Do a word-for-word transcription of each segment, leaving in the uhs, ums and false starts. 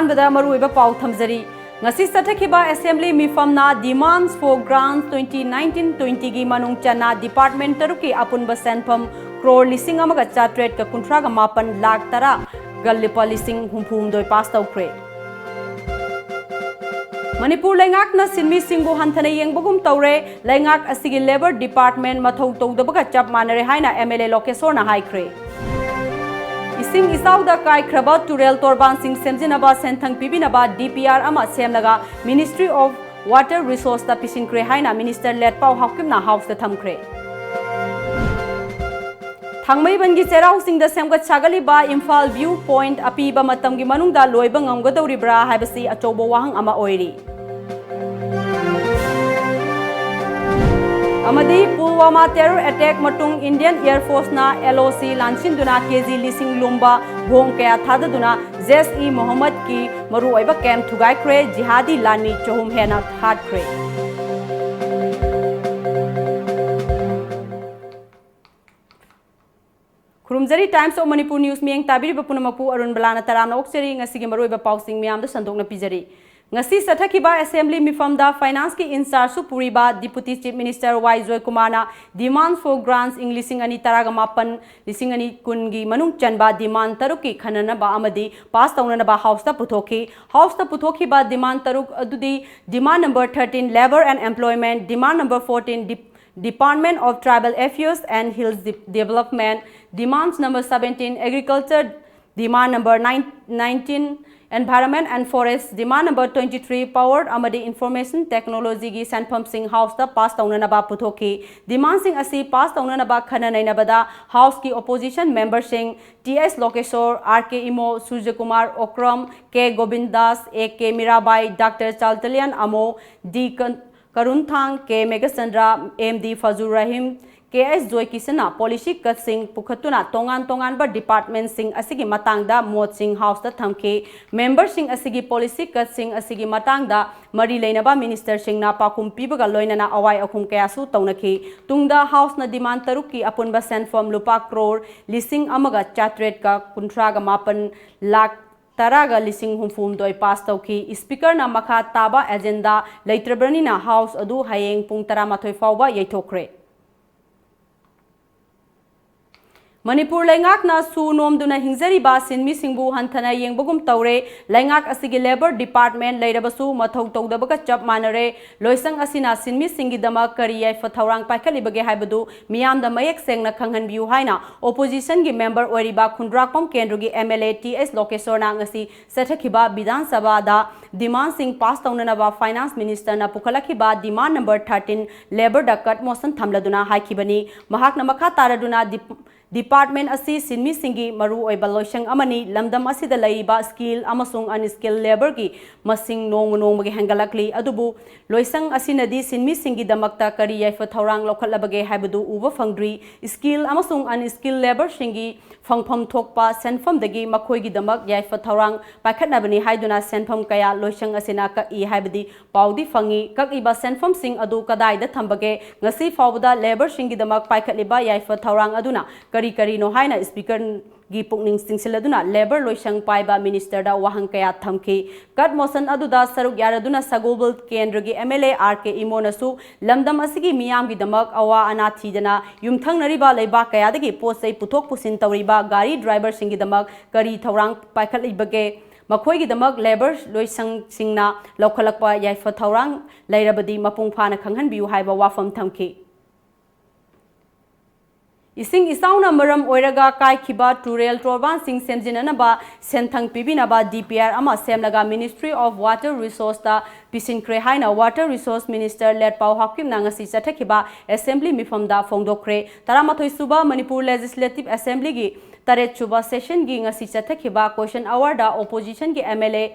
ꯑꯍꯥꯟꯕꯗ ꯃꯔꯨꯑꯣꯏꯕ ꯄꯥꯎ ꯊꯝꯖꯔꯤ꯫ ꯉꯁꯤ ꯆꯠꯊꯈꯤꯕ assembly ꯃꯤꯐꯝꯅ demands for grants twenty nineteen twenty ꯒꯤ ꯃꯅꯨꯡ ꯆꯟꯅ department ꯇꯔꯨꯛꯀꯤ ꯑꯄꯨꯟꯕ ꯁꯦꯟꯐꯝ crore ꯂꯤꯁꯤꯡ ꯑꯃꯒ ꯆꯥꯇ꯭ꯔꯦꯠꯀ ꯀꯨꯟꯊ꯭ꯔꯥꯒ ꯃꯥꯄꯟ ꯂꯥꯈ ꯇꯔꯥꯒ ꯂꯨꯄꯥ ꯂꯤꯁꯤꯡ ꯍꯨꯝꯐꯨ ꯍꯨꯝꯗꯣꯏ pass ꯇꯧꯈ꯭ꯔꯦ꯫ ꯃꯅꯤꯄꯨꯔ ꯂꯩꯉꯥꯛꯅ ꯁꯤꯟꯃꯤꯁꯤꯡꯕꯨ ꯍꯟꯊꯅ ꯌꯦꯡꯕꯒꯨꯝ ꯇꯧꯔꯦ꯫ ꯂꯩꯉꯥꯛ ꯑꯁꯤꯒꯤ labour department ꯃꯊꯧ ꯇꯧꯗꯕꯒ ꯆꯞ ꯃꯥꯟꯅꯔꯦ ꯍꯥꯏꯅ MLA ꯂꯣꯀꯦꯁꯣꯔꯅ ꯍꯥꯏꯈ꯭ꯔꯦ꯫ ꯏꯁꯤꯡ ꯏꯆꯥꯎꯗ ꯀꯥꯏꯈ꯭ꯔꯕ ꯇꯨꯔꯦꯜ ꯇꯣꯔꯕꯥꯟꯁꯤꯡ ꯁꯦꯝꯖꯤꯟꯅꯕ ꯁꯦꯟꯊꯪ ꯄꯤꯕꯤꯅꯕ DPR ꯑꯃ ꯁꯦꯝꯂꯒ Ministry of Water Resource ꯇ ꯄꯤꯁꯤꯟꯈ꯭ꯔꯦ ꯍꯥꯏꯅ Minister ꯂꯦꯠꯄꯥꯎ ꯍꯥꯎꯀꯤꯞꯅ House ꯇ ꯊꯝꯈ꯭ꯔꯦ꯫ ꯊꯥꯡꯃꯩꯕꯟꯒꯤ ꯆꯩꯔꯥꯎ ꯆꯤꯡꯗ ꯁꯦꯝꯒꯠ ꯁꯥꯒꯠꯂꯤꯕ ꯏꯝꯐꯥꯜ view point ꯑꯄꯤꯕ ꯃꯇꯝꯒꯤ ꯃꯅꯨꯡꯗ ꯂꯣꯏꯕ ꯉꯝꯒꯗꯧꯔꯤꯕ꯭ꯔꯥ ꯍꯥꯏꯕꯁꯤ ꯑꯆꯧꯕ ꯋꯥꯍꯪ ꯑꯃ ꯑꯣꯏꯔꯤ꯫ ꯑꯃꯗꯤ ꯄꯨꯜꯋꯥꯃꯥ terror attack ꯃꯇꯨꯡ Indian Air Force ꯅ LOC ꯂꯥꯟꯁꯤꯟꯗꯨꯅ KG ꯂꯤꯁꯤꯡ ꯂꯨꯝꯕ bomb ꯀꯌꯥ ꯊꯥꯗꯗꯨꯅ Jaish-e Mohammed ꯀꯤ ꯃꯔꯨꯑꯣꯏꯕ camp ꯊꯨꯒꯥꯏꯈ꯭ꯔꯦ꯫ ꯖꯤꯍꯥꯗꯤ ꯂꯥꯟꯃꯤ ꯆꯍꯨꯝ ꯍꯦꯟꯅ ꯍꯥꯠꯈ꯭ꯔꯦ꯫ ꯈꯨꯔꯨꯝꯖꯔꯤ꯫ Times of Manipur News ꯃꯤꯠꯌꯦꯡ ꯇꯥꯕꯤꯔꯤꯕ ꯄꯨꯝꯅꯃꯛꯄꯨ ꯑꯔꯨꯟ ꯕꯂꯥꯅ ꯇꯔꯥꯝꯅ ꯑꯣꯛꯆꯔꯤ꯫ ꯉꯁꯤꯒꯤ ꯃꯔꯨꯑꯣꯏꯕ ꯄꯥꯎꯁꯤꯡ ꯃꯌꯥꯝꯗ ꯁꯟꯗꯣꯛꯅ ꯄꯤꯖꯔꯤ꯫ ꯉꯁꯤ ꯆꯠꯊꯈꯤꯕ assembly ꯃꯤꯐꯝꯗ finance ꯀꯤ in-charge ꯁꯨ ꯄꯨꯔꯤꯕ Deputy Chief Minister Y ꯖꯣꯏꯀꯨꯃꯥꯔꯅ demands for grants ꯏꯪ ꯂꯤꯁꯤꯡ ꯑꯅꯤ ꯇꯔꯥꯒ ꯃꯥꯄꯟ, ꯂꯤꯁꯤꯡ ꯑꯅꯤ ꯀꯨꯟꯒꯤ ꯃꯅꯨꯡ ꯆꯟꯕ demand ꯇꯔꯨꯛꯀꯤ ꯈꯟꯅꯅꯕ ꯑꯃꯗꯤ pass ꯇꯧꯅꯅꯕ House ꯇ ꯄꯨꯊꯣꯛꯈꯤ꯫ House ꯇ ꯄꯨꯊꯣꯛꯈꯤꯕ demand ꯇꯔꯨꯛ ꯑꯗꯨꯗꯤ demand number thirteen, labour and employment, demand number fourteen, Department of Tribal Affairs and Hills De-, Development, demands number seventeen, agriculture, demand number nine, nineteen, environment and forest, demand number twenty-three, power ꯑꯃꯗꯤ information technology ꯒꯤ ꯁꯦꯟꯐꯝꯁꯤꯡ House ꯇ pass ꯇꯧꯅꯅꯕ ꯄꯨꯊꯣꯛꯈꯤ꯫ Demand ꯁꯤꯡ ꯑꯁꯤ pass ꯇꯧꯅꯅꯕ ꯈꯟꯅ ꯅꯩꯅꯕꯗ House ꯀꯤ opposition member ꯁꯤꯡ T S ꯂꯣꯀꯦꯁꯣꯔ, R K Imo, ꯁꯨꯔꯖꯀꯨꯃꯥꯔ Okram, K ꯒꯣꯕꯤꯟꯗꯥꯁ, A K Mirabai, Doctor ꯆꯥꯜꯇꯂꯤꯌꯥꯟ ꯑꯃꯣ, D ꯀꯟ-, ꯀꯔꯨꯟꯊꯥꯡ, K Meghachandra, M D ꯐꯖꯨꯔ Rahim, K S ꯖꯣꯏꯀꯤꯁꯟꯅ policy cut ꯁꯤꯡ ꯄꯨꯈꯠꯇꯨꯅ ꯇꯣꯉꯥꯟ ꯇꯣꯉꯥꯟꯕ department ꯁꯤꯡ ꯑꯁꯤꯒꯤ ꯃꯇꯥꯡꯗ ꯃꯣꯠꯁꯤꯡ House ꯇ ꯊꯝꯈꯤ꯫ Member ꯁꯤꯡ ꯑꯁꯤꯒꯤ policy cut ꯁꯤꯡ ꯑꯁꯤꯒꯤ ꯃꯇꯥꯡꯗ ꯃꯔꯤ ꯂꯩꯅꯕ minister ꯁꯤꯡꯅ ꯄꯥꯎꯈꯨꯝ ꯄꯤꯕꯒ ꯂꯣꯏꯅꯅ ꯑꯋꯥꯏ ꯑꯈꯨꯝ ꯀꯌꯥꯁꯨ ꯇꯧꯅꯈꯤ꯫ ꯇꯨꯡꯗ House ꯅ demand ꯇꯔꯨꯛꯀꯤ ꯑꯄꯨꯟꯕ ꯁꯦꯟꯐꯝ ꯂꯨꯄꯥ crore ꯂꯤꯁꯤꯡ ꯑꯃꯒ ꯆꯥꯇ꯭ꯔꯦꯠꯀ ꯀꯨꯟꯊ꯭ꯔꯥꯒ ꯃꯥꯄꯟ ꯂꯥꯈ ꯇꯔꯥꯒ ꯂꯤꯁꯤꯡ ꯍꯨꯝꯐꯨ ꯍꯨꯝꯗꯣꯏ ꯄꯥꯁ ꯇꯧꯈꯤ꯫ ꯁ꯭ꯄꯤꯀꯔꯅ ꯃꯈꯥ ꯇꯥꯕ ꯑꯦꯖꯦꯟꯗꯥ ꯂꯩꯇ꯭ꯔꯕꯅꯤꯅ ꯍꯥꯎꯁ ꯑꯗꯨ ꯍꯌꯦꯡ ꯄꯨꯡ ꯇꯔꯥꯃꯥꯊꯣꯏ ꯐꯥꯎꯕ ꯌꯩꯊꯣꯛꯈ꯭ꯔꯦ꯫ ꯃꯅꯤꯄꯨꯔ ꯂꯩꯉꯥꯛꯅ ꯁꯨ ꯅꯣꯝꯗꯨꯅ ꯍꯤꯡꯖꯔꯤꯕ ꯁꯤꯟꯃꯤꯁꯤꯡꯕꯨ ꯍꯟꯊꯅ ꯌꯦꯡꯕꯒꯨꯝ ꯇꯧꯔꯦ꯫ ꯂꯩꯉꯥꯛ ꯑꯁꯤꯒꯤ ꯂꯦꯕꯔ ꯗꯤꯄꯥꯔꯠꯃꯦꯟ ꯂꯩꯔꯕꯁꯨ ꯃꯊꯧ ꯇꯧꯗꯕꯒ ꯆꯞ ꯃꯥꯟꯅꯔꯦ꯫ ꯂꯣꯏꯁꯪ ꯑꯁꯤꯅ ꯁꯤꯟꯃꯤꯁꯤꯡꯒꯤꯗꯃꯛ ꯀꯔꯤ ꯌꯥꯏꯐ ꯊꯧꯔꯥꯡ ꯄꯥꯏꯈꯠꯂꯤꯕꯒꯦ ꯍꯥꯏꯕꯗꯨ ꯃꯤꯌꯥꯝꯗ ꯃꯌꯦꯛ ꯁꯦꯡꯅ ꯈꯪꯍꯟꯕꯤꯌꯨ ꯍꯥꯏꯅ ꯑꯣꯄꯣꯖꯤꯁꯟꯒꯤ ꯃꯦꯝꯕꯔ ꯑꯣꯏꯔꯤꯕ ꯈꯨꯟꯗ꯭ꯔꯥꯛꯄꯝ ꯀꯦꯟꯗ꯭ꯔꯒꯤ ꯑꯦꯝ ꯑꯦꯜ ꯑꯦ ꯇꯤ ꯑꯦꯁ ꯂꯣꯀꯦꯁꯣꯔꯅ ꯉꯁꯤ ꯆꯠꯊꯈꯤꯕ ꯕꯤꯙꯥꯟ ꯁꯚꯥꯗ ꯗꯤꯃꯥꯟꯁꯤꯡ ꯄꯥꯁ ꯇꯧꯅꯅꯕ ꯐꯥꯏꯅꯥꯟꯁ ꯃꯤꯅꯤꯁꯇꯔꯅ ꯄꯨꯈꯠꯂꯛꯈꯤꯕ ꯗꯤꯃꯥꯟ ꯅꯝꯕꯔ ꯊꯥꯔꯇꯤꯟ ꯂꯦꯕꯔꯗ ꯀꯠ ꯃꯣꯁꯟ ꯊꯝꯂꯗꯨꯅ ꯍꯥꯏꯈꯤꯕꯅꯤ꯫ ꯃꯍꯥꯛꯅ ꯃꯈꯥ ꯇꯥꯔꯗꯨꯅ ꯗꯤꯞ-, ꯗꯤꯄꯥꯔꯠꯃꯦꯟ ꯑꯁꯤ ꯁꯤꯟꯃꯤꯁꯤꯡꯒꯤ ꯃꯔꯨꯑꯣꯏꯕ ꯂꯣꯏꯁꯪ ꯑꯃꯅꯤ꯫ ꯂꯝꯗꯝ ꯑꯁꯤꯗ ꯂꯩꯔꯤꯕ ꯁ꯭ꯀꯤꯜ ꯑꯃꯁꯨꯡ ꯑꯟꯁ꯭ꯀꯤꯜ ꯂꯦꯕꯔꯒꯤ ꯃꯁꯤꯡ ꯅꯣꯡꯃ ꯅꯣꯡꯃꯒꯤ ꯍꯦꯟꯒꯠꯂꯛꯂꯤ꯫ ꯑꯗꯨꯕꯨ ꯂꯣꯏꯁꯪ ꯑꯁꯤꯅꯗꯤ ꯁꯤꯟꯃꯤꯁꯤꯡꯒꯤꯗꯃꯛꯇ ꯀꯔꯤ ꯌꯥꯏꯐ ꯊꯧꯔꯥꯡ ꯂꯧꯈꯠꯂꯕꯒꯦ ꯍꯥꯏꯕꯗꯨ ꯎꯕ ꯐꯪꯗ꯭ꯔꯤ꯫ ꯁ꯭ꯀꯤꯜ ꯑꯃꯁꯨꯡ ꯑꯟꯁ꯭ꯀꯤꯜ ꯂꯦꯕꯔꯁꯤꯡꯒꯤ ꯐꯪꯐꯝ ꯊꯣꯛꯄ ꯁꯦꯟꯐꯝꯗꯒꯤ ꯃꯈꯣꯏꯒꯤꯗꯃꯛ ꯌꯥꯏꯐ ꯊꯧꯔꯥꯡ ꯄꯥꯏꯈꯠꯅꯕꯅꯤ ꯍꯥꯏꯗꯨꯅ ꯁꯦꯟꯐꯝ ꯀꯌꯥ ꯂꯣꯏꯁꯪ ꯑꯁꯤꯅ ꯀꯛꯏ ꯍꯥꯏꯕꯗꯤ ꯄꯥꯎꯗꯤ ꯐꯪꯏ꯫ ꯀꯛꯂꯤꯕ ꯁꯦꯟꯐꯝꯁꯤꯡ ꯑꯗꯨ ꯀꯗꯥꯏꯗ ꯊꯝꯕꯒꯦ? ꯉꯁꯤ ꯐꯥꯎꯕꯗ ꯂꯦꯕꯔꯁꯤꯡꯒꯤꯗꯃꯛ ꯄꯥꯏꯈꯠꯂꯤꯕ ꯌꯥꯏꯐ ꯊꯧꯔꯥꯡ ꯑꯗꯨꯅ ꯀꯔꯤ ꯀꯔꯤꯅꯣ ꯍꯥꯏꯅ ꯁ꯭ꯄꯤꯀꯔꯒꯤ ꯄꯨꯛꯅꯤꯡ ꯆꯤꯡꯁꯤꯜꯂꯗꯨꯅ ꯂꯦꯕꯔ ꯂꯣꯏꯁꯪ ꯄꯥꯏꯕ ꯃꯤꯅꯤꯁꯇꯔꯗ ꯋꯥꯍꯪ ꯀꯌꯥ ꯊꯝꯈꯤ꯫ ꯀꯠ ꯃꯣꯁꯟ ꯑꯗꯨꯗ ꯁꯔꯨꯛ ꯌꯥꯔꯗꯨꯅ ꯁꯒꯣꯜꯕꯜ ꯀꯦꯟꯗ꯭ꯔꯒꯤ ꯑꯦꯝ ꯑꯦꯜ ꯑꯦ ꯑꯥꯔ ꯀꯦ ꯏꯃꯣꯅꯁꯨ ꯂꯝꯗꯝ ꯑꯁꯤꯒꯤ ꯃꯤꯌꯥꯝꯒꯤꯗꯃꯛ ꯑꯋꯥ ꯑꯅꯥ ꯊꯤꯗꯅ ꯌꯨꯝꯊꯪꯅꯔꯤꯕ ꯂꯩꯕꯥꯛ ꯀꯌꯥꯗꯒꯤ ꯄꯣꯠ ꯆꯩ ꯄꯨꯊꯣꯛ ꯄꯨꯁꯤꯟ ꯇꯧꯔꯤꯕ ꯒꯥꯔꯤ ꯗ꯭ꯔꯥꯏꯚꯔꯁꯤꯡꯒꯤꯗꯃꯛ ꯀꯔꯤ ꯊꯧꯔꯥꯡ ꯄꯥꯏꯈꯠꯂꯤꯕꯒꯦ? ꯃꯈꯣꯏꯒꯤꯗꯃꯛ ꯂꯦꯕꯔ ꯂꯣꯏꯁꯪꯁꯤꯡꯅ ꯂꯧꯈꯠꯂꯛꯄ ꯌꯥꯏꯐ ꯊꯧꯔꯥꯡ ꯂꯩꯔꯕꯗꯤ ꯃꯄꯨꯡ ꯐꯥꯅ ꯈꯪꯍꯟꯕꯤꯌꯨ ꯍꯥꯏꯕ ꯋꯥꯐꯝ ꯊꯝꯈꯤ꯫ ꯏꯁꯤꯡ ꯏꯆꯥꯎꯅ ꯃꯔꯝ ꯑꯣꯏꯔꯒ ꯀꯥꯏꯈꯤꯕ ꯇꯨꯔꯦꯜ ꯇꯣꯔꯕꯥꯟꯁꯤꯡ ꯁꯦꯝꯖꯤꯟꯅꯅꯕ ꯁꯦꯟꯊꯪ ꯄꯤꯕꯤꯅꯕ ꯗꯤ ꯄꯤ ꯑꯥꯔ ꯑꯃ ꯁꯦꯝꯂꯒ ꯃꯤꯅꯤꯁꯇ꯭ꯔꯤ ꯑꯣꯐ ꯋꯥꯇꯔ ꯔꯤꯁꯣꯔꯁꯇ ꯄꯤꯁꯤꯟꯈ꯭ꯔꯦ ꯍꯥꯏꯅ ꯋꯥꯇꯔ ꯔꯤꯁꯣꯔꯁ ꯃꯤꯅꯤꯁꯇꯔ ꯂꯦꯠꯄꯥꯎ ꯍꯥꯎꯀꯤꯞꯅ ꯉꯁꯤ ꯆꯠꯊꯈꯤꯕ ꯑꯦꯁꯦꯝꯕ꯭ꯂꯤ ꯃꯤꯐꯝꯗ ꯐꯣꯡꯗꯣꯛꯈ꯭ꯔꯦ꯫ ꯇꯔꯥꯃꯥꯊꯣꯏ ꯁꯨꯕ ꯃꯅꯤꯄꯨꯔ ꯂꯦꯖꯤꯁꯂꯦꯇꯤꯚ ꯑꯦꯁꯦꯝꯕ꯭ꯂꯤꯒꯤ ꯇꯔꯦꯠ ꯁꯨꯕ ꯁꯦꯁꯟꯒꯤ ꯉꯁꯤ ꯆꯠꯊꯈꯤꯕ ꯀꯣꯏꯁꯟ ꯑꯋꯥꯔꯗ ꯑꯣꯄꯣꯖꯤꯁꯟꯒꯤ M L A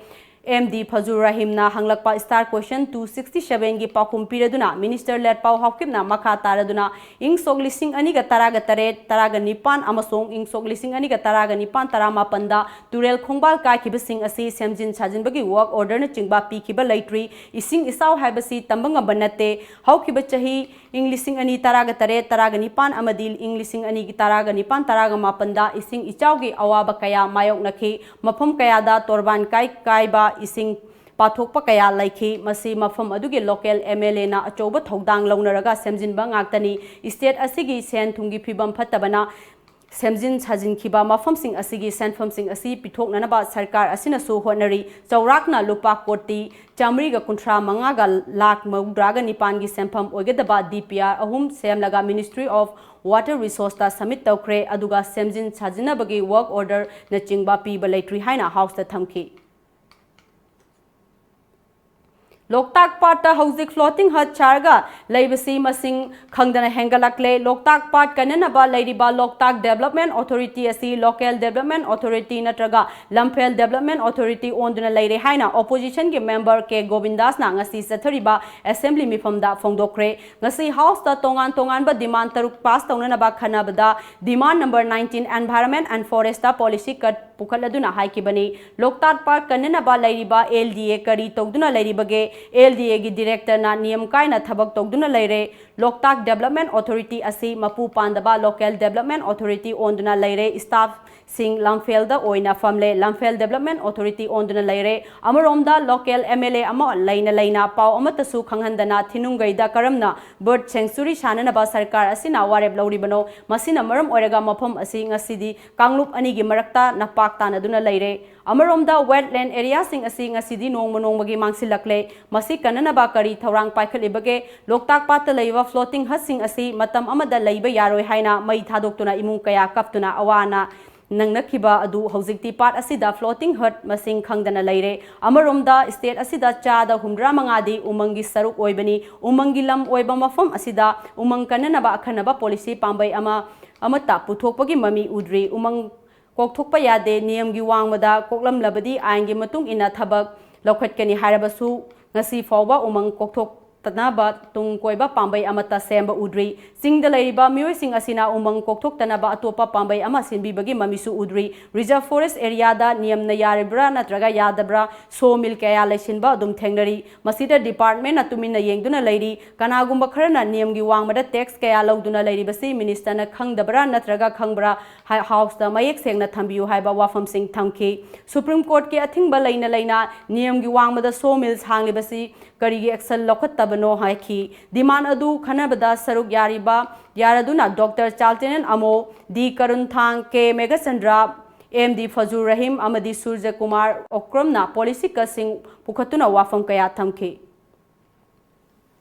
M D Fazur ꯔꯍꯤꯝꯅ ꯍꯪꯂꯛꯄ Star Question two sixty seven ꯒꯤ ꯄꯥꯎꯈꯨꯝ ꯄꯤꯔꯗꯨꯅ Minister ꯂꯦꯠꯄꯥꯎ ꯍꯥꯎꯀꯤꯞꯅ ꯃꯈꯥ ꯇꯥꯔꯗꯨꯅ ꯏꯪ ꯁꯣꯛ ꯂꯤꯁꯤꯡ ꯑꯅꯤꯒ ꯇꯔꯥꯒ ꯇꯔꯦꯠ, ꯇꯔꯥꯒ ꯅꯤꯄꯥꯟ ꯑꯃꯁꯨꯡ ꯏꯪ ꯁꯣꯛ ꯂꯤꯁꯤꯡ ꯑꯅꯤꯒ ꯇꯔꯥꯒ ꯅꯤꯄꯥꯟ ꯇꯔꯥꯃꯥꯄꯟꯗ ꯇꯨꯔꯦꯜ ꯈꯣꯡꯕꯥꯜ ꯀꯥꯏꯈꯤꯕꯁꯤꯡ ꯑꯁꯤ ꯁꯦꯝꯖꯤꯟ ꯁꯥꯖꯤꯟꯕꯒꯤ work order ꯅꯆꯤꯡꯕ ꯄꯤꯈꯤꯕ ꯂꯩꯇ꯭ꯔꯤ꯫ ꯏꯁꯤꯡ ꯏꯆꯥꯎ ꯍꯥꯏꯕꯁꯤ ꯇꯝꯕ ꯉꯝꯕ ꯅꯠꯇꯦ꯫ ꯍꯧꯈꯤꯕ ꯆꯍꯤ ꯏꯪ ꯂꯤꯁꯤꯡ ꯑꯅꯤ ꯇꯔꯥꯒ ꯇꯔꯦꯠ, ꯇꯔꯥꯒ ꯅꯤꯄꯥꯟ ꯑꯃꯗꯤ ꯏꯪ ꯂꯤꯁꯤꯡ ꯑꯅꯤ ꯇꯔꯥꯒ ꯅꯤꯄꯥꯟ, ꯇꯔꯥꯒ ꯃꯥꯄꯟꯗ ꯏꯁꯤꯡ ꯏꯆꯥꯎꯒꯤ ꯑꯋꯥꯕ ꯀꯌꯥ ꯃꯥꯌꯣꯛꯅꯈꯤ꯫ ꯃꯐꯝ ꯀꯌꯥꯗ ꯇꯣꯔꯕꯥꯟ ꯀꯥꯏ ꯀꯥꯏꯕ, ꯏꯁꯤꯡ ꯄꯥꯊꯣꯛꯄ ꯀꯌꯥ ꯂꯩꯈꯤ꯫ ꯃꯁꯤ ꯃꯐꯝ ꯑꯗꯨꯒꯤ local M L A ꯅ ꯑꯆꯧꯕ ꯊꯧꯗꯥꯡ ꯂꯧꯅꯔꯒ ꯁꯦꯝꯖꯤꯟꯕ ꯉꯥꯛꯇꯅꯤ꯫ State ꯑꯁꯤꯒꯤ ꯁꯦꯟ ꯊꯨꯝꯒꯤ ꯐꯤꯕꯝ ꯐꯠꯇꯕꯅ ꯁꯦꯝꯖꯤꯟ ꯁꯥꯖꯤꯟꯈꯤꯕ ꯃꯐꯝꯁꯤꯡ ꯑꯁꯤꯒꯤ ꯁꯦꯟꯐꯝꯁꯤꯡ ꯑꯁꯤ ꯄꯤꯊꯣꯛꯅꯅꯕ ꯁꯔꯀꯥꯔ ꯑꯁꯤꯅꯁꯨ ꯍꯣꯠꯅꯔꯤ꯫ ꯆꯥꯎꯔꯥꯛꯅ ꯂꯨꯄꯥ ꯀꯣꯇꯤ ꯆꯥꯃꯔꯤꯒ ꯀꯨꯟꯊ꯭ꯔꯥ ꯃꯉꯥꯒ ꯂꯥꯈ ꯃꯧꯗ꯭ꯔꯥꯒ ꯅꯤꯄꯥꯟꯒꯤ ꯁꯦꯟꯐꯝ ꯑꯣꯏꯒꯗꯕ D P R ꯑꯍꯨꯝ ꯁꯦꯝꯂꯒ Ministry of Water Resource ꯇ submit ꯇꯧꯈ꯭ꯔꯦ, ꯑꯗꯨꯒ ꯁꯦꯝꯖꯤꯟ ꯁꯥꯖꯤꯟꯅꯕꯒꯤ work order ꯅꯆꯤꯡꯕ ꯄꯤꯕ ꯂꯩꯇ꯭ꯔꯤ ꯍꯥꯏꯅ House ꯇ ꯊꯝꯈꯤ꯫ ꯂꯣꯛꯇꯥꯛ ꯄꯥꯠꯇ ꯍꯧꯖꯤꯛ floating hut ꯁꯥꯔꯒ ꯂꯩꯕꯁꯤ ꯃꯁꯤꯡ ꯈꯪꯗꯅ ꯍꯦꯟꯒꯠꯂꯛꯂꯦ꯫ ꯂꯣꯛꯇꯥꯛ ꯄꯥꯠ ꯀꯟꯅꯅꯕ ꯂꯩꯔꯤꯕ ꯂꯣꯛꯇꯥꯛ Development Authority ꯑꯁꯤ Local Development Authority ꯅꯠꯇ꯭ꯔꯒ ꯂꯝꯐꯦꯜ Development Authority ꯑꯣꯟꯗꯨꯅ ꯂꯩꯔꯦ ꯍꯥꯏꯅ opposition ꯒꯤ member ꯀꯦ ꯒꯣꯕꯤꯟꯗꯥꯁꯅ ꯉꯁꯤ ꯆꯠꯊꯔꯤꯕ assembly ꯃꯤꯐꯝꯗ ꯐꯣꯡꯗꯣꯛꯈ꯭ꯔꯦ꯫ ꯉꯁꯤ House ꯇ ꯇꯣꯉꯥꯟ ꯇꯣꯉꯥꯟꯕ demand ꯇꯔꯨꯛ pass ꯇꯧꯅꯅꯕ ꯈꯟꯅꯕꯗ demand number nineteen Environment and Forest ꯇ policy cut ꯄꯨꯈꯠꯂꯗꯨꯅ ꯍꯥꯏꯈꯤꯕꯅꯤ꯫ ꯂꯣꯛꯇꯥꯛ ꯄꯥꯠ ꯀꯟꯅꯅꯕ ꯂꯩꯔꯤꯕ L D A ꯀꯔꯤ ꯇꯧꯗꯨꯅ ꯂꯩꯔꯤꯕꯒꯦ? L D A ꯒꯤ director ꯅ ꯅꯤꯌꯝ ꯀꯥꯏꯅ ꯊꯕꯛ ꯇꯧꯗꯨꯅ ꯂꯩꯔꯦ꯫ ꯂꯣꯛꯇꯥꯛ Development Authority ꯑꯁꯤ ꯃꯄꯨ ꯄꯥꯟꯗꯕ Local Development Authority ꯑꯣꯟꯗꯨꯅ ꯂꯩꯔꯦ꯫ Staff ꯁꯤꯡ ꯂꯝꯐꯦꯜꯗ ꯑꯣꯏꯅ ꯐꯝꯂꯦ꯫ ꯂꯝꯐꯦꯜ Development Authority ꯑꯣꯟꯗꯨꯅ ꯂꯩꯔꯦ꯫ ꯑꯃꯔꯣꯝꯗ local M L A ꯑꯃ ꯂꯩꯅ ꯂꯩꯅ ꯄꯥꯎ ꯑꯃꯠꯇꯁꯨ ꯈꯪꯍꯟꯗꯅ ꯊꯤꯅꯨꯡꯒꯩꯗ ꯀꯔꯝꯅ bird sanctuary ꯁꯥꯅꯅꯕ ꯁꯔꯀꯥꯔ ꯑꯁꯤꯅ ꯋꯥꯔꯦꯞ ꯂꯧꯔꯤꯕꯅꯣ? ꯃꯁꯤꯅ ꯃꯔꯝ ꯑꯣꯏꯔꯒ ꯃꯐꯝ ꯑꯁꯤ ꯉꯁꯤꯗꯤ ꯀꯥꯡꯂꯨꯞ ꯑꯅꯤꯒꯤ ꯃꯔꯛꯇ ꯅꯄꯥꯛ ꯇꯥꯅꯗꯨꯅ ꯂꯩꯔꯦ꯫ ꯑꯃꯔꯣꯝꯗ wetland area ꯁꯤꯡ ꯑꯁꯤ ꯉꯁꯤꯗꯤ ꯅꯣꯡꯃ ꯅꯣꯡꯃꯒꯤ ꯃꯥꯡꯁꯤꯜꯂꯛꯂꯦ꯫ ꯃꯁꯤ ꯀꯟꯅꯅꯕ ꯀꯔꯤ ꯊꯧꯔꯥꯡ ꯄꯥꯏꯈꯠꯂꯤꯕꯒꯦ? ꯂꯣꯛꯇꯥꯛ ꯄꯥꯠꯇ ꯂꯩꯕ floating hut ꯁꯤꯡ ꯑꯁꯤ ꯃꯇꯝ ꯑꯃꯗ ꯂꯩꯕ ꯌꯥꯔꯣꯏ ꯍꯥꯏꯅ ꯃꯩ ꯊꯥꯗꯣꯛꯇꯨꯅ ꯏꯃꯨꯡ ꯀꯌꯥ ꯀꯞꯇꯨꯅ ꯑꯋꯥ ꯑꯅꯥ ꯅꯪꯅꯈꯤꯕ ꯑꯗꯨ ꯍꯧꯖꯤꯛꯇꯤ ꯄꯥꯠ ꯑꯁꯤꯗ floating hut ꯃꯁꯤꯡ ꯈꯪꯗꯅ ꯂꯩꯔꯦ꯫ ꯑꯃꯔꯣꯝꯗ state ꯑꯁꯤꯗ ꯆꯥꯗ ꯍꯨꯝꯗ꯭ꯔꯥ ꯃꯉꯥꯗꯤ ꯎꯃꯪꯒꯤ ꯁꯔꯨꯛ ꯑꯣꯏꯕꯅꯤ꯫ ꯎꯃꯪꯒꯤ ꯂꯝ ꯑꯣꯏꯕ ꯃꯐꯝ ꯑꯁꯤꯗ ꯎꯃꯪ ꯀꯟꯅꯅꯕ ꯑꯈꯟꯅꯕ policy ꯄꯥꯝꯕꯩ ꯑꯃ, ꯑꯃꯠꯇ ꯄꯨꯊꯣꯛꯄꯒꯤ ꯃꯃꯤ ꯎꯗ꯭ꯔꯤ꯫ ꯎꯃꯪ ꯀꯣꯛꯊꯣꯛꯄ ꯌꯥꯗꯦ꯫ ꯅꯤꯌꯝꯒꯤ ꯋꯥꯡꯃꯗ ꯀꯣꯛꯂꯝꯂꯕꯗꯤ ꯑꯥꯏꯟꯒꯤ ꯃꯇꯨꯡ ꯏꯟꯅ ꯊꯕꯛ ꯂꯧꯈꯠꯀꯅꯤ ꯍꯥꯏꯔꯕꯁꯨ, ꯉꯁꯤ ꯐꯥꯎꯕ ꯎꯃꯪ ꯀꯣꯛꯊꯣꯛꯇꯅꯕ ꯇꯨꯡ ꯀꯣꯏꯕ ꯄꯥꯝꯕꯩ ꯑꯃꯠꯇ ꯁꯦꯝꯕ ꯎꯗ꯭ꯔꯤ꯫ ꯆꯤꯡꯗ ꯂꯩꯔꯤꯕ ꯃꯤꯑꯣꯏꯁꯤꯡ ꯑꯁꯤꯅ ꯎꯃꯪ ꯀꯣꯛꯊꯣꯛꯇꯅꯕ ꯑꯇꯣꯞꯄ ꯄꯥꯝꯕꯩ ꯑꯃ ꯁꯤꯟꯕꯤꯕꯒꯤ ꯃꯃꯤꯁꯨ ꯎꯗ꯭ꯔꯤ꯫ Reserve forest area ꯗ ꯅꯤꯌꯝꯅ ꯌꯥꯔꯤꯕ꯭ꯔꯥ ꯅꯠꯇ꯭ꯔꯒ ꯌꯥꯗꯕ꯭ꯔꯥ, sawmill ꯀꯌꯥ ꯂꯩꯁꯤꯟꯕ ꯑꯗꯨꯝ ꯊꯦꯡꯅꯔꯤ꯫ ꯃꯁꯤꯗ department ꯅ ꯇꯨꯃꯤꯟꯅ ꯌꯦꯡꯗꯨꯅ ꯂꯩꯔꯤ꯫ ꯀꯅꯥꯒꯨꯝꯕ ꯈꯔꯅ ꯅꯤꯌꯝꯒꯤ ꯋꯥꯡꯃꯗ tax ꯀꯌꯥ ꯂꯧꯗꯨꯅ ꯂꯩꯔꯤꯕꯁꯤ minister ꯅ ꯈꯪꯗꯕ꯭ꯔꯥ ꯅꯠꯇ꯭ꯔꯒ ꯈꯪꯕ꯭ꯔꯥ? ꯍꯥꯏ-, House ꯇ ꯃꯌꯦꯛ ꯁꯦꯡꯅ ꯊꯝꯕꯤꯌꯨ ꯍꯥꯏꯕ ꯋꯥꯐꯝꯁꯤꯡ ꯊꯝꯈꯤ꯫ Supreme Court ꯀꯤ ꯑꯊꯤꯡꯕ ꯂꯩꯅ ꯂꯩꯅ ꯅꯤꯌꯝꯒꯤ ꯋꯥꯡꯃꯗ sawmills ꯍꯥꯡꯂꯤꯕꯁꯤ ꯀꯔꯤꯒꯤ action ꯂꯧꯈꯠꯇꯕꯅꯣ ꯍꯥꯏꯈꯤ꯫ Demand ꯑꯗꯨ ꯈꯟꯅꯕꯗ ꯁꯔꯨꯛ ꯌꯥꯔꯤꯕ, ꯌꯥꯔꯗꯨꯅ Doctor ꯆꯥꯜꯇꯦꯅꯟ ꯑꯃꯣ, D ꯀꯔꯨꯟꯊꯥꯡ, K Meghachandra, M D ꯐꯖꯨꯔ Rahim ꯑꯃꯗꯤ ꯁꯨꯔꯖ ꯀꯨꯃꯥꯔ ꯑꯣꯀ꯭ꯔꯝꯅ policy cut ꯁꯤꯡ ꯄꯨꯈꯠꯇꯨꯅ ꯋꯥꯐꯝ ꯀꯌꯥ ꯊꯝꯈꯤ꯫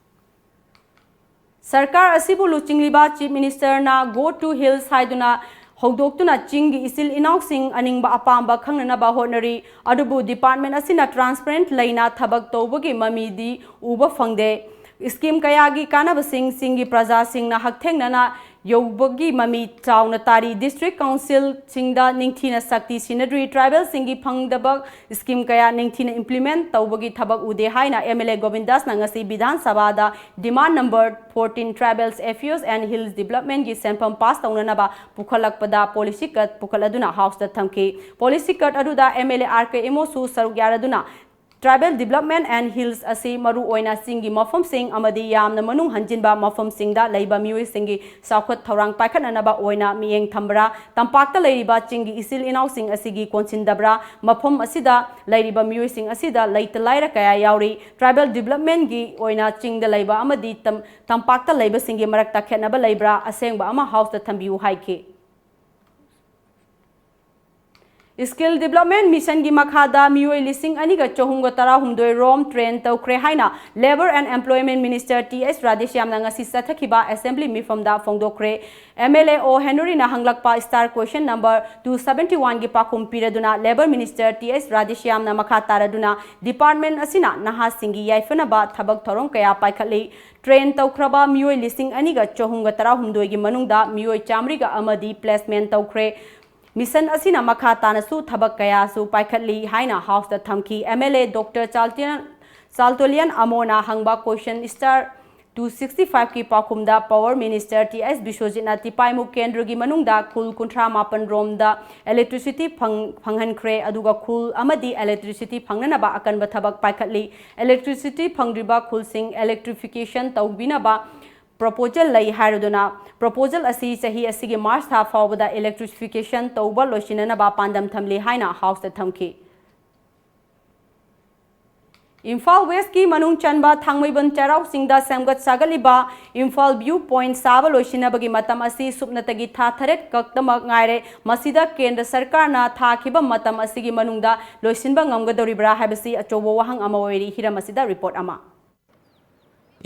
ꯁꯔꯀꯥꯔ ꯑꯁꯤꯕꯨ ꯂꯨꯆꯤꯡꯂꯤꯕ Chief Minister ꯅ Go to Hills ꯍꯥꯏꯗꯨꯅ ꯍꯧꯗꯣꯛꯇꯨꯅ ꯆꯤꯡꯒꯤ ꯏꯆꯤꯜ ꯏꯅꯥꯎꯁꯤꯡ ꯑꯅꯤꯡꯕ ꯑꯄꯥꯝꯕ ꯈꯪꯅꯅꯕ ꯍꯣꯠꯅꯔꯤ꯫ ꯑꯗꯨꯕꯨ department ꯑꯁꯤꯅ transparent ꯂꯩꯅ ꯊꯕꯛ ꯇꯧꯕꯒꯤ ꯃꯃꯤꯗꯤ ꯎꯕ ꯐꯪꯗꯦ꯫ Scheme ꯀꯌꯥꯒꯤ ꯀꯥꯟꯅꯕꯁꯤꯡ ꯆꯤꯡꯒꯤ ꯄ꯭ꯔꯖꯥꯁꯤꯡꯅ ꯍꯛꯊꯦꯡꯅꯅ ꯌꯧꯕꯒꯤ ꯃꯃꯤ ꯆꯥꯎꯅ ꯇꯥꯔꯤ꯫ District council ꯁꯤꯡꯗ ꯅꯤꯡꯊꯤꯅ ꯁꯛꯇꯤ ꯁꯤꯟꯅꯗ꯭ꯔꯤ꯫ Tribal ꯁꯤꯡꯒꯤ ꯐꯪꯗꯕ scheme ꯀꯌꯥ ꯅꯤꯡꯊꯤꯅ implement ꯇꯧꯕꯒꯤ ꯊꯕꯛ ꯎꯗꯦ ꯍꯥꯏꯅ M L A ꯒꯣꯕꯤꯟꯗꯥꯁꯅ ꯉꯁꯤ ꯕꯤꯙꯥꯟ ꯁꯚꯥꯗ demand number fourteen Tribals Affairs and Hills Development ꯒꯤ ꯁꯦꯟꯐꯝ pass ꯇꯧꯅꯅꯕ ꯄꯨꯈꯠꯂꯛꯄꯗ policy cut ꯄꯨꯈꯠꯂꯗꯨꯅ House ꯇ ꯊꯝꯈꯤ꯫ Policy cut ꯑꯗꯨꯗ M L A R K ꯏꯃꯣꯁꯨ ꯁꯔꯨꯛ ꯌꯥꯔꯗꯨꯅ, Tribal Development and Hills ꯑꯁꯤ ꯃꯔꯨ ꯑꯣꯏꯅ ꯆꯤꯡꯒꯤ ꯃꯐꯝꯁꯤꯡ ꯑꯃꯗꯤ ꯌꯥꯝꯅ ꯃꯅꯨꯡ ꯍꯟꯖꯤꯟꯕ ꯃꯐꯝꯁꯤꯡꯗ ꯂꯩꯕ ꯃꯤꯑꯣꯏꯁꯤꯡꯒꯤ ꯆꯥꯎꯈꯠ ꯊꯧꯔꯥꯡ ꯄꯥꯏꯈꯠꯅꯅꯕ ꯑꯣꯏꯅ ꯃꯤꯠꯌꯦꯡ ꯊꯝꯕ꯭ꯔꯥ? ꯇꯝꯄꯥꯛꯇ ꯂꯩꯔꯤꯕ ꯆꯤꯡꯒꯤ ꯏꯆꯤꯜ ꯏꯅꯥꯎꯁꯤꯡ ꯑꯁꯤꯒꯤ ꯀꯣꯟꯁꯤꯟꯗꯕ꯭ꯔꯥ? ꯃꯐꯝ ꯑꯁꯤꯗ ꯂꯩꯔꯤꯕ ꯃꯤꯑꯣꯏꯁꯤꯡ ꯑꯁꯤꯗ ꯂꯩꯇ ꯂꯥꯏꯔ ꯀꯌꯥ ꯌꯥꯎꯔꯤ꯫ Tribal development ꯒꯤ ꯑꯣꯏꯅ ꯆꯤꯡꯗ ꯂꯩꯕ ꯑꯃꯗꯤ ꯇꯝ-, ꯇꯝꯄꯥꯛꯇ ꯂꯩꯕꯁꯤꯡꯒꯤ ꯃꯔꯛꯇ ꯈꯦꯠꯅꯕ ꯂꯩꯕ꯭ꯔꯥ? ꯑꯁꯦꯡꯕ ꯑꯃ House ꯇ ꯊꯝꯕꯤꯌꯨ ꯍꯥꯏꯈꯤ꯫ Skill Development Mission ꯒꯤ ꯃꯈꯥꯗ ꯃꯤꯑꯣꯏ ꯂꯤꯁꯤꯡ ꯑꯅꯤꯒ ꯆꯍꯨꯝꯒ ꯇꯔꯥꯍꯨꯝꯗꯣꯏ ꯔꯣꯝ train ꯇꯧꯈ꯭ꯔꯦ ꯍꯥꯏꯅ Labour and Employment Minister T H ꯔꯥꯙꯦꯁ꯭ꯌꯥꯝꯅ ꯉꯁꯤ ꯆꯠꯊꯈꯤꯕ Assembly ꯃꯤꯐꯝꯗ ꯐꯣꯡꯗꯣꯛꯈ꯭ꯔꯦ꯫ M L A O ꯍꯦꯅꯔꯤꯅ ꯍꯪꯂꯛꯄ star question number two seventy one ꯒꯤ ꯄꯥꯎꯈꯨꯝ ꯄꯤꯔꯗꯨꯅ Labour Minister T H ꯔꯥꯙꯦꯁ꯭ꯌꯥꯝꯅ ꯃꯈꯥ ꯇꯥꯔꯗꯨꯅ department ꯑꯁꯤꯅ ꯅꯍꯥꯁꯤꯡꯒꯤ ꯌꯥꯏꯐꯅꯕ ꯊꯕꯛ ꯊꯧꯔꯝ ꯀꯌꯥ ꯄꯥꯏꯈꯠꯂꯤ꯫ Train ꯇꯧꯈ꯭ꯔꯕ ꯃꯤꯑꯣꯏ ꯂꯤꯁꯤꯡ ꯑꯅꯤꯒ ꯆꯍꯨꯝꯒ ꯇꯔꯥꯍꯨꯝꯗꯣꯏꯒꯤ ꯃꯅꯨꯡꯗ ꯃꯤꯑꯣꯏ ꯆꯥꯃꯔꯤꯒ ꯑꯃꯗꯤ placement ꯇꯧꯈ꯭ꯔꯦ꯫ ꯃꯤꯁꯟ ꯑꯁꯤꯅ ꯃꯈꯥ ꯇꯥꯅꯁꯨ ꯊꯕꯛ ꯀꯌꯥꯁꯨ ꯄꯥꯏꯈꯠꯂꯤ ꯍꯥꯏꯅ ꯍꯥꯎꯁꯇ ꯊꯝꯈꯤ꯫ ꯑꯦꯝ ꯑꯦꯜ ꯑꯦ ꯗꯣꯛꯇꯔ ꯆꯥꯜꯇꯤꯌꯥꯟ ꯆꯥꯜꯇꯣꯂꯤꯌꯟ ꯑꯃꯣꯅ ꯍꯪꯕ ꯀꯣꯏꯁꯟ ꯁ꯭ꯇꯥꯔ ꯇꯨ ꯁꯤꯛꯁꯇꯤ ꯐꯥꯏꯚꯀꯤ ꯄꯥꯎꯈꯨꯝꯗ ꯄꯥꯋꯔ ꯃꯤꯅꯤꯁꯇꯔ ꯇꯤ ꯑꯦꯁ ꯕꯤꯁ꯭ꯋꯖꯤꯠꯅ ꯇꯤꯄꯥꯏꯃꯨꯛ ꯀꯦꯟꯗ꯭ꯔꯒꯤ ꯃꯅꯨꯡꯗ ꯈꯨꯜ ꯀꯨꯟꯊ꯭ꯔꯥ ꯃꯥꯄꯟ ꯔꯣꯝꯗ electricity ꯐꯪ-, ꯐꯪꯍꯟꯈ꯭ꯔꯦ, ꯑꯗꯨꯒ ꯈꯨꯜ ꯑꯃꯗꯤ electricity ꯐꯪꯅꯅꯕ ꯑꯀꯟꯕ ꯊꯕꯛ ꯄꯥꯏꯈꯠꯂꯤ꯫ Electricity ꯐꯪꯗ꯭ꯔꯤꯕ ꯈꯨꯜꯁꯤꯡ electrification ꯇꯧꯕꯤꯅꯕ proposal ꯂꯩ ꯍꯥꯏꯔꯗꯨꯅ, proposal ꯑꯁꯤ ꯆꯍꯤ ꯑꯁꯤꯒꯤ ꯃꯥꯔꯆ ꯊꯥ ꯐꯥꯎꯕꯗ electrification ꯇꯧꯕ ꯂꯣꯏꯁꯤꯟꯅꯅꯕ ꯄꯥꯟꯗꯝ ꯊꯝꯂꯤ ꯍꯥꯏꯅ ꯍꯥꯎꯁꯇ ꯊꯝꯈꯤ꯫ ꯏꯝꯐꯥꯜ ꯋꯦꯁꯀꯤ ꯃꯅꯨꯡ ꯆꯟꯕ ꯊꯥꯡꯃꯩꯕꯟ ꯆꯩꯔꯥꯎ ꯆꯤꯡꯗ ꯁꯦꯝꯒꯠ ꯁꯥꯒꯠꯂꯤꯕ ꯏꯝꯐꯥꯜ ꯚ꯭ꯌꯨ ꯄꯣꯏꯟꯠ ꯁꯥꯕ ꯂꯣꯏꯁꯤꯟꯅꯕꯒꯤ ꯃꯇꯝ ꯑꯁꯤ ꯁꯨꯞꯅꯇꯒꯤ ꯊꯥ ꯇꯔꯦꯠ ꯈꯛꯇꯃꯛ ꯉꯥꯏꯔꯦ꯫ ꯃꯁꯤꯗ ꯀꯦꯟꯗ꯭ꯔ ꯁꯔꯀꯥꯔꯅ ꯊꯥꯈꯤꯕ ꯃꯇꯝ ꯑꯁꯤꯒꯤ ꯃꯅꯨꯡꯗ ꯂꯣꯏꯁꯤꯟꯕ ꯉꯝꯒꯗꯧꯔꯤꯕ꯭ꯔꯥ ꯍꯥꯏꯕꯁꯤ ꯑꯆꯧꯕ ꯋꯥꯍꯪ ꯑꯃ ꯑꯣꯏꯔꯤ꯫ ꯍꯤꯔꯝ ꯑꯁꯤꯗ ꯔꯤꯄꯣꯔꯠ ꯑꯃ꯫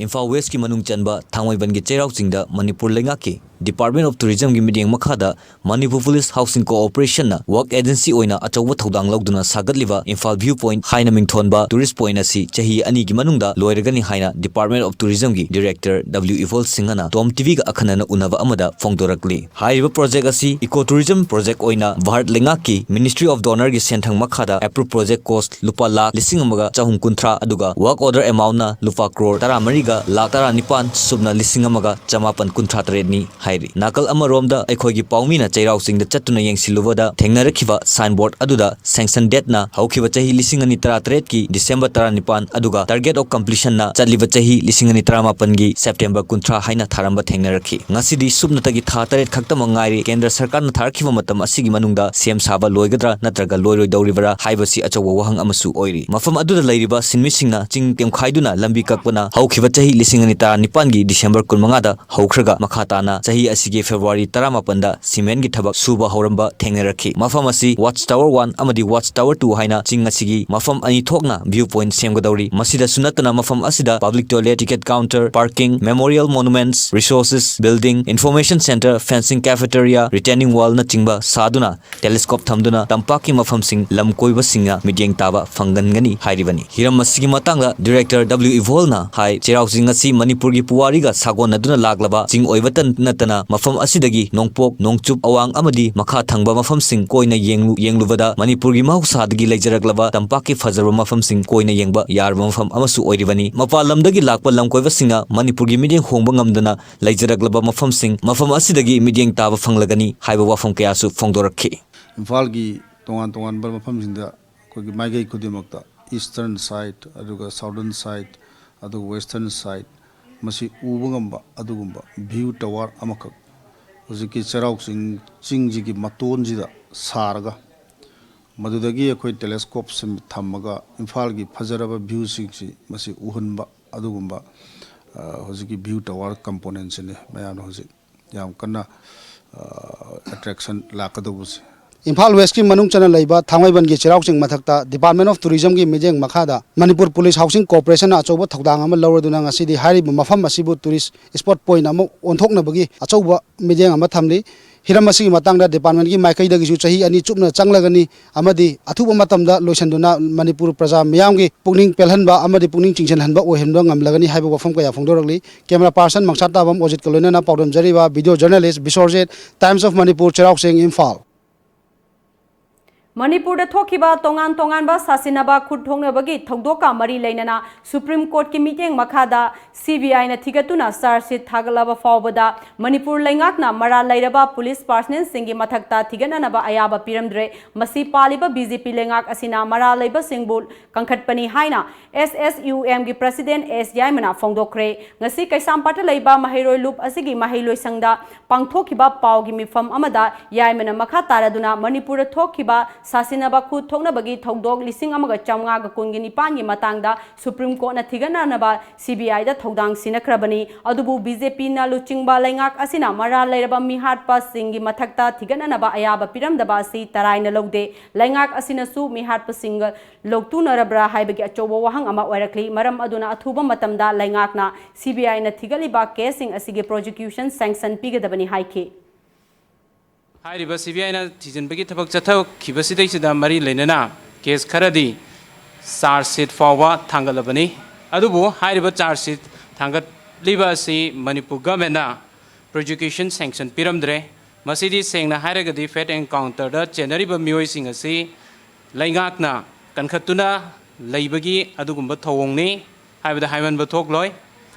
ꯏꯝꯐꯥꯜ ꯋꯦꯁꯀꯤ ꯃꯅꯨꯡ ꯆꯟꯕ ꯊꯥꯡꯃꯩꯕꯟꯒꯤ ꯆꯩꯔꯥꯎ ꯆꯤꯡꯗ ꯃꯅꯤꯄꯨꯔ ꯂꯩꯉꯥꯛꯀꯤ Department of Tourismꯒꯤ ꯃꯤꯠꯌꯦꯡ ꯃꯈꯥꯗ Manipur Village Housing Corporationꯅ work agency ꯑꯣꯏꯅ ꯑꯆꯧꯕ ꯊꯧꯗꯥꯡ ꯂꯧꯗꯨꯅ ꯁꯥꯒꯠꯂꯤꯕ ꯏꯝꯐꯥꯜ View Point ꯍꯥꯏꯅ ꯃꯤꯡꯊꯣꯟꯕ tourist point ꯑꯁꯤ ꯆꯍꯤ ꯑꯅꯤꯒꯤ ꯃꯅꯨꯡꯗ ꯂꯣꯏꯔꯒꯅꯤ ꯍꯥꯏꯅ Department of Tourismꯒꯤ Director W ꯏꯕꯣꯜ ꯁꯤꯡꯍꯅ ꯇꯣꯝ ꯇꯤꯚꯤꯒ ꯑꯈꯟꯅꯅ ꯎꯅꯕ ꯑꯃꯗ ꯐꯣꯡꯗꯣꯔꯛꯂꯤ꯫ ꯍꯥꯏꯔꯤꯕ project ꯑꯁꯤ eco tourism project ꯑꯣꯏꯅ ꯚꯥꯔꯠ ꯂꯩꯉꯥꯛꯀꯤ Ministry of Donorꯒꯤ ꯁꯦꯟꯊꯪ ꯃꯈꯥꯗ approve project cost ꯂꯨꯄꯥ ꯂꯥꯈ ꯂꯤꯁꯤꯡ ꯑꯃꯒ ꯆꯍꯨꯝ ꯀꯨꯟꯊ꯭ꯔꯥ, ꯑꯗꯨꯒ work order amountꯅ ꯂꯨꯄꯥ ꯀ꯭ꯔꯣꯔ ꯇꯔꯥꯃꯔꯤꯒ ꯂꯥꯈ ꯇꯔꯥꯅꯤꯄꯥꯟ ꯁꯨꯞꯅ ꯂꯤꯁꯤꯡ ꯑꯃꯒ ꯆꯃꯥꯄꯟ ꯀꯨꯟꯊ꯭ꯔꯥ ꯇꯔꯦꯠꯅꯤ ꯍꯥꯏꯔꯤ꯫ ꯅꯥꯀꯜ ꯑꯃꯔꯣꯝꯗ ꯑꯩꯈꯣꯏꯒꯤ ꯄꯥꯎꯃꯤꯅ ꯆꯩꯔꯥꯎ ꯆꯤꯡꯗ ꯆꯠꯇꯨꯅ ꯌꯦꯡꯁꯤꯜꯂꯨꯕꯗ ꯊꯦꯡꯅꯔꯛꯈꯤꯕ signboard ꯑꯗꯨꯗ sanction dateꯅ ꯍꯧꯈꯤꯕ ꯆꯍꯤ ꯂꯤꯁꯤꯡ ꯑꯅꯤ ꯇꯔꯥꯇꯔꯦꯠꯀꯤ December ꯇꯔꯥꯅꯤꯄꯥꯟ, ꯑꯗꯨꯒ target of completionꯅ ꯆꯠꯂꯤꯕ ꯆꯍꯤ ꯂꯤꯁꯤꯡ ꯑꯅꯤ ꯇꯔꯥꯃꯥꯄꯟꯒꯤ September ꯀꯨꯟꯊ꯭ꯔꯥ ꯍꯥꯏꯅ ꯊꯥꯔꯝꯕ ꯊꯦꯡꯅꯔꯛꯈꯤ꯫ ꯉꯁꯤꯗꯤ ꯁꯨꯞꯅꯇꯒꯤ ꯊꯥ ꯇꯔꯦꯠ ꯈꯛꯇꯃꯛ ꯉꯥꯏꯔꯤ꯫ ꯀꯦꯟꯗ꯭ꯔ ꯁꯔꯀꯥꯔꯅ ꯊꯥꯔꯛꯈꯤꯕ ꯃꯇꯝ ꯑꯁꯤꯒꯤ ꯃꯅꯨꯡꯗ ꯁꯦꯝ ꯁꯥꯕ ꯂꯣꯏꯒꯗ꯭ꯔꯥ ꯅꯠꯇ꯭ꯔꯒ ꯂꯣꯏꯔꯣꯏꯗꯧꯔꯤꯕ꯭ꯔꯥ ꯍꯥꯏꯕꯁꯤ ꯑꯆꯧꯕ ꯋꯥꯍꯪ ꯑꯃꯁꯨ ꯑꯣꯏꯔꯤ꯫ ꯃꯐꯝ ꯑꯗꯨꯗ ꯂꯩꯔꯤꯕ ꯁꯤꯟꯃꯤꯁꯤꯡꯅ ꯆꯤꯡ ꯇꯦꯝꯈꯥꯏꯗꯨꯅ ꯂꯝꯕꯤ ꯀꯛꯄꯅ ꯍꯧꯈꯤꯕ ꯆꯍꯤ ꯂꯤꯁꯤꯡ ꯑꯅꯤ ꯇꯔꯥꯅꯤꯄꯥꯟꯒꯤ December ꯀꯨꯟꯃꯉꯥꯗ ꯍꯧꯈ꯭ꯔꯒ ꯃꯈꯥ ꯇꯥꯅ ꯆꯍꯤ ꯑꯁꯤꯒꯤ February ꯇꯔꯥꯃꯥꯄꯟꯗ cementꯀꯤ ꯊꯕꯛ ꯁꯨꯕ ꯍꯧꯔꯝꯕ ꯊꯦꯡꯅꯔꯛꯈꯤ꯫ ꯃꯐꯝ ꯑꯁꯤ Watch Tower one ꯑꯃꯗꯤ Watch Tower two ꯍꯥꯏꯅ ꯆꯤꯡ ꯑꯁꯤꯒꯤ ꯃꯐꯝ ꯑꯅꯤ ꯊꯣꯛꯅ view point ꯁꯦꯝꯒꯗꯧꯔꯤ꯫ ꯃꯁꯤꯗꯁꯨ ꯅꯠꯇꯅ ꯃꯐꯝ ꯑꯁꯤꯗ public toilet, ticket counter, parking, memorial monuments, resources building, information center, fencing, cafeteria, retaining wallꯅꯆꯤꯡꯕ ꯁꯥꯗꯨꯅ telescope ꯊꯝꯗꯨꯅ ꯇꯝꯄꯥꯛꯀꯤ ꯃꯐꯝꯁꯤꯡ ꯂꯝ ꯀꯣꯏꯕꯁꯤꯡꯅ ꯃꯤꯠꯌꯦꯡ ꯇꯥꯕ ꯐꯪꯍꯟꯒꯅꯤ ꯍꯥꯏꯔꯤꯕꯅꯤ꯫ ꯍꯤꯔꯝ ꯑꯁꯤꯒꯤ ꯃꯇꯥꯡꯗ Director W ꯏꯕꯣꯜꯅ ꯍꯥꯏ, ꯆꯩꯔꯥꯎ ꯍꯧꯖꯤꯛ ꯉꯁꯤ ꯃꯅꯤꯄꯨꯔꯒꯤ ꯄꯨꯋꯥꯔꯤꯒ ꯁꯥꯒꯣꯟꯅꯗꯨꯅ ꯂꯥꯛꯂꯕ ꯆꯤꯡ ꯑꯣꯏꯕꯇ ꯅꯠꯇꯅ ꯃꯐꯝ ꯑꯁꯤꯗꯒꯤ ꯅꯣꯡꯄꯣꯛ, ꯅꯣꯡꯆꯨꯞ, ꯑꯋꯥꯡ ꯑꯃꯗꯤ ꯃꯈꯥ ꯊꯪꯕ ꯃꯐꯝꯁꯤꯡ ꯀꯣꯏꯅ ꯌꯦꯡꯂꯨ-, ꯌꯦꯡꯂꯨꯕꯗ ꯃꯅꯤꯄꯨꯔꯒꯤ ꯃꯍꯧꯁꯥꯗꯒꯤ ꯂꯩꯖꯔꯛꯂꯕ ꯇꯝꯄꯥꯛꯀꯤ ꯐꯖꯔꯕ ꯃꯐꯝꯁꯤꯡ ꯀꯣꯏꯅ ꯌꯦꯡꯕ ꯌꯥꯔꯕ ꯃꯐꯝ ꯑꯃꯁꯨ ꯑꯣꯏꯔꯤꯕꯅꯤ꯫ ꯃꯄꯥꯟ ꯂꯝꯗꯒꯤ ꯂꯥꯛꯄ ꯂꯝꯀꯣꯏꯕꯁꯤꯡꯅ ꯃꯅꯤꯄꯨꯔꯒꯤ ꯃꯤꯠꯌꯦꯡ ꯍꯣꯡꯕ ꯉꯝꯗꯅ ꯂꯩꯖꯔꯛꯂꯕ ꯃꯐꯝꯁꯤꯡ, ꯃꯐꯝ ꯑꯁꯤꯗꯒꯤ ꯃꯤꯠꯌꯦꯡ ꯇꯥꯕ ꯐꯪꯂꯒꯅꯤ ꯍꯥꯏꯕ ꯋꯥꯐꯝ ꯀꯌꯥꯁꯨ ꯐꯣꯡꯗꯣꯔꯛꯈꯤ꯫ ꯏꯝꯐꯥꯜꯒꯤ ꯇꯣꯉꯥꯟ ꯇꯣꯉꯥꯟꯕ ꯃꯐꯝꯁꯤꯡꯗ ꯑꯩꯈꯣꯏꯒꯤ ꯃꯥꯏꯀꯩ ꯈꯨꯗꯤꯡꯃꯛꯇ, Eastern side, ꯑꯗꯨꯒ Southern side, ꯑꯗꯨꯒ Western side, ꯃꯁꯤ ꯎꯕ ꯉꯝꯕ ꯑꯗꯨꯒꯨꯝꯕ view tower ꯑꯃꯈꯛ ꯍꯧꯖꯤꯛꯀꯤ ꯆꯩꯔꯥꯎ ꯆꯤꯡ, ꯆꯤꯡꯁꯤꯒꯤ ꯃꯇꯣꯟꯁꯤꯗ ꯁꯥꯔꯒ, ꯃꯗꯨꯗꯒꯤ ꯑꯩꯈꯣꯏ telescope ꯁꯤꯡ ꯊꯝꯃꯒ ꯏꯝꯐꯥꯜꯒꯤ ꯐꯖꯔꯕ view ꯁꯤꯡꯁꯤ ꯃꯁꯤ ꯎꯍꯟꯕ ꯑꯗꯨꯒꯨꯝꯕ, ꯑ, ꯍꯧꯖꯤꯛꯀꯤ view tower component ꯁꯤꯅꯤ ꯃꯌꯥꯝꯅ ꯍꯧꯖꯤꯛ ꯌꯥꯝ ꯀꯟꯅ, ꯑ, attraction ꯂꯥꯛꯀꯗꯧꯕꯁꯦ꯫ ꯏꯝꯐꯥꯜ West ꯀꯤ ꯃꯅꯨꯡ ꯆꯟꯅ ꯂꯩꯕ ꯊꯥꯡꯃꯩꯕꯟꯒꯤ ꯆꯩꯔꯥꯎ ꯆꯤꯡ ꯃꯊꯛꯇ Department of Tourism ꯒꯤ ꯃꯤꯠꯌꯦꯡ ꯃꯈꯥꯗ ꯃꯅꯤꯄꯨꯔ Police Housing Corporation ꯅ ꯑꯆꯧꯕ ꯊꯧꯗꯥꯡ ꯑꯃ ꯂꯧꯔꯗꯨꯅ ꯉꯁꯤꯗꯤ ꯍꯥꯏꯔꯤꯕ ꯃꯐꯝ ꯑꯁꯤꯕꯨ tourist spot point ꯑꯃ ꯑꯣꯟꯊꯣꯛꯅꯕꯒꯤ ꯑꯆꯧꯕ ꯃꯤꯠꯌꯦꯡ ꯑꯃ ꯊꯝꯂꯤ꯫ ꯍꯤꯔꯝ ꯑꯁꯤꯒꯤ ꯃꯇꯥꯡꯗ department ꯀꯤ ꯃꯥꯏꯀꯩꯗꯒꯤꯁꯨ ꯆꯍꯤ ꯑꯅꯤ ꯆꯨꯞꯅ ꯆꯪꯂꯒꯅꯤ ꯑꯃꯗꯤ ꯑꯊꯨꯕ ꯃꯇꯝꯗ ꯂꯣꯏꯁꯤꯟꯗꯨꯅ ꯃꯅꯤꯄꯨꯔ ꯄ꯭ꯔꯖꯥ ꯃꯤꯌꯥꯝꯒꯤ ꯄꯨꯛꯅꯤꯡ ꯄꯦꯜꯍꯟꯕ ꯑꯃꯗꯤ ꯄꯨꯛꯅꯤꯡ ꯆꯤꯡꯁꯤꯟꯍꯟꯕ ꯑꯣꯏꯍꯟꯕ ꯉꯝꯂꯒꯅꯤ ꯍꯥꯏꯕ ꯋꯥꯐꯝ ꯀꯌꯥ ꯐꯣꯡꯗꯣꯔꯛꯂꯤ꯫ Camera person ꯃꯪꯁꯥ ꯇꯥꯕꯝ ꯑꯣꯖꯤꯠꯀ ꯂꯣꯏꯅꯅ ꯄꯥꯎꯗꯝꯖꯔꯤꯕ video journalist ꯕꯤꯁ꯭ꯋꯔꯖꯤꯠ, Times of Manipur, ꯆꯩꯔꯥꯎ ꯆꯤꯡ, ꯏꯝꯐꯥꯜ꯫ ꯃꯅꯤꯄꯨꯔꯗ ꯊꯣꯛꯈꯤꯕ ꯇꯣꯉꯥꯟ ꯇꯣꯉꯥꯟꯕ ꯁꯥꯁꯤꯟꯅꯕ ꯈꯨꯠ ꯊꯣꯛꯅꯕꯒꯤ ꯊꯧꯗꯣꯛꯀ ꯃꯔꯤ ꯂꯩꯅꯅ Supreme Court ꯀꯤ ꯃꯤꯠꯌꯦꯡ ꯃꯈꯥꯗ C B I ꯅ ꯊꯤꯒꯠꯇꯨꯅ charge sheet ꯊꯥꯒꯠꯂꯕ ꯐꯥꯎꯕꯗ ꯃꯅꯤꯄꯨꯔ ꯂꯩꯉꯥꯛꯅ ꯃꯔꯥꯜ ꯂꯩꯔꯕ police personnel ꯁꯤꯡꯒꯤ ꯃꯊꯛꯇ ꯊꯤꯒꯠꯅꯅꯕ ꯑꯌꯥꯕ ꯄꯤꯔꯝꯗ꯭ꯔꯦ꯫ ꯃꯁꯤ ꯄꯥꯜꯂꯤꯕ B J P ꯂꯩꯉꯥꯛ ꯑꯁꯤꯅ ꯃꯔꯥꯜ ꯂꯩꯕꯁꯤꯡꯕꯨ ꯀꯟꯈꯠꯄꯅꯤ ꯍꯥꯏꯅ S S U M ꯒꯤ President S ꯌꯥꯏꯃꯅ ꯐꯣꯡꯗꯣꯛꯈ꯭ꯔꯦ꯫ ꯉꯁꯤ ꯀꯩꯁꯥꯝꯄꯥꯠꯇ ꯂꯩꯕ ꯃꯍꯩꯔꯣꯏ ꯂꯨꯞ ꯑꯁꯤꯒꯤ ꯃꯍꯩꯂꯣꯏꯁꯪꯗ ꯄꯥꯡꯊꯣꯛꯈꯤꯕ ꯄꯥꯎꯒꯤ ꯃꯤꯐꯝ ꯑꯃꯗ ꯌꯥꯏꯃꯅ ꯃꯈꯥ ꯇꯥꯔꯗꯨꯅ ꯃꯅꯤꯄꯨꯔꯗ ꯊꯣꯛꯈꯤꯕ ꯁꯥꯁꯤꯟꯅꯕ ꯈꯨꯠ ꯊꯣꯛꯅꯕꯒꯤ ꯊꯧꯗꯣꯛ ꯂꯤꯁꯤꯡ ꯑꯃꯒ ꯆꯥꯝꯃꯉꯥꯒ ꯀꯨꯟꯒ ꯅꯤꯄꯥꯟꯒꯤ ꯃꯇꯥꯡꯗ Supreme Court ꯅ ꯊꯤꯒꯠꯅꯅꯕ C B I ꯗ ꯊꯧꯗꯥꯡ ꯁꯤꯟꯅꯈ꯭ꯔꯕꯅꯤ꯫ ꯑꯗꯨꯕꯨ B J P ꯅ ꯂꯨꯆꯤꯡꯕ ꯂꯩꯉꯥꯛ ꯑꯁꯤꯅ ꯃꯔꯥꯜ ꯂꯩꯔꯕ ꯃꯤꯍꯥꯠꯄꯁꯤꯡꯒꯤ ꯃꯊꯛꯇ ꯊꯤꯒꯠꯅꯅꯕ ꯑꯌꯥꯕ ꯄꯤꯔꯝꯗꯕ ꯑꯁꯤ ꯇꯔꯥꯏꯅ ꯂꯧꯗꯦ꯫ ꯂꯩꯉꯥꯛ ꯑꯁꯤꯅꯁꯨ ꯃꯤꯍꯥꯠꯄꯁꯤꯡꯒ ꯂꯧꯇꯨꯅꯔꯕ꯭ꯔꯥ ꯍꯥꯏꯕꯒꯤ ꯑꯆꯧꯕ ꯋꯥꯍꯪ ꯑꯃ ꯑꯣꯏꯔꯛꯂꯤ꯫ ꯃꯔꯝ ꯑꯗꯨꯅ ꯑꯊꯨꯕ ꯃꯇꯝꯗ ꯂꯩꯉꯥꯛꯅ C B I ꯅ ꯊꯤꯒꯠꯂꯤꯕ case ꯁꯤꯡ ꯑꯁꯤꯒꯤ prosecution sanction ꯄꯤꯒꯗꯕꯅꯤ ꯍꯥꯏꯈꯤ꯫ ꯍꯥꯏꯔꯤꯕ C B I ꯅ ꯊꯤꯖꯤꯟꯕꯒꯤ ꯊꯕꯛ ꯆꯠꯊꯈꯤꯕꯁꯤꯗꯩꯁꯤꯗ ꯃꯔꯤ ꯂꯩꯅꯅ case ꯈꯔꯗꯤ charge sheet ꯐꯥꯎꯕ ꯊꯥꯡꯒꯠꯂꯕꯅꯤ꯫ ꯑꯗꯨꯕꯨ ꯍꯥꯏꯔꯤꯕ ꯆꯥꯔꯖ ꯁꯤꯠ ꯊꯥꯡꯒꯠꯂꯤꯕ ꯑꯁꯤ ꯃꯅꯤꯄꯨꯔ ꯒꯚꯔꯟꯃꯦꯟꯅ ꯄ꯭ꯔꯣꯁꯤꯀ꯭ꯌꯨꯁꯟ ꯁꯦꯡꯁꯟ ꯄꯤꯔꯝꯗ꯭ꯔꯦ꯫ ꯃꯁꯤꯗꯤ ꯁꯦꯡꯅ ꯍꯥꯏꯔꯒꯗꯤ ꯐꯦꯠ ꯑꯦꯟꯀꯥꯎꯟꯇꯔꯗ ꯆꯦꯟꯅꯔꯤꯕ ꯃꯤꯑꯣꯏꯁꯤꯡ ꯑꯁꯤ ꯂꯩꯉꯥꯛꯅ ꯀꯟꯈꯠꯇꯨꯅ ꯂꯩꯕꯒꯤ ꯑꯗꯨꯒꯨꯝꯕ ꯊꯧꯑꯣꯡꯅꯤ ꯍꯥꯏꯕꯗ ꯍꯥꯏꯃꯟꯕ ꯊꯣꯛꯂꯣꯏ꯫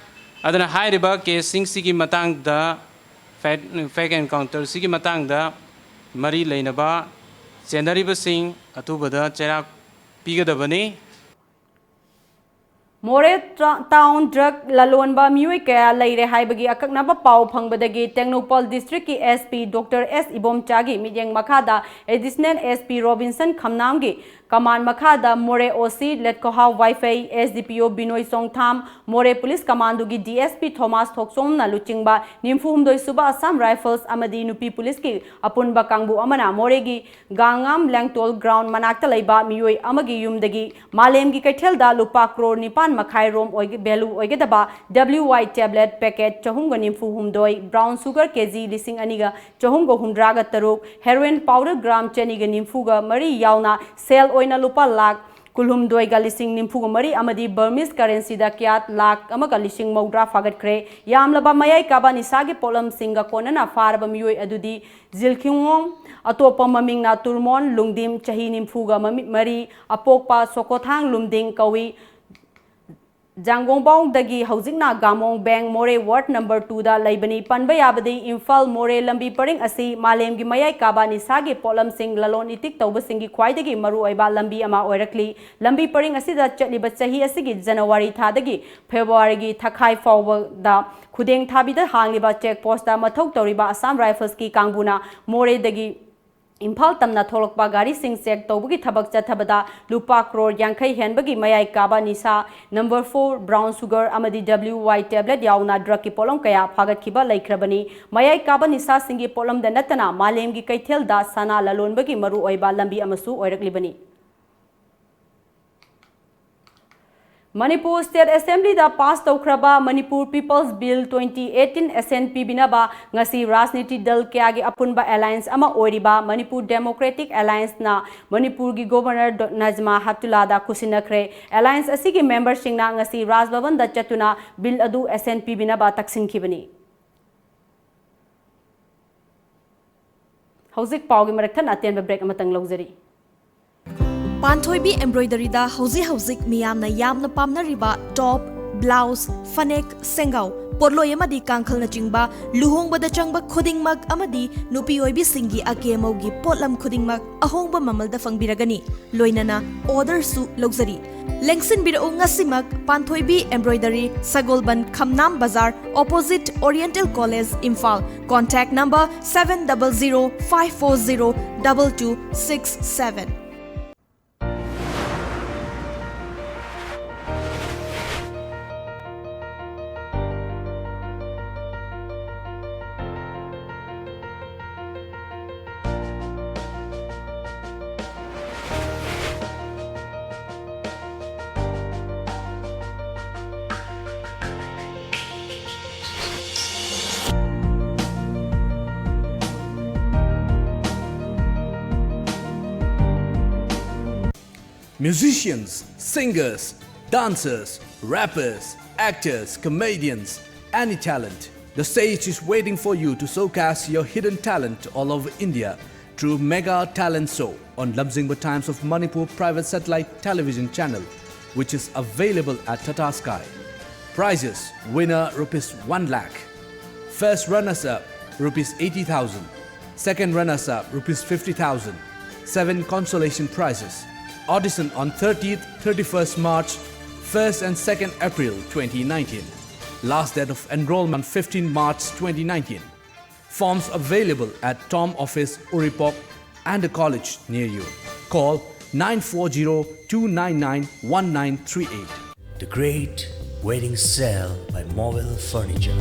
ꯑꯗꯨꯅ ꯍꯥꯏꯔꯤꯕ ꯀꯦꯁꯁꯤꯡꯁꯤꯒꯤ ꯃꯇꯥꯡꯗ ꯐꯦꯠ ꯐꯦꯛ ꯑꯦꯟꯀꯥꯎꯟꯇꯔꯁꯤꯒꯤ ꯃꯇꯥꯡꯗ ꯃꯔꯤ ꯂꯩꯅꯕ ꯆꯦꯟꯅꯔꯤꯕꯁꯤꯡ ꯑꯊꯨꯕꯗ ꯆꯩꯔꯥꯛ ꯄꯤꯒꯗꯕꯅꯤ꯫ ꯃꯣꯔꯦ ꯇꯥꯎꯟ ꯗ꯭ꯔꯒ ꯂꯂꯣꯟꯕ ꯃꯤꯑꯣꯏ ꯀꯌꯥ ꯂꯩꯔꯦ ꯍꯥꯏꯕꯒꯤ ꯑꯀꯛꯅꯕ ꯄꯥꯎ ꯐꯪꯕꯗꯒꯤ ꯇꯦꯡꯅꯧꯄꯜ ꯗꯤꯁꯇ꯭ꯔꯤꯛꯀꯤ ꯑꯦꯁ ꯄꯤ ꯗꯣꯛꯇꯔ ꯑꯦꯁ ꯏꯕꯣꯝꯆꯥꯒꯤ ꯃꯤꯠꯌꯦꯡ ꯃꯈꯥꯗ ꯑꯦꯗꯤꯁꯅꯦꯜ ꯑꯦꯁ ꯄꯤ ꯔꯣꯕꯤꯟꯁꯟ ꯈꯝꯅꯥꯝꯒꯤ ꯀꯃꯥꯟ ꯃꯈꯥꯗ ꯃꯣꯔꯦ ꯑꯣ ꯁꯤ ꯂꯦꯠꯀꯣꯍꯥꯎ ꯋꯥꯏꯐꯩ, ꯑꯦꯁ ꯗꯤ ꯄꯤ ꯑꯣ ꯕꯤꯅꯣꯏ ꯆꯣꯡꯊꯥꯝ, ꯃꯣꯔꯦ police ꯀꯃꯥꯟꯗꯣꯒꯤ D S P Thomas ꯊꯣꯛꯆꯣꯝꯅ ꯂꯨꯆꯤꯡꯕ ꯅꯤꯐꯨ ꯍꯨꯝꯗꯣꯏ ꯁꯨꯕ ꯑꯁꯥꯝ ꯔꯥꯏꯐꯜꯁ ꯑꯃꯗꯤ ꯅꯨꯄꯤ ꯄꯨꯂꯤꯁꯀꯤ ꯑꯄꯨꯟꯕ ꯀꯥꯡꯕꯨ ꯑꯃꯅ ꯃꯣꯔꯦꯒꯤ ꯒꯥꯡꯉꯥꯝ ꯂꯦꯡꯇꯣꯜ ꯒ꯭ꯔꯥꯎꯟ ꯃꯅꯥꯛꯇ ꯂꯩꯕ ꯃꯤꯑꯣꯏ ꯑꯃꯒꯤ ꯌꯨꯝꯗꯒꯤ ꯃꯥꯂꯦꯝꯒꯤ ꯀꯩꯊꯦꯜꯗ ꯂꯨꯄꯥ ꯀ꯭ꯔꯣꯔ ꯅꯤꯄꯥꯟ ꯃꯈꯥꯏ ꯔꯣꯝ ꯑꯣꯏꯒ-, value ꯑꯣꯏꯒꯗꯕ W Y tablet packet ꯆꯍꯨꯝꯒ ꯅꯤꯐꯨ ꯍꯨꯝꯗꯣꯏ, brown sugar K G ꯂꯤꯁꯤꯡ ꯑꯅꯤꯒ ꯆꯍꯨꯝꯒ ꯍꯨꯝꯗ꯭ꯔꯥꯒ ꯇꯔꯨꯛ, heroin powder gram ꯆꯅꯤꯒ ꯅꯤꯐꯨꯒ ꯃꯔꯤ ꯌꯥꯎꯅ ꯁꯦꯜ ꯑꯣꯏꯅ ꯂꯨꯄꯥ ꯂꯥꯈ ꯀꯨꯜꯍꯨꯝꯗꯣꯏꯒ ꯂꯤꯁꯤꯡ ꯅꯤꯐꯨꯒ ꯃꯔꯤ ꯑꯃꯗꯤ Burmese currencyꯗ ꯀ꯭ꯌꯥꯠ ꯂꯥꯈ ꯑꯃꯒ ꯂꯤꯁꯤꯡ ꯃꯧꯗ꯭ꯔꯥ ꯐꯥꯒꯠꯈ꯭ꯔꯦ꯫ ꯌꯥꯝꯂꯕ ꯃꯌꯥꯏ ꯀꯥꯕ ꯅꯤꯁꯥꯒꯤ ꯄꯣꯠꯂꯝꯁꯤꯡꯒ ꯀꯣꯟꯅꯅ ꯐꯥꯔꯕ ꯃꯤꯑꯣꯏ ꯑꯗꯨꯗꯤ ꯖꯤꯜꯈꯤꯡꯉꯣꯡ, ꯑꯇꯣꯞꯄ ꯃꯃꯤꯡꯅ ꯇꯨꯔꯃꯣꯟ ꯂꯨꯡꯗꯤꯝ, ꯆꯍꯤ ꯅꯤꯐꯨꯒ ꯃꯔꯤ, ꯑꯄꯣꯛꯄ ꯁꯣꯀꯣꯊꯥꯡ ꯂꯨꯝꯗꯤꯡ ꯀꯧꯏ꯫ ꯖꯥꯡꯒꯣꯡꯕꯥꯎꯗꯒꯤ ꯍꯧꯖꯤꯛꯅ ꯒꯥꯃꯣꯡ ꯕꯦꯡ ꯃꯣꯔꯦ ꯋꯥꯔꯗ ꯅꯝꯕꯔ ꯇꯨꯗ ꯂꯩꯕꯅꯤ꯫ ꯄꯟꯕ ꯌꯥꯕꯗꯤ ꯏꯝꯐꯥꯜ ꯃꯣꯔꯦ ꯂꯝꯕꯤ ꯄꯔꯤꯡ ꯑꯁꯤ ꯃꯥꯂꯦꯝꯒꯤ ꯃꯌꯥꯏ ꯀꯥꯕ ꯅꯤꯁꯥꯒꯤ ꯄꯣꯠꯂꯝꯁꯤꯡ ꯂꯂꯣꯟ ꯏꯇꯤꯛ ꯇꯧꯕꯁꯤꯡꯒꯤ ꯈ꯭ꯋꯥꯏꯗꯒꯤ ꯃꯔꯨꯑꯣꯏꯕ ꯂꯝꯕꯤ ꯑꯃ ꯑꯣꯏꯔꯛꯂꯤ꯫ ꯂꯝꯕꯤ ꯄꯔꯤꯡ ꯑꯁꯤꯗ ꯆꯠꯂꯤꯕ ꯆꯍꯤ ꯑꯁꯤꯒꯤ ꯖꯅꯋꯥꯔꯤ ꯊꯥꯗꯒꯤ ꯐꯦꯕ꯭ꯔꯨꯋꯥꯔꯤꯒꯤ ꯊꯥꯈꯥꯏ ꯐꯥꯎꯕꯗ ꯈꯨꯗꯦꯡ ꯊꯥꯕꯤꯗ ꯍꯥꯡꯂꯤꯕ ꯆꯦꯛ ꯄꯣꯁꯇ ꯃꯊꯧ ꯇꯧꯔꯤꯕ ꯑꯁꯥꯝ ꯔꯥꯏꯐꯜꯁꯀꯤ ꯀꯥꯡꯕꯨꯅ ꯃꯣꯔꯦꯗꯒꯤ ꯏꯝꯐꯥꯜ ꯇꯝꯅ ꯊꯣꯛꯂꯛꯄ ꯒꯥꯔꯤꯁꯤꯡ ꯆꯦꯛ ꯇꯧꯕꯒꯤ ꯊꯕꯛ ꯆꯠꯊꯕꯗ ꯂꯨꯄꯥ ꯀ꯭ꯔꯣꯔ ꯌꯥꯡꯈꯩ ꯍꯦꯟꯕꯒꯤ ꯃꯌꯥꯏ ꯀꯥꯕ ꯅꯤꯁꯥ number four brown sugar ꯑꯃꯗꯤ W Y tablet ꯌꯥꯎꯅ ꯗ꯭ꯔꯒꯀꯤ ꯄꯣꯠꯂꯝ ꯀꯌꯥ ꯐꯥꯒꯠꯈꯤꯕ ꯂꯩꯈ꯭ꯔꯕꯅꯤ꯫ ꯃꯌꯥꯏ ꯀꯥꯕ ꯅꯤꯁꯥꯁꯤꯡꯒꯤ ꯄꯣꯠꯂꯝꯗ ꯅꯠꯇꯅ ꯃꯥꯂꯦꯝꯒꯤ ꯀꯩꯊꯦꯜꯗ ꯁꯅꯥ ꯂꯂꯣꯟꯕꯒꯤ ꯃꯔꯨꯑꯣꯏꯕ ꯂꯝꯕꯤ ꯑꯃꯁꯨ ꯑꯣꯏꯔꯛꯂꯤꯕꯅꯤ꯫ ꯃꯅꯤꯄꯨꯔ ꯁ꯭ꯇꯦꯠ ꯑꯦꯁꯦꯝꯕ꯭ꯂꯤꯗ ꯄꯥꯁ ꯇꯧꯈ꯭ꯔꯕ Manipur people's bill twenty eighteen ꯑꯦꯁꯦꯟ ꯄꯤꯕꯤꯅꯕ ꯉꯁꯤ ꯔꯥꯖꯅꯤꯇꯤ ꯗꯜ ꯀꯌꯥꯒꯤ ꯑꯄꯨꯟꯕ ꯑꯦꯂꯥꯏꯟꯁ ꯑꯃ ꯑꯣꯏꯔꯤꯕ ꯃꯅꯤꯄꯨꯔ ꯗꯦꯃꯣꯀ꯭ꯔꯦꯇꯤꯛ ꯑꯦꯂꯥꯏꯟꯁꯅ ꯃꯅꯤꯄꯨꯔꯒꯤ ꯒꯣꯚꯔꯅꯔ ꯗꯣ-, ꯅꯖꯃꯥ ꯍꯦꯞꯇꯨꯂꯥꯗ ꯈꯨꯠꯁꯤꯟꯅꯈ꯭ꯔꯦ꯫ ꯑꯦꯂꯥꯏꯟꯁ ꯑꯁꯤꯒꯤ ꯃꯦꯝꯕꯔꯁꯤꯡꯅ ꯉꯁꯤ ꯔꯥꯖꯚꯕꯟꯗ ꯆꯠꯇꯨꯅ ꯕꯤꯜ ꯑꯗꯨ ꯑꯦꯁꯦꯟ ꯄꯤꯕꯤꯅꯕ ꯇꯛꯁꯤꯟꯈꯤꯕꯅꯤ꯫ ꯍꯧꯖꯤꯛ ꯄꯥꯎꯒꯤ ꯃꯔꯛ ꯊꯠꯅ ꯑꯇꯦꯟꯕ ꯕ꯭ꯔꯦꯛ ꯑꯃꯇꯪ ꯂꯧꯖꯔꯤ꯫ ꯄꯥꯟꯊꯣꯏꯕꯤ ꯑꯦꯝꯕ꯭ꯔꯣꯏꯗꯔꯤꯗ ꯍꯧꯖꯤꯛ ꯍꯧꯖꯤꯛ ꯃꯤꯌꯥꯝꯅ ꯌꯥꯝꯅ ꯄꯥꯝꯅꯔꯤꯕ ꯇꯣꯞ, ꯕ꯭ꯂꯥꯎꯁ, ꯐꯅꯦꯛ, ꯁꯦꯡꯒꯥꯎ, ꯄꯣꯠꯂꯣꯏ ꯑꯃꯗꯤ ꯀꯥꯡꯈꯜꯅꯆꯤꯡꯕ ꯂꯨꯍꯣꯡꯕꯗ ꯆꯪꯕ ꯈꯨꯗꯤꯡꯃꯛ ꯑꯃꯗꯤ ꯅꯨꯄꯤ ꯑꯣꯏꯕꯤꯁꯤꯡꯒꯤ ꯑꯀꯦ ꯑꯃꯧꯒꯤ ꯄꯣꯠꯂꯝ ꯈꯨꯗꯤꯡꯃꯛ ꯑꯍꯣꯡꯕ ꯃꯃꯜꯗ ꯐꯪꯕꯤꯔꯒꯅꯤ꯫ ꯂꯣꯏꯅꯅ ꯑꯣꯔꯗꯔꯁꯨ ꯂꯧꯖꯔꯤ꯫ ꯂꯦꯡꯁꯤꯟꯕꯤꯔꯛꯎ ꯉꯁꯤꯃꯛ ꯄꯥꯟꯊꯣꯏꯕꯤ ꯑꯦꯝꯕ꯭ꯔꯣꯏꯗꯔꯤ, ꯁꯒꯣꯜꯕꯟ ꯈꯝꯅꯥꯝ ꯕꯖꯥꯔ, opposite oriental college, Imphal. Contact number seven double zero five four zero double two six seven. Musicians, singers, dancers, rappers, actors, comedians, any talent. The stage is waiting for you to showcase your hidden talent all over India through Mega Talent Show on Lamjingba Times of Manipur private satellite television channel, which is available at Tata Sky. Prizes: winner rupees one lakh, first runners up rupees eighty thousand, second runners up rupees fifty thousand, seven consolation prizes. Audition on thirtieth, thirty-first March, first and second April twenty nineteen. Last date of enrollment, fifteen March twenty nineteen. Forms available at Tom Office, Uripok, and a college near you. Call nine four zero two nine nine one nine three eight. The Great Wedding Sale by Mobile Furniture.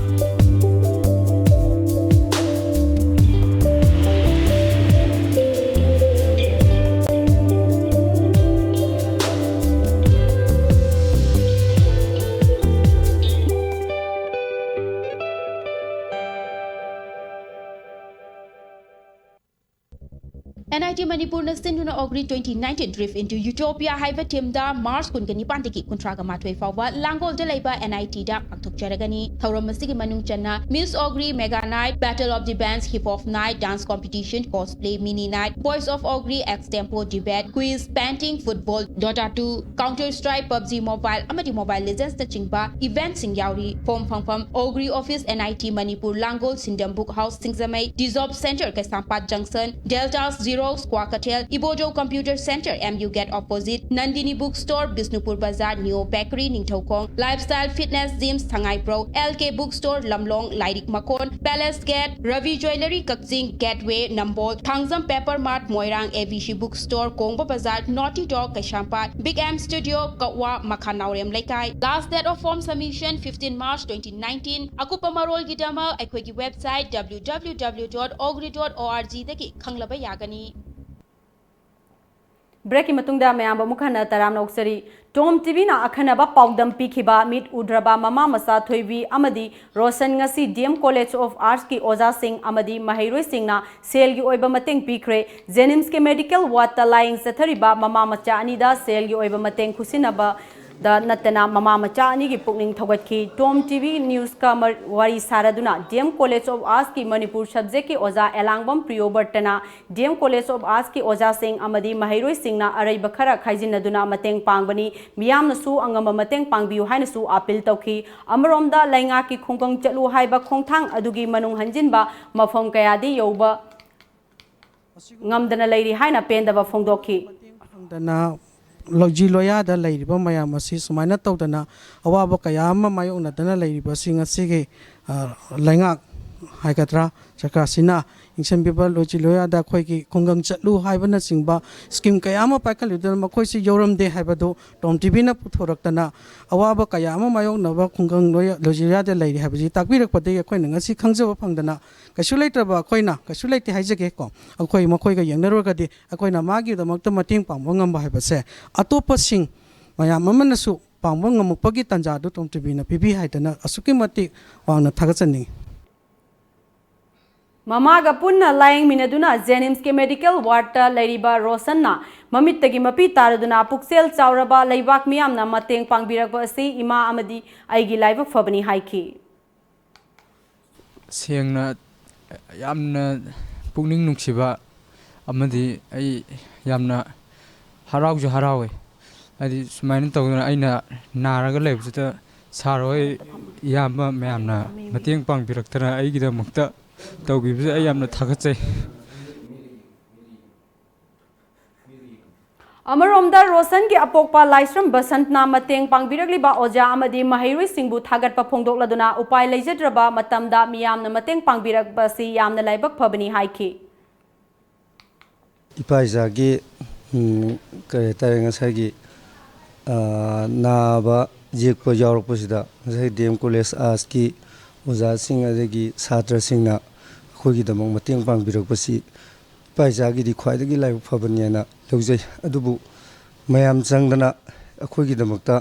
N I T ꯃꯅꯤꯄꯨꯔꯅ ꯁꯤꯟꯗꯨꯅ Ogri twenty nineteen Drift into Utopia ꯍꯥꯏꯕ ꯊꯤꯝꯗ March ꯀꯨꯟꯒ ꯅꯤꯄꯥꯟꯗꯒꯤ ꯀꯨꯟꯊ꯭ꯔꯥꯒ ꯃꯥꯊꯣꯏ ꯐꯥꯎꯕ ꯂꯥꯡꯒꯣꯜꯗ ꯂꯩꯕ N I Tꯗ ꯄꯥꯡꯊꯣꯛꯆꯔꯒꯅꯤ꯫ ꯊꯧꯔꯝ ꯑꯁꯤꯒꯤ ꯃꯅꯨꯡ ꯆꯟꯅ Miss Ogri Mega Night, Battle of the Bands, Hip Hop Night, Dance Competition, Cosplay Mini Night, Voice of Ogri, Extempo Debate, Quiz, Painting, Football, Dota two, Counter Strike, PUBG Mobile ꯑꯃꯗꯤ Mobile Legendsꯅꯆꯤꯡꯕ eventꯁꯤꯡ ꯌꯥꯎꯔꯤ꯫ Form ꯐꯪꯐꯝ: Ogri Office, N I T Manipur, Langol, ꯁꯤꯟꯗꯝ Book House, Singjamei, Dizob Center, Keishampat Junction, Deltas Xerox, Kwakeithel, ꯏꯕꯣꯖꯧ Computer Center, M U Gate opposite, Nandini Book Store, Bishnupur ꯕꯖꯥꯔ, Neo Bakery, Ningthoukhong, Lifestyle Fitness Gym, ꯁꯉꯥꯏꯄ꯭ꯔꯧ, L K Book Store, ꯂꯝꯂꯣꯡ, ꯂꯥꯏꯔꯤꯛ ꯃꯀꯣꯟ, Palace Gate, Ravi Jewellery, Kakching, Gateway, Nambol, Thangjam Paper Mart, Moirang, A B C Book Store, ꯀꯣꯡꯕ ꯕꯖꯥꯔ, Naughty Dog, ꯀꯩꯁꯥꯝꯄꯥꯠ, Big M Studio, ꯀꯛꯋꯥ, ꯃꯈꯥ ꯅꯥꯎꯔꯦꯝ ꯂꯩꯀꯥꯏ꯫ Last date of form submission fifteen March twenty nineteen꯫ ꯑꯀꯨꯞꯄ ꯃꯔꯣꯜꯒꯤꯗꯃꯛ ꯑꯩꯈꯣꯏꯒꯤ website W W W dot ogri dot org ꯗꯒꯤ ꯈꯪꯂꯕ ꯌꯥꯒꯅꯤ꯫ Breakꯀꯤ ꯃꯇꯨꯡꯗ ꯃꯌꯥꯝꯕꯨ ꯑꯃꯨꯛ ꯍꯟꯅ ꯇꯔꯥꯝꯅ ꯑꯣꯛꯆꯔꯤ꯫ Tom TVꯅ ꯑꯈꯟꯅꯕ ꯄꯥꯎꯗꯝ ꯄꯤꯈꯤꯕ ꯃꯤꯠ ꯎꯗ꯭ꯔꯕ ꯃꯃꯥ ꯃꯆꯥ ꯊꯣꯏꯕꯤ ꯑꯃꯗꯤ ꯔꯣꯁꯟ ꯉꯁꯤ D M College of Artsꯀꯤ ꯑꯣꯖꯥꯁꯤꯡ ꯑꯃꯗꯤ ꯃꯍꯩꯔꯣꯏꯁꯤꯡꯅ ꯁꯦꯜꯒꯤ ꯑꯣꯏꯕ ꯃꯇꯦꯡ ꯄꯤꯈ꯭ꯔꯦ꯫ JNIMSꯀꯤ medical wardꯇ ꯂꯥꯌꯦꯡ ꯆꯠꯊꯔꯤꯕ ꯃꯃꯥ ꯃꯆꯥ ꯑꯅꯤꯗ ꯁꯦꯜꯒꯤ ꯑꯣꯏꯕ ꯃꯇꯦꯡ ꯈꯨꯠꯁꯤꯟꯅꯕ ꯗ ꯅꯠꯇꯅ ꯃꯃꯥ ꯃꯆꯥ ꯑꯅꯤꯒꯤ ꯄꯨꯛꯅꯤꯡ ꯊꯧꯒꯠꯈꯤ꯫ Tom TV Newsꯀ ꯃꯔ-, ꯋꯥꯔꯤ ꯁꯥꯔꯗꯨꯅ D M College of Artsꯀꯤ Manipur subjectꯀꯤ ꯑꯣꯖꯥ ꯑꯦꯂꯥꯡꯕꯝ ꯄ꯭ꯔꯤꯌꯣꯕꯔꯇꯅ D M College of Artsꯀꯤ ꯑꯣꯖꯥꯁꯤꯡ ꯑꯃꯗꯤ ꯃꯍꯩꯔꯣꯏꯁꯤꯡꯅ ꯑꯔꯩꯕ ꯈꯔ ꯈꯥꯏꯖꯤꯟꯅꯗꯨꯅ ꯃꯇꯦꯡ ꯄꯥꯡꯕꯅꯤ꯫ ꯃꯤꯌꯥꯝꯅꯁꯨ ꯑꯉꯝꯕ ꯃꯇꯦꯡ ꯄꯥꯡꯕꯤꯌꯨ ꯍꯥꯏꯅꯁꯨ appeal ꯇꯧꯈꯤ꯫ ꯑꯃꯔꯣꯝꯗ ꯂꯩꯉꯥꯛꯀꯤ ꯈꯨꯡꯒꯪ ꯆꯠꯂꯨ ꯍꯥꯏꯕ ꯈꯣꯡꯊꯥꯡ ꯑꯗꯨꯒꯤ ꯃꯅꯨꯡ ꯍꯟꯖꯤꯟꯕ ꯃꯐꯝ ꯀꯌꯥꯗꯤ ꯌꯧꯕ ꯉꯝꯗꯅ ꯂꯩꯔꯤ ꯍꯥꯏꯅ ꯄꯦꯟꯗꯕ ꯐꯣꯡꯗꯣꯛꯈꯤ꯫ ꯐꯪꯗꯅ ꯂꯧꯖꯤ ꯂꯣꯌꯥꯗ ꯂꯩꯔꯤꯕ ꯃꯌꯥꯝ ꯑꯁꯤ ꯁꯨꯃꯥꯏꯅ ꯇꯧꯗꯅ ꯑꯋꯥꯕ ꯀꯌꯥ ꯑꯃ ꯃꯥꯌꯣꯛꯅꯗꯅ ꯂꯩꯔꯤꯕꯁꯤ ꯉꯁꯤꯒꯤ, ꯑ, ꯂꯩꯉꯥꯛ ꯍꯥꯏꯒꯗ꯭ꯔꯥ, ꯁꯔꯀꯥꯔꯁꯤꯅ ꯌꯦꯡꯁꯤꯟꯕꯤꯕ ꯂꯧꯖꯤ ꯂꯣꯌꯥꯗ ꯑꯩꯈꯣꯏꯒꯤ ꯈꯨꯡꯒꯪ ꯆꯠꯂꯨ ꯍꯥꯏꯕꯅꯆꯤꯡꯕ scheme ꯀꯌꯥ ꯑꯃ ꯄꯥꯏꯈꯠꯂꯤꯗꯨꯅ ꯃꯈꯣꯏꯁꯤ ꯌꯧꯔꯝꯗꯦ ꯍꯥꯏꯕꯗꯨ Tom TVꯅ ꯄꯨꯊꯣꯔꯛꯇꯅ ꯑꯋꯥꯕ ꯀꯌꯥ ꯑꯃ ꯃꯥꯌꯣꯛꯅꯕ ꯈꯨꯡꯒꯪ ꯂꯣꯌꯥ-, ꯂꯧꯖꯤ ꯂꯣꯌꯥꯗ ꯂꯩꯔꯤ ꯍꯥꯏꯕꯁꯤ ꯇꯥꯛꯄꯤꯔꯛꯄꯗꯒꯤ ꯑꯩꯈꯣꯏꯅ ꯉꯁꯤ ꯈꯪꯖꯕ ꯐꯪꯗꯅ ꯀꯩꯁꯨ ꯂꯩꯇ꯭ꯔꯕ ꯑꯩꯈꯣꯏꯅ, ꯀꯩꯁꯨ ꯂꯩꯇꯦ ꯍꯥꯏꯖꯒꯦꯀꯣ, ꯑꯩꯈꯣꯏ ꯃꯈꯣꯏꯒ ꯌꯦꯡꯅꯔꯨꯔꯒꯗꯤ ꯑꯩꯈꯣꯏꯅ ꯃꯥꯒꯤꯗꯃꯛꯇ ꯃꯇꯦꯡ ꯄꯥꯡꯕ ꯉꯝꯕ ꯍꯥꯏꯕꯁꯦ ꯑꯇꯣꯞꯄꯁꯤꯡ ꯃꯌꯥꯝ ꯑꯃꯅꯁꯨ ꯄꯥꯡꯕ ꯉꯝꯃꯛꯄꯒꯤ ꯇꯥꯟꯖꯥꯗꯨ Tom TVꯅ ꯄꯤꯕꯤ ꯍꯥꯏꯗꯅ ꯑꯁꯨꯛꯀꯤ ꯃꯇꯤꯛ ꯋꯥꯡꯅ ꯊꯥꯒꯠꯆꯅꯤꯡꯏ꯫ ꯃꯃꯥꯒ ꯄꯨꯟꯅ ꯂꯥꯌꯦꯡꯃꯤꯟꯅꯗꯨꯅ ꯖꯦꯅꯤꯝꯁꯀꯤ ꯃꯦꯗꯤꯀꯦꯜ ꯋꯥꯔꯗꯇ ꯂꯩꯔꯤꯕ ꯔꯣꯁꯟꯅ ꯃꯃꯤꯠꯇꯒꯤ ꯃꯄꯤ ꯇꯥꯔꯗꯨꯅ ꯄꯨꯛꯆꯦꯜ ꯆꯥꯎꯔꯕ ꯂꯩꯕꯥꯛ ꯃꯤꯌꯥꯝꯅ ꯃꯇꯦꯡ ꯄꯥꯡꯕꯤꯔꯛꯄ ꯑꯁꯤ ꯏꯃꯥ ꯑꯃꯗꯤ ꯑꯩꯒꯤ ꯂꯥꯏꯕꯛ ꯐꯕꯅꯤ ꯍꯥꯏꯈꯤ꯫ ꯁꯦꯡꯅ ꯌꯥꯝꯅ ꯄꯨꯛꯅꯤꯡ ꯅꯨꯡꯁꯤꯕ ꯑꯃꯗꯤ ꯑꯩ ꯌꯥꯝꯅ ꯍꯔꯥꯎꯁꯨ ꯍꯔꯥꯎꯋꯦ꯫ ꯍꯥꯏꯗꯤ ꯁꯨꯃꯥꯏꯅ ꯇꯧꯗꯅ ꯑꯩꯅ ꯅꯥꯔꯒ ꯂꯩꯕꯁꯤꯗ ꯁꯥꯔ ꯍꯣꯏ, ꯏꯌꯥꯝꯕ ꯃꯌꯥꯝꯅ ꯃꯇꯦꯡ ꯄꯥꯡꯕꯤꯔꯛꯇꯅ ꯑꯩꯒꯤꯗꯃꯛꯇ ꯇꯧꯕꯤꯕꯁꯦ ꯑꯩ ꯌꯥꯝꯅ ꯊꯥꯒꯠꯆꯩ꯫ ꯑꯃꯔꯣꯝꯗ ꯔꯣꯁꯟꯒꯤ ꯑꯄꯣꯛꯄ ꯂꯥꯏꯁ꯭ꯔꯝ ꯕꯁꯟꯠꯅ ꯃꯇꯦꯡ ꯄꯥꯡꯕꯤꯔꯛꯂꯤꯕ ꯑꯣꯖꯥ ꯑꯃꯗꯤ ꯃꯍꯩꯔꯣꯏꯁꯤꯡꯕꯨ ꯊꯥꯒꯠꯄ ꯐꯣꯡꯗꯣꯛꯂꯗꯨꯅ ꯎꯄꯥꯏ ꯂꯩꯖꯗ꯭ꯔꯕ ꯃꯇꯝꯗ ꯃꯤꯌꯥꯝꯅ ꯃꯇꯦꯡ ꯄꯥꯡꯕꯤꯔꯛꯄ ꯑꯁꯤ ꯌꯥꯝꯅ ꯂꯥꯏꯕꯛ ꯐꯕꯅꯤ ꯍꯥꯏꯈꯤ꯫ ꯏꯄꯥ ꯏꯆꯥꯒꯤ ꯎꯝ, ꯀꯔꯤ ꯍꯥꯏꯇꯥꯔꯦ, ꯉꯁꯥꯏꯒꯤ ꯑꯥ, ꯅꯥꯕ ꯌꯦꯛꯄ ꯌꯥꯎꯔꯛꯄꯁꯤꯗ ꯉꯁꯥꯏ ꯗꯤ ꯑꯦꯝ ꯀꯣꯂꯦꯖ ꯑꯥꯔꯠꯁꯀꯤ ꯑꯣꯖꯥꯁꯤꯡ ꯑꯗꯒꯤ ꯁꯥꯇ꯭ꯔꯁꯤꯡꯅ ꯑꯩꯈꯣꯏꯒꯤꯗꯃꯛ ꯃꯇꯦꯡ ꯄꯥꯡꯕꯤꯔꯛꯄꯁꯤ ꯏꯄꯥ ꯏꯆꯥꯒꯤꯗꯤ ꯈ꯭ꯋꯥꯏꯗꯒꯤ ꯂꯥꯏꯕꯛ ꯐꯕꯅꯦꯅ ꯂꯧꯖꯩ꯫ ꯑꯗꯨꯕꯨ ꯃꯌꯥꯝ ꯆꯪꯗꯅ ꯑꯩꯈꯣꯏꯒꯤꯗꯃꯛꯇ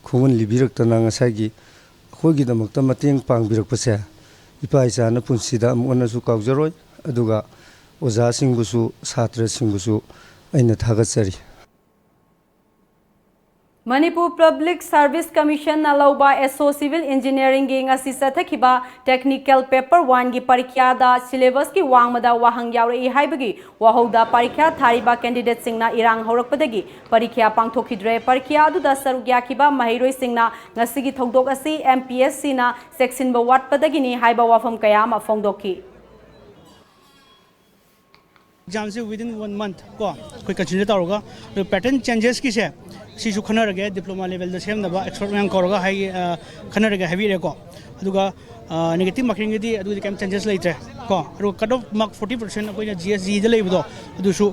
ꯈꯣꯡꯒꯨꯟ ꯂꯤꯕꯤꯔꯛꯇꯅ ꯉꯁꯥꯏꯒꯤ ꯑꯩꯈꯣꯏꯒꯤꯗꯃꯛꯇ ꯃꯇꯦꯡ ꯄꯥꯡꯕꯤꯔꯛꯄꯁꯦ ꯏꯄꯥ ꯏꯆꯥꯅ ꯄꯨꯟꯁꯤꯗ ꯑꯃꯨꯛ ꯍꯟꯅꯁꯨ ꯀꯥꯎꯖꯔꯣꯏ꯫ ꯑꯗꯨꯒ ꯑꯣꯖꯥꯁꯤꯡꯕꯨꯁꯨ ꯁꯥꯇ꯭ꯔꯁꯤꯡꯕꯨꯁꯨ ꯑꯩꯅ ꯊꯥꯒꯠꯆꯔꯤ꯫ ꯃꯅꯤꯄꯨꯔ ꯄꯕ꯭ꯂꯤꯛ ꯁꯥꯔꯚꯤꯁ ꯀꯃꯤꯁꯟꯅ ꯂꯧꯕ ꯑꯦꯁꯣ ꯁꯤꯚꯤꯜ ꯏꯟꯖꯤꯅꯤꯌꯥꯔꯤꯡꯒꯤ ꯉꯁꯤ ꯆꯠꯊꯈꯤꯕ ꯇꯦꯛꯅꯤꯀꯦꯜ ꯄꯦꯄꯔ ꯋꯥꯟꯒꯤ ꯄꯔꯤꯈ꯭ꯌꯥꯗ ꯁꯤꯂꯦꯕꯁꯀꯤ ꯋꯥꯡꯃꯗ ꯋꯥꯍꯪ ꯌꯥꯎꯔꯛꯏ ꯍꯥꯏꯕꯒꯤ ꯋꯥꯍꯧꯗ ꯄꯔꯤꯈ꯭ꯌꯥ ꯊꯥꯔꯤꯕ ꯀꯦꯟꯗꯤꯗꯦꯠꯁꯤꯡꯅ ꯏꯔꯥꯡ ꯍꯧꯔꯛꯄꯗꯒꯤ ꯄꯔꯤꯈ꯭ꯌꯥ ꯄꯥꯡꯊꯣꯛꯈꯤꯗ꯭ꯔꯦ꯫ ꯄꯔꯤꯈ꯭ꯌꯥ ꯑꯗꯨꯗ ꯁꯔꯨꯛ ꯌꯥꯈꯤꯕ ꯃꯍꯩꯔꯣꯏꯁꯤꯡꯅ ꯉꯁꯤꯒꯤ ꯊꯧꯗꯣꯛ ꯑꯁꯤ ꯑꯦꯝ ꯄꯤ ꯑꯦꯁ ꯁꯤꯅ ꯆꯦꯛꯁꯤꯟꯕ ꯋꯥꯠꯄꯗꯒꯤꯅꯤ ꯍꯥꯏꯕ ꯋꯥꯐꯝ ꯀꯌꯥ ꯑꯃ ꯐꯣꯡꯗꯣꯛꯈꯤ꯫ ꯑꯦꯛꯖꯥꯝꯁꯦ within one month ꯀꯣ ꯑꯩꯈꯣꯏ ꯀꯟꯁꯤꯗꯔ ꯇꯧꯔꯒ, ꯑꯗꯨꯒ ꯄꯦꯇꯔꯟ ꯆꯦꯟꯖꯦꯁꯀꯤꯁꯦ ꯁꯤꯁꯨ ꯈꯟꯅꯔꯒꯦ, ꯗꯤꯄ꯭ꯂꯣꯃꯥ ꯂꯦꯕꯦꯜꯗ ꯁꯦꯝꯅꯕ ꯑꯦꯛꯁꯄꯔꯠ ꯃꯌꯥꯝ ꯀꯧꯔꯒ ꯍꯥꯏ, ꯑ, ꯈꯟꯅꯔꯒꯦ ꯍꯥꯏꯕꯤꯔꯦꯀꯣ꯫ ꯑꯗꯨꯒ ꯅꯦꯒꯦꯇꯤꯚ ꯃꯥꯔꯀꯤꯡꯒꯤꯗꯤ ꯑꯗꯨꯒꯤꯗꯤ ꯀꯩꯝ ꯆꯦꯟꯖꯦꯁ ꯂꯩꯇ꯭ꯔꯦ ꯀꯣ꯫ ꯑꯗꯨꯒ cut off mark forty percent ꯑꯩꯈꯣꯏꯅ ꯖꯤ ꯑꯦꯁ ꯖꯤꯗ ꯂꯩꯕꯗꯣ ꯑꯗꯨꯁꯨ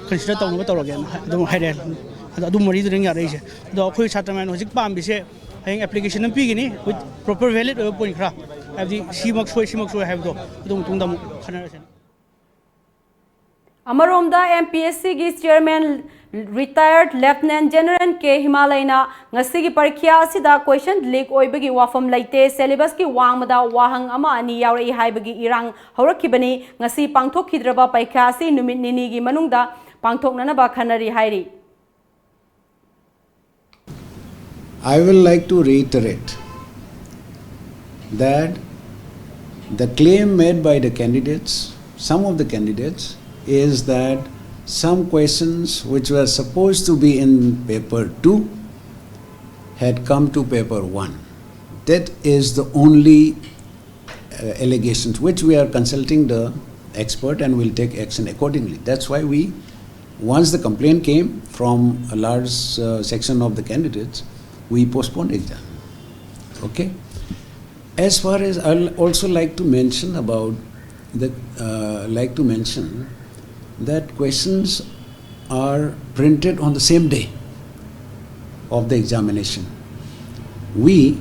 ꯀꯟꯁꯤꯗꯔ ꯇꯧꯅꯕ ꯇꯧꯔꯒꯦꯅ ꯑꯗꯨꯝ ꯍꯥꯏꯔꯛꯑꯦ꯫ ꯑꯗꯣ ꯑꯗꯨ ꯃꯔꯤꯗꯨꯅ ꯌꯥꯔꯛꯏꯁꯦ꯫ ꯑꯗꯣ ꯑꯩꯈꯣꯏ ꯁꯥꯇ꯭ꯔ ꯃꯌꯥꯝꯅ ꯍꯧꯖꯤꯛ ꯄꯥꯝꯃꯤꯁꯦ ꯍꯌꯦꯡ ꯑꯦꯄ꯭ꯂꯤꯀꯦꯁꯟ ꯑꯃ ꯄꯤꯒꯅꯤ with proper valid ꯑꯣꯏꯕ ꯄꯣꯏꯟ ꯈꯔ, ꯍꯥꯏꯕꯗꯤ ꯁꯤꯃꯛ ꯁꯣꯏ, ꯁꯤꯃꯛ ꯁꯣꯏ ꯍꯥꯏꯕꯗꯣ ꯑꯗꯨ ꯃꯇꯨꯡꯗ ꯑꯃꯨꯛ ꯈꯟꯅꯔꯁꯦ꯫ ꯑꯃꯔꯣꯝꯗ, M P S C ꯒꯤ chairman retired Lieutenant General K ꯍꯤꯃꯥꯂꯌꯅ ꯉꯁꯤꯒꯤ ꯄꯔꯤꯈ꯭ꯌꯥ ꯑꯁꯤꯗ question leak ꯑꯣꯏꯕꯒꯤ ꯋꯥꯐꯝ ꯂꯩꯇꯦ, syllabus ꯀꯤ ꯋꯥꯡꯃꯗ ꯋꯥꯍꯪ ꯑꯃ ꯑꯅꯤ ꯌꯥꯎꯔꯛꯏ ꯍꯥꯏꯕꯒꯤ ꯏꯔꯥꯡ ꯍꯧꯔꯛꯈꯤꯕꯅꯤ꯫ ꯉꯁꯤ ꯄꯥꯡꯊꯣꯛꯈꯤꯗ꯭ꯔꯕ ꯄꯔꯤꯈ꯭ꯌꯥ ꯑꯁꯤ ꯅꯨꯃꯤꯠ ꯅꯤꯅꯤꯒꯤ ꯃꯅꯨꯡꯗ ꯄꯥꯡꯊꯣꯛꯅꯅꯕ ꯈꯟꯅꯔꯤ ꯍꯥꯏꯔꯤ꯫ I will like to reiterate that the claim made by the candidates, some of the candidates, is that some questions which were supposed to be in paper two had come to paper one. That is the only uh, allegations, which we are consulting the expert and will take action accordingly. That's why we, once the complaint came from a large uh, section of the candidates, we postponed exam. Okay. As far as, I'll also like to mention about the, uh, like to mention that questions are printed on the same day of the examination. We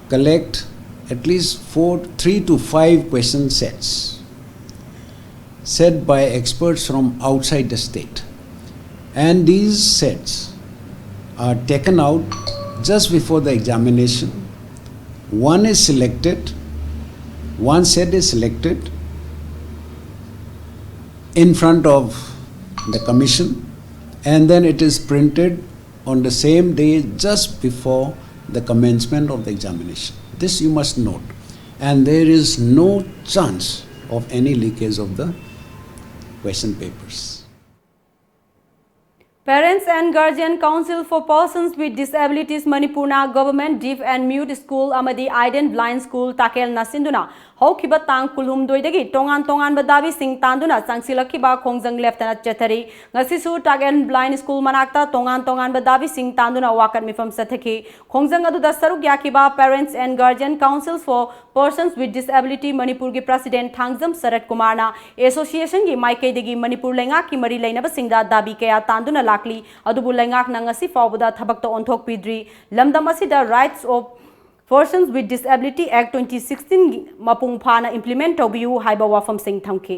collect at least four, three to five question sets set by experts from outside the state. And these sets are taken out just before the examination. One is selected, one set is selected in front of the commission, and then it is printed on the same day just before the commencement of the examination. This you must note. And there is no chance of any leakage of the question papers. Parents and Guardian Council for Persons with Disabilities ꯃꯅꯤꯄꯨꯔꯅ Government Deaf and Mute School ꯑꯃꯗꯤ Eyed and Blind School ꯇꯥꯀꯦꯜ ꯅꯥꯁꯤꯟꯗꯨꯅ ꯍꯧꯈꯤꯕ ꯇꯥꯡ ꯀꯨꯟꯍꯨꯝꯗꯣꯏꯗꯒꯤ ꯇꯣꯉꯥꯟ ꯇꯣꯉꯥꯟꯕ ꯗꯥꯕꯤꯁꯤꯡ ꯇꯥꯟꯗꯨꯅ ꯆꯪꯁꯤꯜꯂꯛꯈꯤꯕ ꯈꯣꯡꯖꯪ ꯂꯦꯞꯇꯅ ꯆꯠꯊꯔꯤ꯫ ꯉꯁꯤꯁꯨ Eyed and Blind School ꯃꯅꯥꯛꯇ ꯇꯣꯉꯥꯟ ꯇꯣꯉꯥꯟꯕ ꯗꯥꯕꯤꯁꯤꯡ ꯇꯥꯟꯗꯨꯅ ꯋꯥꯀꯠ ꯃꯤꯐꯝ ꯆꯠꯊꯈꯤ꯫ ꯈꯣꯡꯖꯪ ꯑꯗꯨꯗ ꯁꯔꯨꯛ ꯌꯥꯈꯤꯕ Parents and Guardian Council for Persons with Disability ꯃꯅꯤꯄꯨꯔꯒꯤ President ꯊꯥꯡꯖꯝ ꯁꯔꯠ ꯀꯨꯃꯥꯔꯅ Association ꯒꯤ ꯃꯥꯏꯀꯩꯗꯒꯤ ꯃꯅꯤꯄꯨꯔ ꯂꯩꯉꯥꯛꯀꯤ ꯃꯔꯤ ꯂꯩꯅꯕꯁꯤꯡꯗ ꯗꯥꯕꯤ ꯀꯌꯥ ꯇꯥꯟꯗꯨꯅ ꯂꯥꯛꯂꯤ, ꯑꯗꯨꯕꯨ ꯂꯩꯉꯥꯛꯅ ꯉꯁꯤ ꯐꯥꯎꯕꯗ ꯊꯕꯛꯇ ꯑꯣꯟꯊꯣꯛꯄꯤꯗ꯭ꯔꯤ꯫ ꯂꯝꯗꯝ ꯑꯁꯤꯗ Rights of Persons with Disability Act twenty sixteen ꯒꯤ ꯃꯄꯨꯡ ꯐꯥꯅ implement ꯇꯧꯕꯤꯌꯨ ꯍꯥꯏꯕ ꯋꯥꯐꯝꯁꯤꯡ ꯊꯝꯈꯤ꯫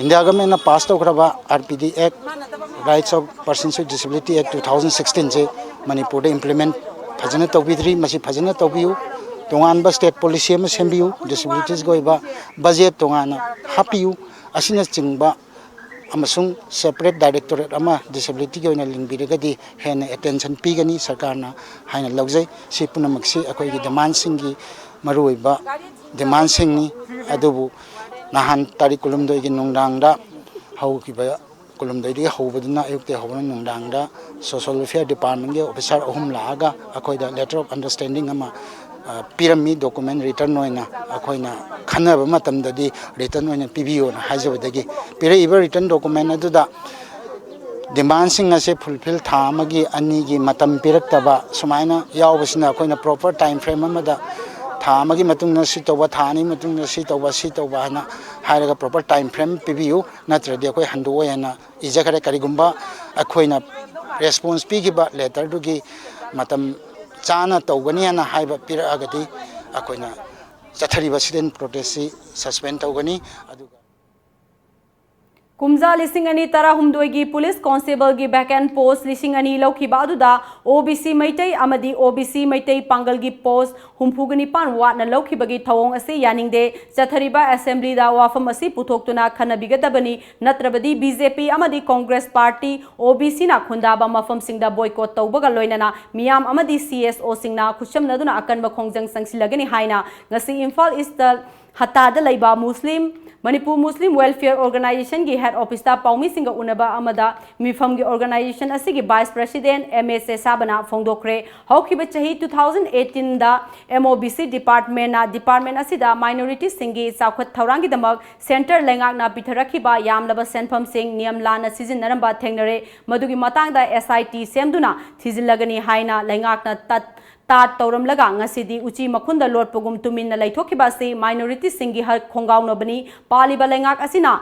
ꯏꯟꯗꯤꯌꯥ ꯒꯚꯔꯟꯃꯦꯟꯅ ꯄꯥꯁ ꯇꯧꯈ꯭ꯔꯕ R P D Act, Rights of Persons with Disability Act two thousand sixteen ꯁꯦ ꯃꯅꯤꯄꯨꯔꯗ implement ꯐꯖꯅ ꯇꯧꯕꯤꯗ꯭ꯔꯤ꯫ ꯃꯁꯤ ꯐꯖꯅ ꯇꯧꯕꯤꯌꯨ꯫ ꯇꯣꯉꯥꯟꯕ state policy ꯑꯃ ꯁꯦꯝꯕꯤꯌꯨ꯫ Disabilitiesꯒꯤ ꯑꯣꯏꯕ budget ꯇꯣꯉꯥꯟꯅ ꯍꯥꯞꯄꯤꯌꯨ꯫ ꯑꯁꯤꯅꯆꯤꯡꯕ ꯑꯃꯁꯨꯡ separate directorate ꯑꯃ disabilityꯒꯤ ꯑꯣꯏꯅ ꯂꯤꯡꯕꯤꯔꯒꯗꯤ ꯍꯦꯟꯅ attention ꯄꯤꯒꯅꯤ ꯁꯔꯀꯥꯔꯅ ꯍꯥꯏꯅ ꯂꯧꯖꯩ꯫ ꯁꯤ ꯄꯨꯝꯅꯃꯛꯁꯤ ꯑꯩꯈꯣꯏꯒꯤ demandꯁꯤꯡꯒꯤ ꯃꯔꯨꯑꯣꯏꯕ demandꯁꯤꯡꯅꯤ꯫ ꯑꯗꯨꯕꯨ ꯅꯍꯥꯟ ꯇꯥꯔꯤꯛ ꯀꯨꯟꯍꯨꯝꯗꯣꯏꯒꯤ ꯅꯨꯡꯗꯥꯡꯗ ꯍꯧꯈꯤꯕ, ꯀꯨꯟꯍꯨꯝꯗꯣꯏꯗꯒꯤ ꯍꯧꯕꯗꯨꯅ, ꯑꯌꯨꯛꯇꯒꯤ ꯍꯧꯕꯅ ꯅꯨꯡꯗꯥꯡꯗ social welfare departmentꯒꯤ officer ꯑꯍꯨꯝ ꯂꯥꯛꯑꯒ ꯑꯩꯈꯣꯏꯗ letter of understanding ꯑꯃ, ꯑ, ꯄꯤꯔꯝꯃꯤ꯫ Document written ꯑꯣꯏꯅ ꯑꯩꯈꯣꯏꯅ ꯈꯟꯅꯕ ꯃꯇꯝꯗꯗꯤ written ꯑꯣꯏꯅ ꯄꯤꯕꯤꯌꯣꯅ ꯍꯥꯏꯖꯕꯗꯒꯤ ꯄꯤꯔꯛꯏꯕ written document ꯑꯗꯨꯗ demandꯁꯤꯡ ꯑꯁꯦ fulfill ꯊꯥ ꯑꯃꯒꯤ, ꯑꯅꯤꯒꯤ ꯃꯇꯝ ꯄꯤꯔꯛꯇꯕ ꯁꯨꯃꯥꯏꯅ ꯌꯥꯎꯕꯁꯤꯅ ꯑꯩꯈꯣꯏꯅ proper time frame ꯑꯃꯗ ꯊꯥ ꯑꯃꯒꯤ ꯃꯇꯨꯡꯗ ꯁꯤ ꯇꯧꯕ, ꯊꯥ ꯑꯅꯤꯒꯤ ꯃꯇꯨꯡꯗ ꯁꯤ ꯇꯧꯕ, ꯁꯤ ꯇꯧꯕ ꯍꯥꯏꯅ ꯍꯥꯏꯔꯒ proper time frame ꯄꯤꯕꯤꯌꯨ, ꯅꯠꯇ꯭ꯔꯗꯤ ꯑꯩꯈꯣꯏ ꯍꯟꯗꯣꯛꯑꯣꯏ ꯍꯥꯏꯅ ꯏꯖꯈꯔꯦ꯫ ꯀꯔꯤꯒꯨꯝꯕ ꯑꯩꯈꯣꯏꯅ response ꯄꯤꯈꯤꯕ letterꯗꯨꯒꯤ ꯃꯇꯝ ꯆꯥꯅ ꯇꯧꯒꯅꯤ ꯍꯥꯏꯅ ꯍꯥꯏꯕ ꯄꯤꯔꯛꯑꯒꯗꯤ ꯑꯩꯈꯣꯏꯅ ꯆꯠꯊꯔꯤꯕ sit-in protestꯁꯤ suspend ꯇꯧꯒꯅꯤ꯫ ꯑꯗꯨꯒ ꯀꯨꯝꯖꯥ ꯂꯤꯁꯤꯡ ꯑꯅꯤ ꯇꯔꯥꯍꯨꯝꯗꯣꯏꯒꯤ police constableꯒꯤ vacant post ꯂꯤꯁꯤꯡ ꯑꯅꯤ ꯂꯧꯈꯤꯕ ꯑꯗꯨꯗ OBC ꯃꯩꯇꯩ ꯑꯃꯗꯤ OBC ꯃꯩꯇꯩ ꯄꯥꯡꯒꯜꯒꯤ post ꯍꯨꯝꯐꯨꯒ ꯅꯤꯄꯥꯟ ꯋꯥꯠꯅ ꯂꯧꯈꯤꯕꯒꯤ ꯊꯧꯑꯣꯡ ꯑꯁꯤ ꯌꯥꯅꯤꯡꯗꯦ꯫ ꯆꯠꯊꯔꯤꯕ assemblyꯗ ꯋꯥꯐꯝ ꯑꯁꯤ ꯄꯨꯊꯣꯛꯇꯨꯅ ꯈꯟꯅꯕꯤꯒꯗꯕꯅꯤ, ꯅꯠꯇ꯭ꯔꯕꯗꯤ BJP ꯑꯃꯗꯤ Congress party OBCꯅ ꯈꯨꯟꯗꯥꯕ ꯃꯐꯝꯁꯤꯡꯗ boycott ꯇꯧꯕꯒ ꯂꯣꯏꯅꯅ ꯃꯤꯌꯥꯝ ꯑꯃꯗꯤ CSOꯁꯤꯡꯅ ꯈꯨꯠꯁꯝꯅꯗꯨꯅ ꯑꯀꯟꯕ ꯈꯣꯡꯖꯪ ꯆꯪꯁꯤꯜꯂꯒꯅꯤ ꯍꯥꯏꯅ ꯉꯁꯤ ꯏꯝꯐꯥꯜ Eastꯇ ꯍꯠꯇꯥꯗ ꯂꯩꯕ ꯃꯨꯁꯂꯤꯝ, ꯃꯅꯤꯄꯨꯔ Muslim Welfare Organizationꯒꯤ head officeꯇ ꯄꯥꯎꯃꯤꯁꯤꯡꯒ ꯎꯅꯕ ꯑꯃꯗ ꯃꯤꯐꯝꯒꯤ organization ꯑꯁꯤꯒꯤ vice president M A ꯆꯦꯁꯥꯕꯅ ꯐꯣꯡꯗꯣꯛꯈ꯭ꯔꯦ꯫ ꯍꯧꯈꯤꯕ ꯆꯍꯤ two thousand eighteenꯗ MOBC departmentꯅ department ꯑꯁꯤꯗ minorityꯁꯤꯡꯒꯤ ꯆꯥꯎꯈꯠ ꯊꯧꯔꯥꯡꯒꯤꯗꯃꯛ centre ꯂꯩꯉꯥꯛꯅ ꯄꯤꯊꯔꯛꯈꯤꯕ ꯌꯥꯝꯂꯕ ꯁꯦꯟꯐꯝꯁꯤꯡ ꯅꯤꯌꯝ ꯂꯥꯟꯅ ꯁꯤꯖꯤꯟꯅꯔꯝꯕ ꯊꯦꯡꯅꯔꯦ꯫ ꯃꯗꯨꯒꯤ ꯃꯇꯥꯡꯗ SIT ꯁꯦꯝꯗꯨꯅ ꯊꯤꯖꯤꯜꯂꯒꯅꯤ ꯍꯥꯏꯅ ꯂꯩꯉꯥꯛꯅ ꯇꯠ ꯇꯥꯠ ꯇꯧꯔꯝꯂꯒ ꯉꯁꯤꯗꯤ ꯎꯆꯤ ꯃꯈꯨꯟꯗ ꯂꯣꯠꯄꯒꯨꯝ ꯇꯨꯃꯤꯟꯅ ꯂꯩꯊꯣꯛꯈꯤꯕ ꯑꯁꯤ minorityꯁꯤꯡꯒꯤ ꯍꯛ ꯈꯣꯡꯒꯥꯎꯅꯕꯅꯤ꯫ ꯄꯥꯜꯂꯤꯕ ꯂꯩꯉꯥꯛ ꯑꯁꯤꯅ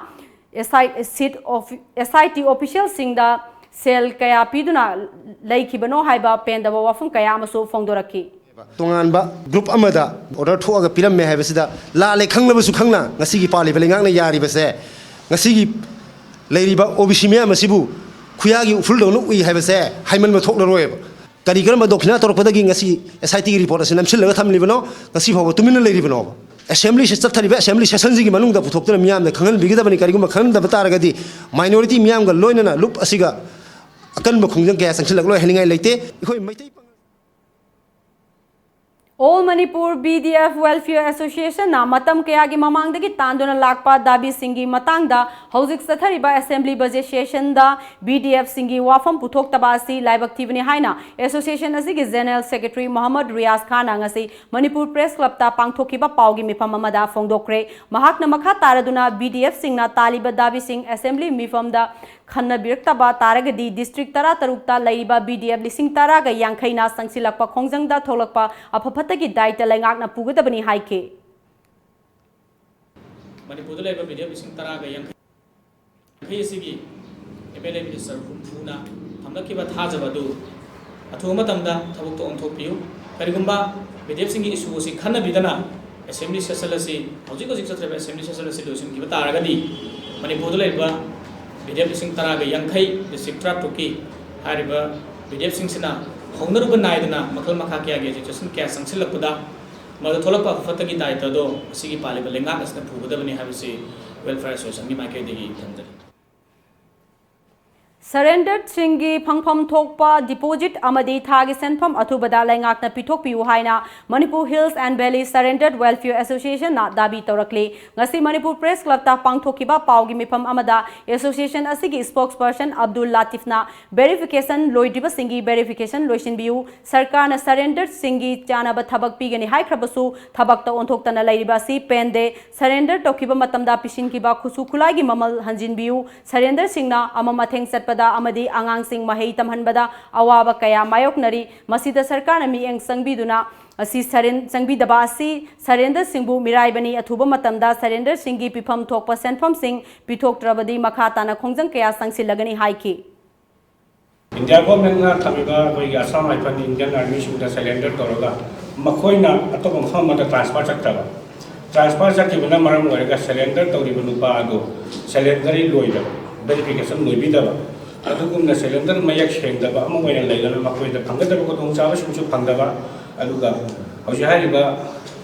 SI, sit of, SIT officialꯁꯤꯡꯗ ꯁꯦꯜ ꯀꯌꯥ ꯄꯤꯗꯨꯅ ꯂꯩꯈꯤꯕꯅꯣ ꯍꯥꯏꯕ ꯄꯦꯟꯗꯕ ꯋꯥꯐꯝ ꯀꯌꯥ ꯑꯃꯁꯨ ꯐꯣꯡꯗꯣꯔꯛꯈꯤ꯫ ꯇꯣꯉꯥꯟꯕ group ꯑꯃꯗ order ꯊꯣꯛꯑꯒ ꯄꯤꯔꯝꯃꯦ ꯍꯥꯏꯕꯁꯤꯗ ꯂꯥꯜꯂꯦ ꯈꯪꯂꯕꯁꯨ ꯈꯪꯅ ꯉꯁꯤꯒꯤ ꯄꯥꯜꯂꯤꯕ ꯂꯩꯉꯥꯛꯅ ꯌꯥꯔꯤꯕꯁꯦ ꯉꯁꯤꯒꯤ ꯂꯩꯔꯤꯕ ꯑꯣ ꯕꯤ ꯁꯤ ꯃꯤꯌꯥꯝ ꯑꯁꯤꯕꯨ ꯈꯨꯌꯥꯒꯤ ꯎꯐꯨꯜꯗꯧꯅ ꯎꯏ ꯍꯥꯏꯕꯁꯦ ꯍꯥꯏꯃꯟꯕ ꯊꯣꯛꯂꯔꯣꯏꯕ꯫ ꯀꯔꯤ ꯀꯔꯝꯕ ꯗꯣꯈꯤꯅꯥ ꯇꯧꯔꯛꯄꯗꯒꯤ ꯉꯁꯤ ꯑꯦꯁ ꯑꯥꯏ ꯇꯤꯒꯤ ꯔꯤꯄꯣꯔꯠ ꯑꯁꯤ ꯅꯝꯁꯤꯜꯂꯒ ꯊꯝꯂꯤꯕꯅꯣ? ꯉꯁꯤ ꯐꯥꯎꯕ ꯇꯨꯃꯤꯟꯅ ꯂꯩꯔꯤꯕꯅꯣꯕ? ꯑꯦꯁꯦꯝꯕ꯭ꯂꯤꯁꯤ ꯆꯠꯊꯔꯤꯕ ꯑꯦꯁꯦꯝꯕ꯭ꯂꯤ ꯁꯦꯁꯟꯁꯤꯒꯤ ꯃꯅꯨꯡꯗ ꯄꯨꯊꯣꯛꯇꯨꯅ ꯃꯤꯌꯥꯝꯗ ꯈꯪꯍꯟꯕꯤꯒꯗꯕꯅꯤ꯫ ꯀꯔꯤꯒꯨꯝꯕ ꯈꯪꯍꯟꯗꯕ ꯇꯥꯔꯒꯗꯤ ꯃꯥꯏꯅꯣꯔꯤꯇꯤ ꯃꯤꯌꯥꯝꯒ ꯂꯣꯏꯅꯅ ꯂꯨꯞ ꯑꯁꯤꯒ ꯑꯀꯟꯕ ꯈꯣꯡꯖꯪ ꯀꯌꯥ ꯆꯪꯁꯤꯜꯂꯛꯂꯣꯏ ꯍꯥꯏꯅꯤꯡꯉꯥꯏ ꯂꯩꯇꯦ꯫ ꯑꯩꯈꯣꯏ ꯃꯩꯇꯩ ꯄꯥꯉꯜ All Manipur B D F Welfare Association ꯅ ꯃꯇꯝ ꯀꯌꯥꯒꯤ ꯃꯃꯥꯡꯗꯒꯤ ꯇꯥꯟꯗꯨꯅ ꯂꯥꯛꯄ ꯗꯥꯕꯤꯁꯤꯡꯒꯤ ꯃꯇꯥꯡꯗ ꯍꯧꯖꯤꯛ ꯆꯠꯊꯔꯤꯕ assembly budget session ꯗ B D F ꯁꯤꯡꯒꯤ ꯋꯥꯐꯝ ꯄꯨꯊꯣꯛꯇꯕ ꯑꯁꯤ ꯂꯥꯏꯕꯛ ꯊꯤꯕꯅꯤ ꯍꯥꯏꯅ association ꯑꯁꯤꯒꯤ general secretary ꯃꯣꯍꯝꯃꯗ ꯔꯤꯌꯥꯖ ꯈꯥꯟꯅ ꯉꯁꯤ ꯃꯅꯤꯄꯨꯔ Press Club ꯇ ꯄꯥꯡꯊꯣꯛꯈꯤꯕ ꯄꯥꯎꯒꯤ ꯃꯤꯐꯝ ꯑꯃꯗ ꯐꯣꯡꯗꯣꯛꯈ꯭ꯔꯦ꯫ ꯃꯍꯥꯛꯅ ꯃꯈꯥ ꯇꯥꯔꯗꯨꯅ B D F ꯁꯤꯡꯅ ꯇꯥꯜꯂꯤꯕ ꯗꯥꯕꯤꯁꯤꯡ assembly ꯃꯤꯐꯝꯗ ꯈꯟꯅꯕꯤꯔꯛꯇꯕ ꯇꯥꯔꯒꯗꯤ district ꯇꯔꯥ ꯇꯔꯨꯛꯇ ꯂꯩꯔꯤꯕ B D F ꯂꯤꯁꯤꯡ ꯇꯔꯥꯒ ꯌꯥꯡꯈꯩꯅ ꯆꯪꯁꯤꯜꯂꯛꯄ ꯈꯣꯡꯖꯪꯗ ꯊꯣꯛꯂꯛꯄ ꯑꯐ ꯐꯠꯇꯒꯤ ꯗꯥꯏꯇ ꯂꯩꯉꯥꯛꯅ ꯄꯨꯒꯗꯕꯅꯤ ꯍꯥꯏꯈꯤ꯫ ꯃꯅꯤꯄꯨꯔꯗ ꯂꯩꯕ B D F ꯂꯤꯁꯤꯡ ꯇꯔꯥꯒ ꯌꯥꯡꯈꯩ ꯑꯁꯤꯒꯤ M L A minister ꯍꯨꯝꯐꯨꯅ ꯊꯝꯂꯛꯈꯤꯕ ꯊꯥꯖꯕ ꯑꯗꯨ ꯑꯊꯨꯕ ꯃꯇꯝꯗ ꯊꯕꯛꯇ ꯑꯣꯟꯊꯣꯛꯄꯤꯌꯨ꯫ ꯀꯔꯤꯒꯨꯝꯕ B D F ꯁꯤꯡꯒꯤ issue ꯑꯁꯤ ꯈꯟꯅꯕꯤꯗꯅ assembly session ꯑꯁꯤ ꯍꯧꯖꯤꯛ ꯍꯧꯖꯤꯛ ꯆꯠꯊꯔꯤꯕ assembly session ꯑꯁꯤ ꯂꯣꯏꯁꯤꯟꯈꯤꯕ ꯇꯥꯔꯒꯗꯤ ꯃꯅꯤꯄꯨꯔꯗ ꯂꯩꯔꯤꯕ B D F ꯂꯤꯁꯤꯡ ꯇꯔꯥꯒ ꯌꯥꯡꯈꯩ district ꯇꯔꯥꯇꯔꯨꯛꯀꯤ ꯍꯥꯏꯔꯤꯕ B D F ꯁꯤꯡꯁꯤꯅ ꯍꯧꯅꯔꯨꯕ ꯅꯥꯏꯗꯅ ꯃꯈꯜ ꯃꯈꯥ ꯀꯌꯥꯒꯤ agitation ꯀꯌꯥ ꯆꯪꯁꯤꯜꯂꯛꯄꯗ ꯃꯗꯨ ꯊꯣꯛꯂꯛꯄ ꯑꯐ ꯐꯠꯇꯒꯤ ꯗꯥꯏꯇꯗꯣ ꯃꯁꯤꯒꯤ ꯄꯥꯜꯂꯤꯕ ꯂꯩꯉꯥꯛ ꯑꯁꯤꯅ ꯄꯨꯒꯗꯕꯅꯤ ꯍꯥꯏꯕꯁꯤ Welfare Association ꯒꯤ ꯃꯥꯏꯀꯩꯗꯒꯤ ꯊꯝꯖꯔꯤ꯫ Surrendered ꯁꯤꯡꯒꯤ ꯐꯪꯐꯝ ꯊꯣꯛꯄ deposit ꯑꯃꯗꯤ ꯊꯥꯒꯤ ꯁꯦꯟꯐꯝ ꯑꯊꯨꯕꯗ ꯂꯩꯉꯥꯛꯅ ꯄꯤꯊꯣꯛꯄꯤꯌꯨ ꯍꯥꯏꯅ Manipur Hills and Valley Surrendered Welfare Association ꯅ ꯗꯥꯕꯤ ꯇꯧꯔꯛꯂꯤ꯫ ꯉꯁꯤ ꯃꯅꯤꯄꯨꯔ Press Club ꯇ ꯄꯥꯡꯊꯣꯛꯈꯤꯕ ꯄꯥꯎꯒꯤ ꯃꯤꯐꯝ ꯑꯃꯗ association ꯑꯁꯤꯒꯤ spokesperson ꯑꯕꯗꯨꯜ ꯂꯥꯇꯤꯐꯅ verification ꯂꯣꯏꯗ꯭ꯔꯤꯕꯁꯤꯡꯒꯤ verification ꯂꯣꯏꯁꯤꯟꯕꯤꯌꯨ, ꯁꯔꯀꯥꯔꯅ surrendered ꯁꯤꯡꯒꯤ ꯆꯥꯅꯕ ꯊꯕꯛ ꯄꯤꯒꯅꯤ ꯍꯥꯏꯈ꯭ꯔꯕꯁꯨ ꯊꯕꯛꯇ ꯑꯣꯟꯊꯣꯛꯇꯅ ꯂꯩꯔꯤꯕ ꯑꯁꯤ ꯄꯦꯟꯗꯦ꯫ Surrender ꯇꯧꯈꯤꯕ ꯃꯇꯝꯗ ꯄꯤꯁꯤꯟꯈꯤꯕ ꯈꯨꯠꯁꯨ ꯈꯨꯠꯂꯥꯏꯒꯤ ꯃꯃꯜ ꯍꯟꯖꯤꯟꯕꯤꯌꯨ꯫ Surrender ꯁꯤꯡꯅ ꯑꯃꯝ ꯑꯊꯦꯡ ꯆꯠꯄꯗ ꯑꯃꯗꯤ ꯑꯉꯥꯡꯁꯤꯡ ꯃꯍꯩ ꯇꯝꯍꯟꯕꯗ ꯑꯋꯥꯕ ꯀꯌꯥ ꯃꯥꯌꯣꯛꯅꯔꯤ꯫ ꯃꯁꯤꯗ ꯁꯔꯀꯥꯔꯅ ꯃꯤꯠꯌꯦꯡ ꯆꯪꯕꯤꯗꯨꯅ ꯑꯁꯤ surren-, ꯆꯪꯕꯤꯗꯕ ꯑꯁꯤ surrender ꯁꯤꯡꯕꯨ ꯃꯤꯔꯥꯏꯕꯅꯤ꯫ ꯑꯊꯨꯕ ꯃꯇꯝꯗ surrender ꯁꯤꯡꯒꯤ ꯄꯤꯐꯝ ꯊꯣꯛꯄ ꯁꯦꯟꯐꯝꯁꯤꯡ ꯄꯤꯊꯣꯛꯇ꯭ꯔꯕꯗꯤ ꯃꯈꯥ ꯇꯥꯅ ꯈꯣꯡꯖꯪ ꯀꯌꯥ ꯆꯪꯁꯤꯜꯂꯒꯅꯤ ꯍꯥꯏꯈꯤ꯫ India government ꯅ ꯊꯝꯃꯤꯕ ꯑꯩꯈꯣꯏꯒꯤ Assam Rifle, Indian Army ꯁꯤꯡꯗ surrender ꯇꯧꯔꯒ ꯃꯈꯣꯏꯅ ꯑꯇꯣꯞꯄ ꯃꯐꯝ ꯑꯃꯗ transfer ꯆꯠꯈ꯭ꯔꯕ꯫ ꯇ꯭ꯔꯥꯟꯁꯐꯔ ꯆꯠꯈꯤꯕꯅ ꯃꯔꯝ ꯑꯣꯏꯔꯒ ꯁꯦꯂꯦꯟꯗꯔ ꯇꯧꯔꯤꯕ ꯅꯨꯄꯥ ꯑꯗꯨ ꯁꯦꯂꯦꯟꯗꯔꯤ ꯂꯣꯏꯗꯕ, ꯚꯦꯔꯤꯐꯤꯀꯦꯁꯟ ꯂꯣꯏꯕꯤꯗꯕ, ꯑꯗꯨꯒꯨꯝꯅ ꯁꯦꯂꯦꯟꯗꯔ ꯃꯌꯦꯛ ꯁꯦꯡꯗꯕ ꯑꯃ ꯑꯣꯏꯅ ꯂꯩꯗꯅ ꯃꯈꯣꯏꯗ ꯐꯪꯒꯗꯕ ꯈꯨꯗꯣꯡꯆꯥꯕꯁꯤꯡꯁꯨ ꯐꯪꯗꯕ, ꯑꯗꯨꯒ ꯍꯧꯖꯤꯛ ꯍꯥꯏꯔꯤꯕ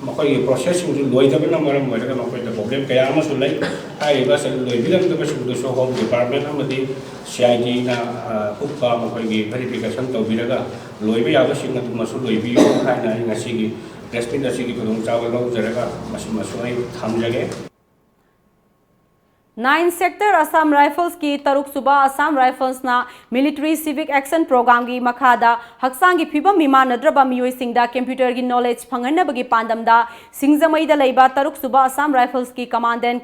ꯃꯈꯣꯏꯒꯤ ꯄ꯭ꯔꯣꯁꯦꯁꯁꯤꯡꯁꯨ ꯂꯣꯏꯗꯕꯅ ꯃꯔꯝ ꯑꯣꯏꯔꯒ ꯃꯈꯣꯏꯗ ꯄ꯭ꯔꯣꯕ꯭ꯂꯦꯝ ꯀꯌꯥ ꯑꯃꯁꯨ ꯂꯩ꯫ ꯍꯥꯏꯔꯤꯕ ꯂꯣꯏꯕꯤꯔꯝꯗꯕꯁꯤꯡꯗꯨꯁꯨ ꯍꯣꯝ ꯗꯤꯄꯥꯔꯠꯃꯦꯟ ꯑꯃꯗꯤ ꯁꯤ ꯑꯥꯏ ꯗꯤꯅ ꯀꯨꯞꯄ ꯃꯈꯣꯏꯒꯤ ꯚꯦꯔꯤꯐꯤꯀꯦꯁꯟ ꯇꯧꯕꯤꯔꯒ ꯂꯣꯏꯕ ꯌꯥꯕꯁꯤꯡ ꯑꯗꯨꯃꯁꯨ ꯂꯣꯏꯕꯤꯌꯨ ꯍꯥꯏꯅ ꯑꯩ ꯉꯁꯤꯒꯤ ꯄ꯭ꯔꯦꯁ ꯃꯤꯠ ꯑꯁꯤꯒꯤ ꯈꯨꯗꯣꯡꯆꯥꯕ ꯂꯧꯖꯔꯒ ꯃꯁꯤꯃꯁꯨ ꯑꯩ ꯊꯝꯖꯒꯦ꯫ Nine Sector Assam Riflesꯀꯤ ꯇꯔꯨꯛ ꯁꯨꯕ Assam Riflesꯅ Military Civic Action Programꯒꯤ ꯃꯈꯥꯗ ꯍꯛꯆꯥꯡꯒꯤ ꯐꯤꯕꯝ ꯃꯤꯃꯥꯟꯅꯗ꯭ꯔꯕ ꯃꯤꯑꯣꯏꯁꯤꯡꯗ computerꯒꯤ knowledge ꯐꯪꯍꯟꯅꯕꯒꯤ ꯄꯥꯟꯗꯝꯗ ꯁꯤꯡꯖꯃꯩꯗ ꯂꯩꯕ ꯇꯔꯨꯛ ꯁꯨꯕ Assam Riflesꯀꯤ Commandant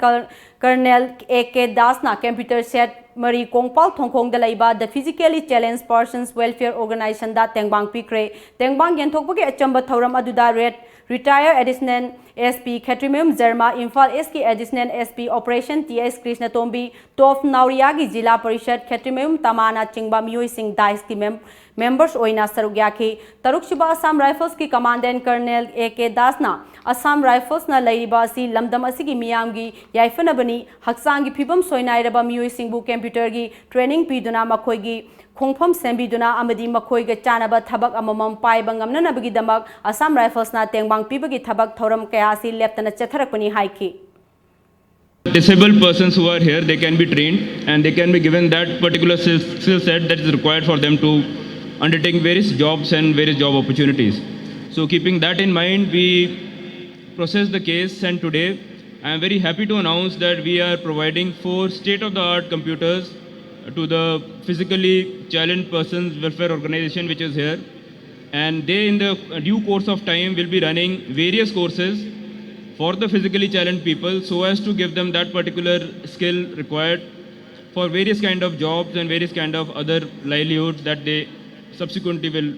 Colonel A K ꯗꯥꯁꯅ computer set ꯃꯔꯤ ꯀꯣꯡꯄꯥꯜ ꯊꯣꯡꯈꯣꯡꯗ ꯂꯩꯕ The Physically Challenged Persons Welfare Organizationꯗ ꯇꯦꯡꯕꯥꯡ ꯄꯤꯈ꯭ꯔꯦ꯫ ꯇꯦꯡꯕꯥꯡ ꯌꯦꯟꯊꯣꯛꯄꯒꯤ ꯑꯆꯝꯕ ꯊꯧꯔꯝ ꯑꯗꯨꯗ ꯔꯦꯠ retired additional S P Khetrimayum Jarma, Imphal ꯏꯁꯀꯤ additional S P operation T S Krishnatombi, Top ꯅꯥꯎꯔꯤꯌꯥꯒꯤ ꯖꯤꯂꯥ ꯄꯔꯤꯁꯠ ꯈꯦꯇ꯭ꯔꯤꯃꯌꯨꯝ ꯇꯃꯥꯅ ꯆꯤꯡꯕ ꯃꯤꯑꯣꯏꯁꯤꯡ ꯗꯥꯏꯁꯀꯤ ꯃꯦꯝ ꯃꯦꯝꯕꯔꯁ ꯑꯣꯏꯅ ꯁꯔꯨꯛ ꯌꯥꯈꯤ꯫ ꯇꯔꯨꯛꯁꯨꯕ ꯑꯁꯥꯝ ꯔꯥꯏꯐꯜꯁꯀꯤ ꯀꯃꯥꯟꯗꯦꯟ ꯀꯔꯅꯦꯜ ꯑꯦ ꯀꯦ ꯗꯥꯁꯅ ꯑꯁꯥꯝ ꯔꯥꯏꯐꯜꯁꯅ ꯂꯩꯔꯤꯕ ꯑꯁꯤ ꯂꯝꯗꯝ ꯑꯁꯤꯒꯤ ꯃꯤꯌꯥꯝꯒꯤ ꯌꯥꯏꯐꯅꯕꯅꯤ, ꯍꯛꯆꯥꯡꯒꯤ ꯐꯤꯕꯝ ꯁꯣꯏꯅꯥꯏꯔꯕ ꯃꯤꯑꯣꯏꯁꯤꯡꯕꯨ ꯀꯝꯄ꯭ꯌꯨꯇꯔꯒꯤ ꯇ꯭ꯔꯦꯅꯤꯡ ꯄꯤꯗꯨꯅ ꯃꯈꯣꯏꯒꯤ ꯈꯣꯡꯐꯝ ꯁꯦꯝꯕꯤꯗꯨꯅ ꯑꯃꯗꯤ ꯃꯈꯣꯏꯒ ꯆꯥꯅꯕ ꯊꯕꯛ ꯑꯃꯃꯝ ꯄꯥꯏꯕ ꯉꯝꯅꯅꯕꯒꯤꯗꯃꯛ ꯑꯁꯥꯝ ꯔꯥꯏꯐꯜꯁꯅ ꯇꯦꯡꯕꯥꯡ ꯄꯤꯕꯒꯤ ꯊꯕꯛ ꯊꯧꯔꯝ ꯀꯌꯥ ꯑꯁꯤ ꯂꯦꯞꯇꯅ ꯆꯠꯊꯔꯛꯄꯅꯤ ꯍꯥꯏꯈꯤ꯫ Disabled persons who are here, they can be trained and they can be given that particular skill set that is required for them to undertake various jobs and various job opportunities. So keeping that in mind, we process the case, and today I am very happy to announce that we are providing four state-of-the-art computers to the physically challenged persons welfare organization which is here, and they in the due course of time will be running various courses for the physically challenged people so as to give them that particular skill required for various kind of jobs and various kind of other livelihoods that they subsequently will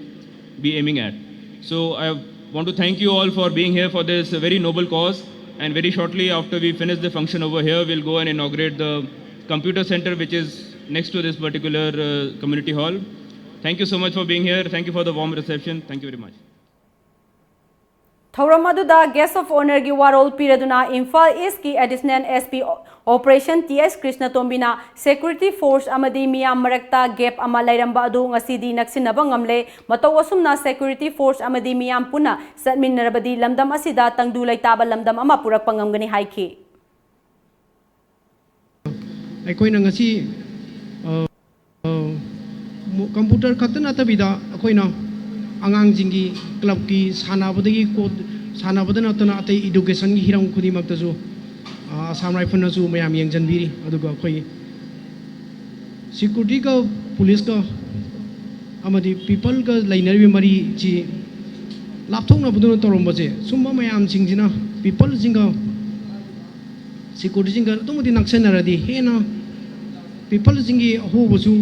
be aiming at. So I want to thank you all for being here for this very noble cause, and very shortly after we finish the function over here, we'll go and inaugurate the computer center which is next to this particular uh, community hall. Thank you so much for being here. Thank you for the warm reception. Thank you very much. ꯊꯧꯔꯝ ꯑꯗꯨꯗ Guest of Honourꯒꯤ ꯋꯥꯔꯣꯜ ꯄꯤꯔꯗꯨꯅ ꯏꯝꯐꯥꯜ ꯏꯁꯀꯤ Additional S P Operation T S ꯀ꯭ꯔꯤꯁꯅꯇꯣꯝꯕꯤꯅ security force ꯑꯃꯗꯤ ꯃꯤꯌꯥꯝ ꯃꯔꯛꯇ gap ꯑꯃ ꯂꯩꯔꯝꯕ ꯑꯗꯨ ꯉꯁꯤꯗꯤ ꯅꯛꯁꯤꯟꯅꯕ ꯉꯝꯂꯦ꯫ ꯃꯇꯧ ꯑꯁꯨꯝꯅ security force ꯑꯃꯗꯤ ꯃꯤꯌꯥꯝ ꯄꯨꯟꯅ ꯆꯠꯃꯤꯟꯅꯔꯕꯗꯤ ꯂꯝꯗꯝ ꯑꯁꯤꯗ ꯇꯪꯗꯨ ꯂꯩꯇꯥꯕ ꯂꯝꯗꯝ ꯑꯃ ꯄꯨꯔꯛꯄ ꯉꯝꯒꯅꯤ ꯍꯥꯏꯈꯤ꯫ ꯑꯩꯈꯣꯏꯅ ꯉꯁꯤ, ꯑ, ꯑ, ꯃꯣ-, computer ꯈꯛꯇ ꯅꯠꯇꯕꯤꯗ ꯑꯩꯈꯣꯏꯅ ꯑꯉꯥꯡꯁꯤꯡꯒꯤ clubꯀꯤ ꯁꯥꯟꯅꯕꯗꯒꯤ ꯀꯣ-, ꯁꯥꯟꯅꯕꯗ ꯅꯠꯇꯅ ꯑꯇꯩ educationꯒꯤ ꯍꯤꯔꯝ ꯈꯨꯗꯤꯡꯃꯛꯇꯁꯨ, ꯑ, Assam Riflesꯅꯁꯨ ꯃꯌꯥꯝ ꯌꯦꯡꯁꯤꯟꯕꯤꯔꯤ꯫ ꯑꯗꯨꯒ ꯑꯩꯈꯣꯏ securityꯒ policeꯀ ꯑꯃꯗꯤ peopleꯒ ꯂꯩꯅꯔꯤꯕ ꯃꯔꯤꯁꯤ ꯂꯥꯞꯊꯣꯛꯅꯕꯗꯨꯅ ꯇꯧꯔꯝꯕꯁꯦ, ꯁꯨꯝꯕ ꯃꯌꯥꯝꯁꯤꯡꯁꯤꯅ peopleꯁꯤꯡꯒ securityꯁꯤꯡꯒ ꯑꯗꯨꯛ ꯃꯇꯤꯛ ꯅꯛꯁꯟꯅꯔꯗꯤ ꯍꯦꯟꯅ peopleꯁꯤꯡꯒꯤ ꯑꯍꯣꯕꯁꯨ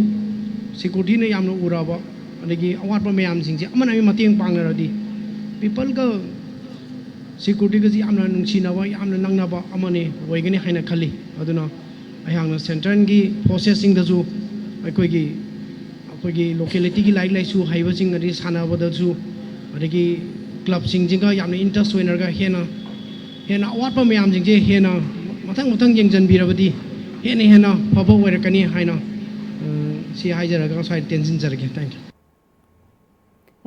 securityꯅ ꯌꯥꯝꯅ ꯎꯔꯕ, ꯑꯗꯒꯤ ꯑꯋꯥꯠꯄ ꯃꯌꯥꯝꯁꯤꯡꯁꯦ ꯑꯃꯅ ꯑꯃꯒꯤ ꯃꯇꯦꯡ ꯄꯥꯡꯅꯔꯗꯤ peopleꯒ securityꯒꯁꯤ ꯌꯥꯝꯅ ꯅꯨꯡꯁꯤꯅꯕ, ꯌꯥꯝꯅ ꯅꯛꯅꯕ ꯑꯃꯅꯤ ꯑꯣꯏꯒꯅꯤ ꯍꯥꯏꯅ ꯈꯜꯂꯤ꯫ ꯑꯗꯨꯅ ꯑꯩꯍꯥꯛꯅ centreꯒꯤ forcesꯁꯤꯡꯗꯁꯨ ꯑꯩꯈꯣꯏꯒꯤ, ꯑꯩꯈꯣꯏꯒꯤ localityꯒꯤ ꯂꯥꯏꯔꯤꯛ ꯂꯥꯏꯁꯨ ꯍꯩꯕꯁꯤꯡ ꯑꯗꯒꯤ ꯁꯥꯟꯅꯕꯗꯁꯨ, ꯑꯗꯒꯤ clubꯁꯤꯡꯁꯤꯒ ꯌꯥꯝꯅ interest ꯑꯣꯏꯅꯔꯒ ꯍꯦꯟꯅ, ꯍꯦꯟꯅ ꯑꯋꯥꯠꯄ ꯃꯌꯥꯝꯁꯤꯡꯁꯦ ꯍꯦꯟꯅ ꯃꯊꯪ ꯃꯊꯪ ꯌꯦꯡꯁꯤꯟꯕꯤꯔꯕꯗꯤ ꯍꯦꯟꯅ ꯍꯦꯟꯅ ꯐꯕ ꯑꯣꯏꯔꯛꯀꯅꯤ ꯍꯥꯏꯅ, ꯑ, ꯁꯤ ꯍꯥꯏꯖꯔꯒ ꯉꯁꯥꯏ ꯇꯦꯟꯁꯤꯟꯖꯔꯒꯦ꯫ Thank you꯫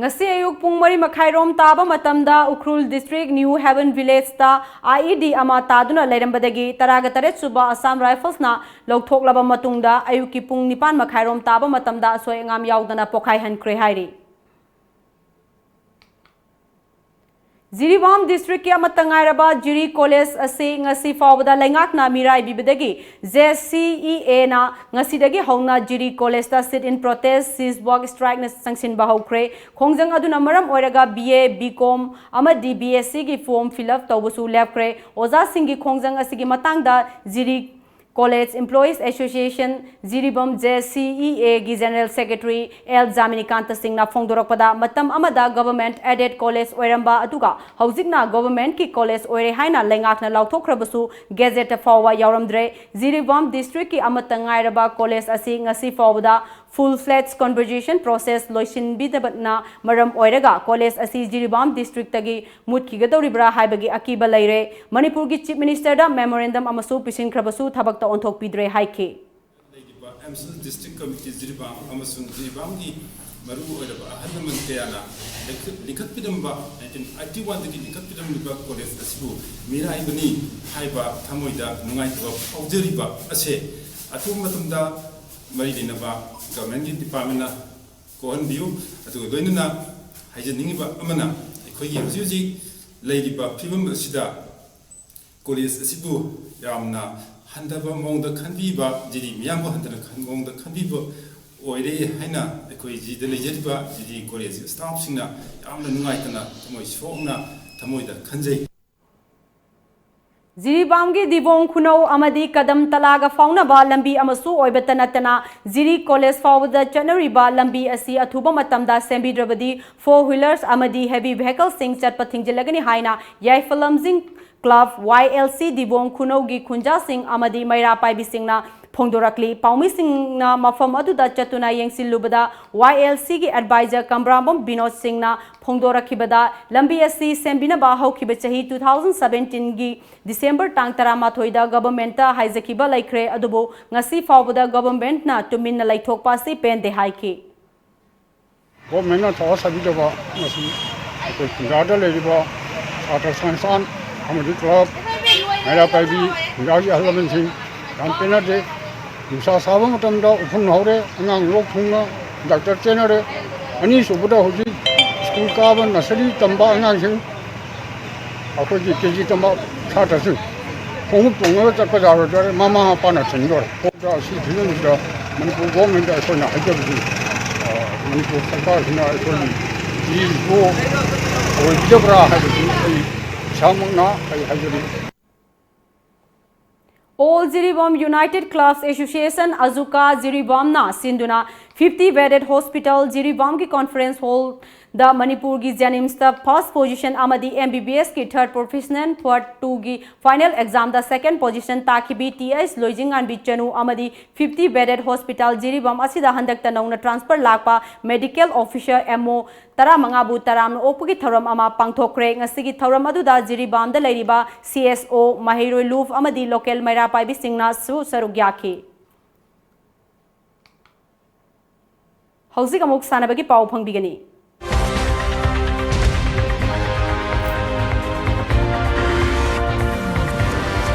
ꯉꯁꯤ ꯑꯌꯨꯛ ꯄꯨꯡ ꯃꯔꯤ ꯃꯈꯥꯏꯔꯣꯝ ꯇꯥꯕ ꯃꯇꯝꯗ Ukhrul district New Haven villageꯇ IED ꯑꯃ ꯇꯥꯗꯨꯅ ꯂꯩꯔꯝꯕꯗꯒꯤ ꯇꯔꯥꯒ ꯇꯔꯦꯠ ꯁꯨꯕ Assam Riflesꯅ ꯂꯧꯊꯣꯛꯂꯕ ꯃꯇꯨꯡꯗ ꯑꯌꯨꯛꯀꯤ ꯄꯨꯡ ꯅꯤꯄꯥꯟ ꯃꯈꯥꯏꯔꯣꯝ ꯇꯥꯕ ꯃꯇꯝꯗ ꯑꯁꯣꯏ ꯑꯉꯥꯝ ꯌꯥꯎꯗꯅ ꯄꯣꯈꯥꯏꯍꯟꯈ꯭ꯔꯦ ꯍꯥꯏꯔꯤ꯫ ꯖꯤꯔꯤꯕꯥꯝ districtꯀꯤ ꯑꯃꯠꯇ ꯉꯥꯏꯔꯕ ꯖꯤꯔꯤ college ꯑꯁꯤ ꯉꯁꯤ ꯐꯥꯎꯕꯗ ꯂꯩꯉꯥꯛꯅ ꯃꯤꯔꯥꯏꯕꯤꯕꯗꯒꯤ JCEAꯅ ꯉꯁꯤꯗꯒꯤ ꯍꯧꯅ ꯖꯤꯔꯤ collegeꯇ sit-in protest, cease work strikeꯅ ꯆꯪꯁꯤꯟꯕ ꯍꯧꯈ꯭ꯔꯦ꯫ ꯈꯣꯡꯖꯪ ꯑꯗꯨꯅ ꯃꯔꯝ ꯑꯣꯏꯔꯒ BA, BCom ꯑꯃꯗꯤ BScꯒꯤ form fill up ꯇꯧꯕꯁꯨ ꯂꯦꯞꯈ꯭ꯔꯦ꯫ ꯑꯣꯖꯥꯁꯤꯡꯒꯤ ꯈꯣꯡꯖꯪ ꯑꯁꯤꯒꯤ ꯃꯇꯥꯡꯗ ꯖꯤꯔꯤ College Employees Association, Jiribam JCEAꯒꯤ General Secretary L ꯖꯥꯃꯤꯅꯤꯀꯥꯟꯇ ꯁꯤꯡꯅ ꯐꯣꯡꯗꯣꯔꯛꯄꯗ, ꯃꯇꯝ ꯑꯃꯗ government aided college ꯑꯣꯏꯔꯝꯕ ꯑꯗꯨꯒ ꯍꯧꯖꯤꯛꯅ governmentꯀꯤ college ꯑꯣꯏꯔꯦ ꯍꯥꯏꯅ ꯂꯩꯉꯥꯛꯅ ꯂꯥꯎꯊꯣꯛꯈ꯭ꯔꯕꯁꯨ gazetteꯇ ꯐꯥꯎꯕ ꯌꯥꯎꯔꯝꯗ꯭ꯔꯦ꯫ ꯖꯤꯔꯤꯕꯥꯝ districtꯀꯤ ꯑꯃꯠꯇ ꯉꯥꯏꯔꯕ college ꯑꯁꯤ ꯉꯁꯤ ꯐꯥꯎꯕꯗ Full-fledged conversion process ꯂꯣꯏꯁꯤꯟꯕꯤꯗꯕꯅ ꯃꯔꯝ ꯑꯣꯏꯔꯒ ꯀꯣꯂꯦꯖ ꯑꯁꯤ ꯖꯤꯔꯤꯕꯥꯝ ꯗꯤꯁꯇ꯭ꯔꯤꯛꯇꯒꯤ ꯃꯨꯠꯈꯤꯒꯗꯧꯔꯤꯕ꯭ꯔꯥ ꯍꯥꯏꯕꯒꯤ ꯑꯀꯤꯕ ꯂꯩꯔꯦ꯫ ꯃꯅꯤꯄꯨꯔꯒꯤ ꯆꯤꯐ ꯃꯤꯅꯤꯁꯇꯔꯗ ꯃꯦꯃꯣꯔꯦꯟꯗꯝ ꯑꯃꯁꯨ ꯄꯤꯁꯤꯟꯈ꯭ꯔꯕꯁꯨ ꯊꯕꯛꯇ ꯑꯣꯟꯊꯣꯛꯄꯤꯗ꯭ꯔꯦ ꯍꯥꯏꯈꯤ꯫ ꯂꯩꯔꯤꯕ ꯑꯦꯝꯁꯤꯜ ꯗꯤꯁꯇ꯭ꯔꯤꯛ ꯀꯃꯤꯇꯤ ꯖꯤꯔꯤꯕꯥꯝ ꯑꯃꯁꯨꯡ ꯖꯤꯔꯤꯕꯥꯝꯒꯤ ꯃꯔꯨ ꯑꯣꯏꯔꯕ ꯑꯍꯜ ꯂꯃꯟ ꯀꯌꯥꯅ ꯂꯤꯡꯈꯠ- ꯂꯤꯡꯈꯠꯄꯤꯔꯝꯕ, ꯅꯥꯏꯟꯇꯤꯟ ꯑꯩꯠꯇꯤ ꯋꯥꯟꯗꯒꯤ ꯂꯤꯡꯈꯠꯄꯤꯔꯝꯂꯤꯕ ꯀꯣꯂꯦꯖ ꯑꯁꯤꯕꯨ ꯃꯤꯔꯥꯏꯕꯅꯤ ꯍꯥꯏꯕ ꯊꯃꯣꯏꯗ ꯅꯨꯡꯉꯥꯏꯇꯕ ꯐꯥꯎꯖꯔꯤꯕ ꯑꯁꯦ ꯑꯊꯨꯕ ꯃꯇꯝꯗ ꯃꯔꯤ ꯂꯩꯅꯕ ꯒꯚꯔꯟꯃꯦꯟꯒꯤ ꯗꯤꯄꯥꯔꯠꯃꯦꯟꯅ ꯀꯣꯛꯍꯟꯕꯤꯌꯨ꯫ ꯑꯗꯨꯒ ꯂꯣꯏꯅꯅ ꯍꯥꯏꯖꯅꯤꯡꯉꯤꯕ ꯑꯃꯅ, ꯑꯩꯈꯣꯏꯒꯤ ꯍꯧꯖꯤꯛ ꯍꯧꯖꯤꯛ ꯂꯩꯔꯤꯕ ꯐꯤꯕꯝ ꯑꯁꯤꯗ ꯀꯣꯂꯦꯖ ꯑꯁꯤꯕꯨ ꯌꯥꯝꯅ ꯍꯟꯊꯕ ꯃꯑꯣꯡꯗ ꯈꯟꯕꯤꯕ, ꯖꯤꯔꯤ ꯃꯤꯌꯥꯝꯕꯨ ꯍꯟꯊꯅ ꯈꯟ- ꯃꯑꯣꯡꯗ ꯈꯟꯕꯤꯕ ꯑꯣꯏꯔꯦ ꯍꯥꯏꯅ ꯑꯩꯈꯣꯏ ꯖꯤꯗ ꯂꯩꯖꯔꯤꯕ ꯖꯤꯔꯤ ꯀꯣꯂꯦꯖ ꯁ꯭ꯇꯥꯐꯁꯤꯡꯅ ꯌꯥꯝꯅ ꯅꯨꯡꯉꯥꯏꯇꯅ, ꯊꯃꯣꯏ ꯁꯣꯛꯅ ꯊꯃꯣꯏꯗ ꯈꯟꯖꯩ꯫ ꯖꯤꯔꯤꯕꯥꯝꯒꯤ ꯗꯤꯕꯣꯡ ꯈꯨꯅꯧ ꯑꯃꯗꯤ ꯀꯗꯝ ꯇꯂꯥꯒ ꯐꯥꯎꯅꯕ ꯂꯝꯕꯤ ꯑꯃꯁꯨ ꯑꯣꯏꯕꯇ ꯅꯠꯇꯅ ꯖꯤꯔꯤ ꯀꯣꯂꯦꯖ ꯐꯥꯎꯕꯗ ꯆꯠꯅꯔꯤꯕ ꯂꯝꯕꯤ ꯑꯁꯤ ꯑꯊꯨꯕ ꯃꯇꯝꯗ ꯁꯦꯝꯕꯤꯗ꯭ꯔꯕꯗꯤ four wheelers ꯑꯃꯗꯤ heavy vehicleꯁꯤꯡ ꯆꯠꯄ ꯊꯤꯡꯖꯤꯜꯂꯒꯅꯤ ꯍꯥꯏꯅ ꯌꯥꯏꯐ ꯂꯝꯖꯤꯡ club, Y L C, ꯗꯤꯕꯣꯡ ꯈꯨꯅꯧꯒꯤ ꯈꯨꯟꯖꯥꯁꯤꯡ ꯑꯃꯗꯤ ꯃꯩꯔꯥ ꯄꯥꯏꯕꯤꯁꯤꯡꯅ ꯐꯣꯡꯗꯣꯔꯛꯂꯤ꯫ ꯄꯥꯎꯃꯤꯁꯤꯡꯅ ꯃꯐꯝ ꯑꯗꯨꯗ ꯆꯠꯇꯨꯅ ꯌꯦꯡꯁꯤꯜꯂꯨꯕꯗ Y L Cꯒꯤ advisor ꯀꯝꯕ꯭ꯔꯥꯝꯕꯝ ꯕꯤꯅꯣꯗ ꯁꯤꯡꯅ ꯐꯣꯡꯗꯣꯔꯛꯈꯤꯕꯗ ꯂꯝꯕꯤ ꯑꯁꯤ ꯁꯦꯝꯕꯤꯅꯕ ꯍꯧꯈꯤꯕ ꯆꯍꯤ two thousand seventeenꯒꯤ December ꯇꯥꯡ ꯇꯔꯥꯃꯥꯊꯣꯏꯗ governmentꯇ ꯍꯥꯏꯖꯈꯤꯕ ꯂꯩꯈ꯭ꯔꯦ, ꯑꯗꯨꯕꯨ ꯉꯁꯤ ꯐꯥꯎꯕꯗ governmentꯅ ꯇꯨꯃꯤꯟꯅ ꯂꯩꯊꯣꯛꯄ ꯑꯁꯤ ꯄꯦꯟꯗꯦ ꯍꯥꯏꯈꯤ꯫ ꯒꯣꯔꯃꯦꯟꯅ ꯊꯋꯥ ꯁꯥꯕꯤꯗꯕ ꯃꯁꯤ ꯑꯩꯈꯣꯏ ꯈꯨꯟꯖꯥꯗ ꯂꯩꯔꯤꯕ ꯁꯥꯇ꯭ꯔ ꯁꯪꯁꯊꯥꯟ ꯑꯃꯗꯤ ꯀ꯭ꯂꯕ, ꯃꯩꯔꯥ ꯄꯥꯏꯕꯤ ꯈꯨꯟꯖꯥꯒꯤ ꯑꯍꯜ ꯂꯃꯟꯁꯤꯡ ꯌꯥꯝ ꯄꯦꯟꯅꯗꯦ꯫ ꯅꯨꯡꯁꯥ ꯁꯥꯕ ꯃꯇꯝꯗ ꯎꯐꯨꯟ ꯍꯧꯔꯦ, ꯑꯉꯥꯡ ꯂꯣꯛ ꯊꯨꯡꯅ ꯗꯥꯛꯇꯔ ꯆꯦꯟꯅꯔꯦ꯫ ꯑꯅꯤꯁꯨꯕꯗ ꯍꯧꯖꯤꯛ ꯁ꯭ꯀꯨꯜ ꯀꯥꯕ ꯅꯁꯔꯤ ꯇꯝꯕ ꯑꯉꯥꯡꯁꯤꯡ ꯑꯩꯈꯣꯏꯒꯤ ꯀꯦ ꯖꯤ ꯇꯝꯕ ꯁꯥꯇ꯭ꯔꯁꯤꯡ ꯈꯣꯡꯎꯞ ꯇꯣꯡꯉꯒ ꯆꯠꯄ ꯌꯥꯔꯣꯏꯗꯣꯔꯦ, ꯃꯃꯥ ꯃꯄꯥꯅ ꯊꯤꯡꯗꯣꯔꯦ꯫ ꯀꯣꯛꯇ ꯑꯁꯤ ꯐꯤꯕꯝꯁꯤꯗ ꯃꯅꯤꯄꯨꯔ ꯒꯣꯔꯃꯦꯟꯗ ꯑꯩꯈꯣꯏꯅ ꯍꯥꯏꯖꯕꯗꯤ, ꯃꯅꯤꯄꯨꯔ ꯁꯔꯀꯥꯔꯁꯤꯅ ꯑꯩꯈꯣꯏꯒꯤ ꯐꯤꯁꯕꯨ ꯑꯣꯏꯕꯤꯗꯕ꯭ꯔꯥ ꯍꯥꯏꯕꯁꯤ ꯑꯩ ꯏꯁꯥꯃꯛꯅ ꯑꯩ ꯍꯥꯏꯖꯔꯤ꯫ All Jiribam United Clubs Association, ꯑꯖꯨꯀꯥ ꯖꯤꯔꯤꯕꯥꯝꯅ ꯁꯤꯟꯗꯨꯅ Fifty bedded hospital ꯖꯤꯔꯤꯕꯥꯝꯒꯤ conference hall ꯗ ꯃꯅꯤꯄꯨꯔꯒꯤ JNIMS ꯇ first position ꯑꯃꯗꯤ MBBS ꯀꯤ third professional part two ꯒꯤ final exam ꯗ second position ꯇꯥꯈꯤꯕꯤ ꯇꯤ ꯑꯩꯆ ꯂꯣꯏꯖꯤꯡꯉꯥꯟꯕꯤ ꯆꯅꯨ ꯑꯃꯗꯤ fifty bedded hospital ꯖꯤꯔꯤꯕꯥꯝ ꯑꯁꯤꯗ ꯍꯟꯗꯛꯇ ꯅꯧꯅ transfer ꯂꯥꯛꯄ medical officer MO ꯇꯔꯥꯃꯉꯥꯕꯨ ꯇꯔꯥꯝꯅ ꯑꯣꯛꯄꯒꯤ ꯊꯧꯔꯝ ꯑꯃ ꯄꯥꯡꯊꯣꯛꯈ꯭ꯔꯦ꯫ ꯉꯁꯤꯒꯤ ꯊꯧꯔꯝ ꯑꯗꯨꯗ ꯖꯤꯔꯤꯕꯥꯝꯗ ꯂꯩꯔꯤꯕ CSO, ꯃꯍꯩꯔꯣꯏ, ꯂꯨꯞ ꯑꯃꯗꯤ local ꯃꯩꯔꯥ ꯄꯥꯏꯕꯤꯁꯤꯡꯅꯁꯨ ꯁꯔꯨꯛ ꯌꯥꯈꯤ꯫ ꯍꯧꯖꯤꯛ ꯑꯃꯨꯛ ꯁꯥꯟꯅꯕꯒꯤ ꯄꯥꯎ ꯐꯪꯕꯤꯒꯅꯤ꯫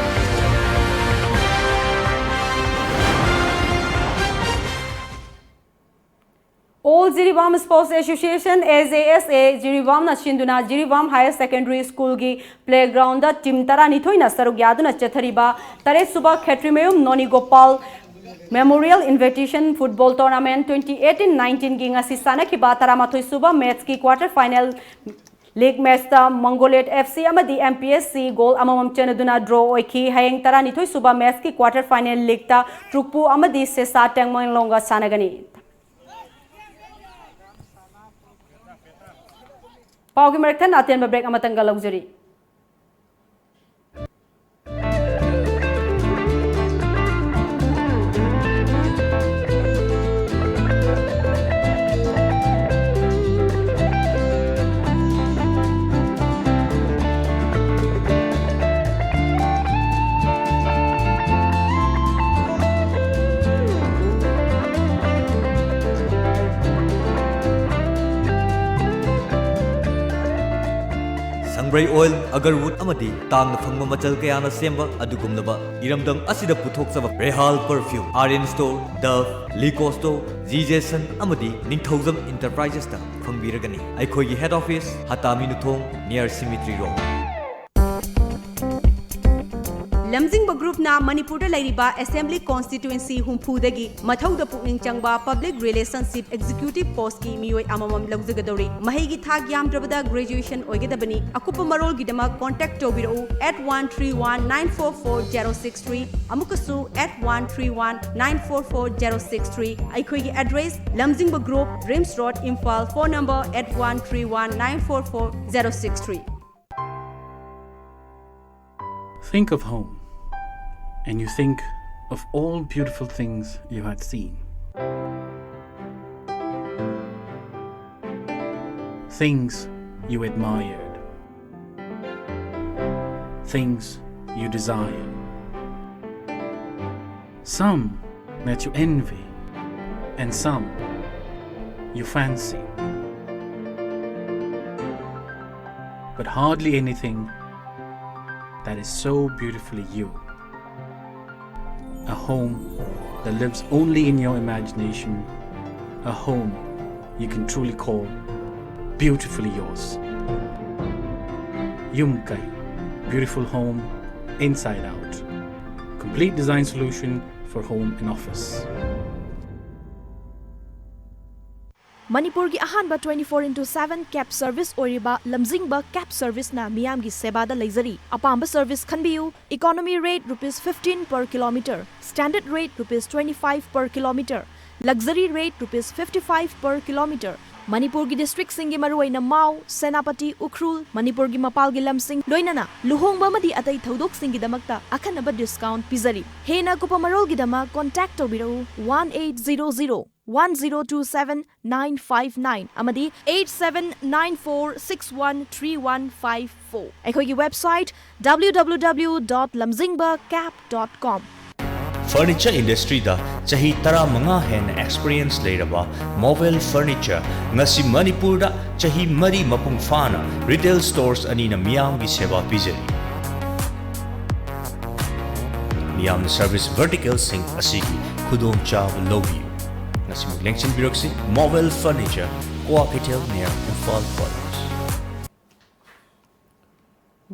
All Jiribam Sports Association, AJSA, ꯖꯤꯔꯤꯕꯥꯝꯅ ꯁꯤꯟꯗꯨꯅ ꯖꯤꯔꯤꯕꯥꯝ Higher Secondary School ꯒꯤ playground ꯗ team ꯇꯔꯥꯅꯤꯊꯣꯏꯅ ꯁꯔꯨꯛ ꯌꯥꯗꯨꯅ ꯆꯠꯊꯔꯤꯕ ꯇꯔꯦꯠꯁꯨꯕ ꯈꯦꯇ꯭ꯔꯤꯃꯌꯨꯝ ꯅꯣꯅꯤ Gopal Memorial Invitation Football Tournament twenty eighteen nineteen ꯒꯤ ꯉꯁꯤ ꯁꯥꯟꯅꯈꯤꯕ ꯇꯔꯥꯃꯥꯊꯣꯏꯁꯨꯕ match ꯀꯤ quarter final league match ꯇ ꯃꯪꯒꯣꯂꯦꯠ FC ꯑꯃꯗꯤ MPSC goal ꯑꯃꯃꯝ ꯆꯟꯅꯗꯨꯅ draw ꯑꯣꯏꯈꯤ꯫ ꯍꯌꯦꯡ ꯇꯔꯥꯅꯤꯊꯣꯏꯁꯨꯕ match ꯀꯤ quarter final league ꯇ ꯇ꯭ꯔꯨꯛꯄꯨ ꯑꯃꯗꯤ ꯁꯦꯁꯥ ꯇꯦꯡꯃꯦꯡꯂꯣꯡꯒ ꯁꯥꯟꯅꯒꯅꯤ꯫ ꯄꯥꯎꯒꯤ ꯃꯔꯛ ꯊꯠꯅ ꯑꯇꯦꯟꯕ break ꯑꯃꯇꯪꯒ ꯂꯧꯖꯔꯤ꯫ ꯁꯪꯕ꯭ꯔꯩ oil, ꯑꯒꯔꯋꯨꯗ ꯑꯃꯗꯤ ꯇꯥꯡꯅ ꯐꯪꯕ ꯃꯆꯜ ꯀꯌꯥꯅ ꯁꯦꯝꯕ ꯑꯗꯨꯒꯨꯝꯂꯕ ꯏꯔꯝꯗꯝ ꯑꯁꯤꯗ ꯄꯨꯊꯣꯛꯆꯕ ꯔꯦꯍꯥꯜ perfume, Aryan Store, Dove, Lico Store, G J Sun ꯑꯃꯗꯤ ꯅꯤꯡꯊꯧꯖꯝ Enterprises ꯇ ꯐꯪꯕꯤꯔꯒꯅꯤ꯫ ꯑꯩꯈꯣꯏꯒꯤ head office ꯍꯇꯥꯃꯤꯅꯨꯊꯣꯡ, near Cemetery Road꯫ ꯂꯝꯖꯤꯡꯕ ꯒ꯭ꯔꯨꯞꯅ ꯃꯅꯤꯄꯨꯔꯗ ꯂꯩꯔꯤꯕ ꯑꯦꯁꯦꯝꯕ꯭ꯂꯤ ꯀꯣꯟꯁꯇꯤꯇ꯭ꯋꯦꯟꯁꯤ ꯍꯨꯝꯐꯨꯗꯒꯤ ꯃꯊꯧꯗ ꯄꯨꯛꯅꯤꯡ ꯆꯪꯕ ꯄꯕ꯭ꯂꯤꯛ ꯔꯤꯂꯦꯁꯟꯁꯤꯞ ꯑꯦꯛꯖꯤꯀ꯭ꯌꯨꯇꯤꯚ ꯄꯣꯁꯀꯤ ꯃꯤꯑꯣꯏ ꯑꯃꯃꯝ ꯂꯧꯖꯒꯗꯧꯔꯤ꯫ ꯃꯍꯩꯒꯤ ꯊꯥꯛ ꯌꯥꯝꯗ꯭ꯔꯕꯗ ꯒ꯭ꯔꯦꯖꯨꯑꯦꯁꯟ ꯑꯣꯏꯒꯗꯕꯅꯤ꯫ ꯑꯀꯨꯞꯄ ꯃꯔꯣꯜꯒꯤꯗꯃꯛ ꯀꯣꯟꯇꯦꯛ ꯇꯧꯕꯤꯔꯛꯎ eight one three one nine four four zero six three, ꯑꯃꯨꯛꯀꯁꯨ eight one three one nine four four zero six three꯫ ꯑꯩꯈꯣꯏꯒꯤ ꯑꯦꯗ꯭ꯔꯦꯁ: ꯂꯝꯖꯤꯡꯕ group, RIMS road, Imphal. Phone number eight one three one nine four four zero six three꯫ Think of home, and you think of all beautiful things you had seen. Things you admired. Things you desire. Some that you envy, and some you fancy. But hardly anything that is so beautifully you. A home that lives only in your imagination. A home you can truly call beautifully yours. Yumkai, beautiful home inside out. Complete design solution for home and office. ꯃꯅꯤꯄꯨꯔꯒꯤ ꯑꯍꯥꯟꯕ twenty four into seven cab service ꯑꯣꯏꯔꯤꯕ ꯂꯝꯖꯤꯡꯕ cab serviceꯅ ꯃꯤꯌꯥꯝꯒꯤ ꯁꯦꯕꯥꯗ ꯂꯩꯖꯔꯤ꯫ ꯑꯄꯥꯝꯕ service ꯈꯟꯕꯤꯌꯨ꯫ Economy rate rupees fifteen per kilometer, standard rate rupees twenty five per kilometer, luxury rate rupees fifty five per kilometer꯫ ꯃꯅꯤꯄꯨꯔꯒꯤ districtꯁꯤꯡꯒꯤ ꯃꯔꯨꯑꯣꯏꯅ ꯃꯥꯎ, ꯁꯦꯅꯥꯄꯇꯤ, ꯎꯈ꯭ꯔꯨꯜ, ꯃꯅꯤꯄꯨꯔꯒꯤ ꯃꯄꯥꯜꯒꯤ ꯂꯝꯁꯤꯡ, ꯂꯣꯏꯅꯅ ꯂꯨꯍꯣꯡꯕ ꯑꯃꯗꯤ ꯑꯇꯩ ꯊꯧꯗꯣꯛꯁꯤꯡꯒꯤꯗꯃꯛꯇ ꯑꯈꯟꯅꯕ discount ꯄꯤꯖꯔꯤ꯫ ꯍꯦꯟꯅ ꯑꯀꯨꯞꯄ ꯃꯔꯣꯜꯒꯤꯗꯃꯛ contact ꯇꯧꯕꯤꯔꯛꯎ one eight zero zero one zero two seven nine five nine ꯑꯃꯗꯤ eight seven nine four six one three one five four꯫ ꯑꯩꯈꯣꯏꯒꯤ website W W W dot lamjingba cab dot com꯫ Furniture industryꯗ ꯆꯍꯤ ꯇꯔꯥꯃꯉꯥ ꯍꯦꯟꯅ experience ꯂꯩꯔꯕ Movel Furniture ꯉꯁꯤ ꯃꯅꯤꯄꯨꯔꯗ ꯆꯍꯤ ꯃꯔꯤ ꯃꯄꯨꯡ ꯐꯥꯅ retail stores ꯑꯅꯤꯅ ꯃꯤꯌꯥꯝꯒꯤ ꯁꯦꯕꯥ ꯄꯤꯖꯔꯤ꯫ ꯃꯤꯌꯥꯝꯅ service verticalꯁꯤꯡ ꯑꯁꯤꯒꯤ ꯈꯨꯗꯣꯡꯆꯥꯕ ꯂꯧꯕꯤꯌꯨ꯫ ꯉꯁꯤꯃꯛ ꯂꯦꯡꯁꯤꯟꯕꯤꯔꯛꯁꯤ, Movel Furniture, Kwakeithel near Imphal College꯫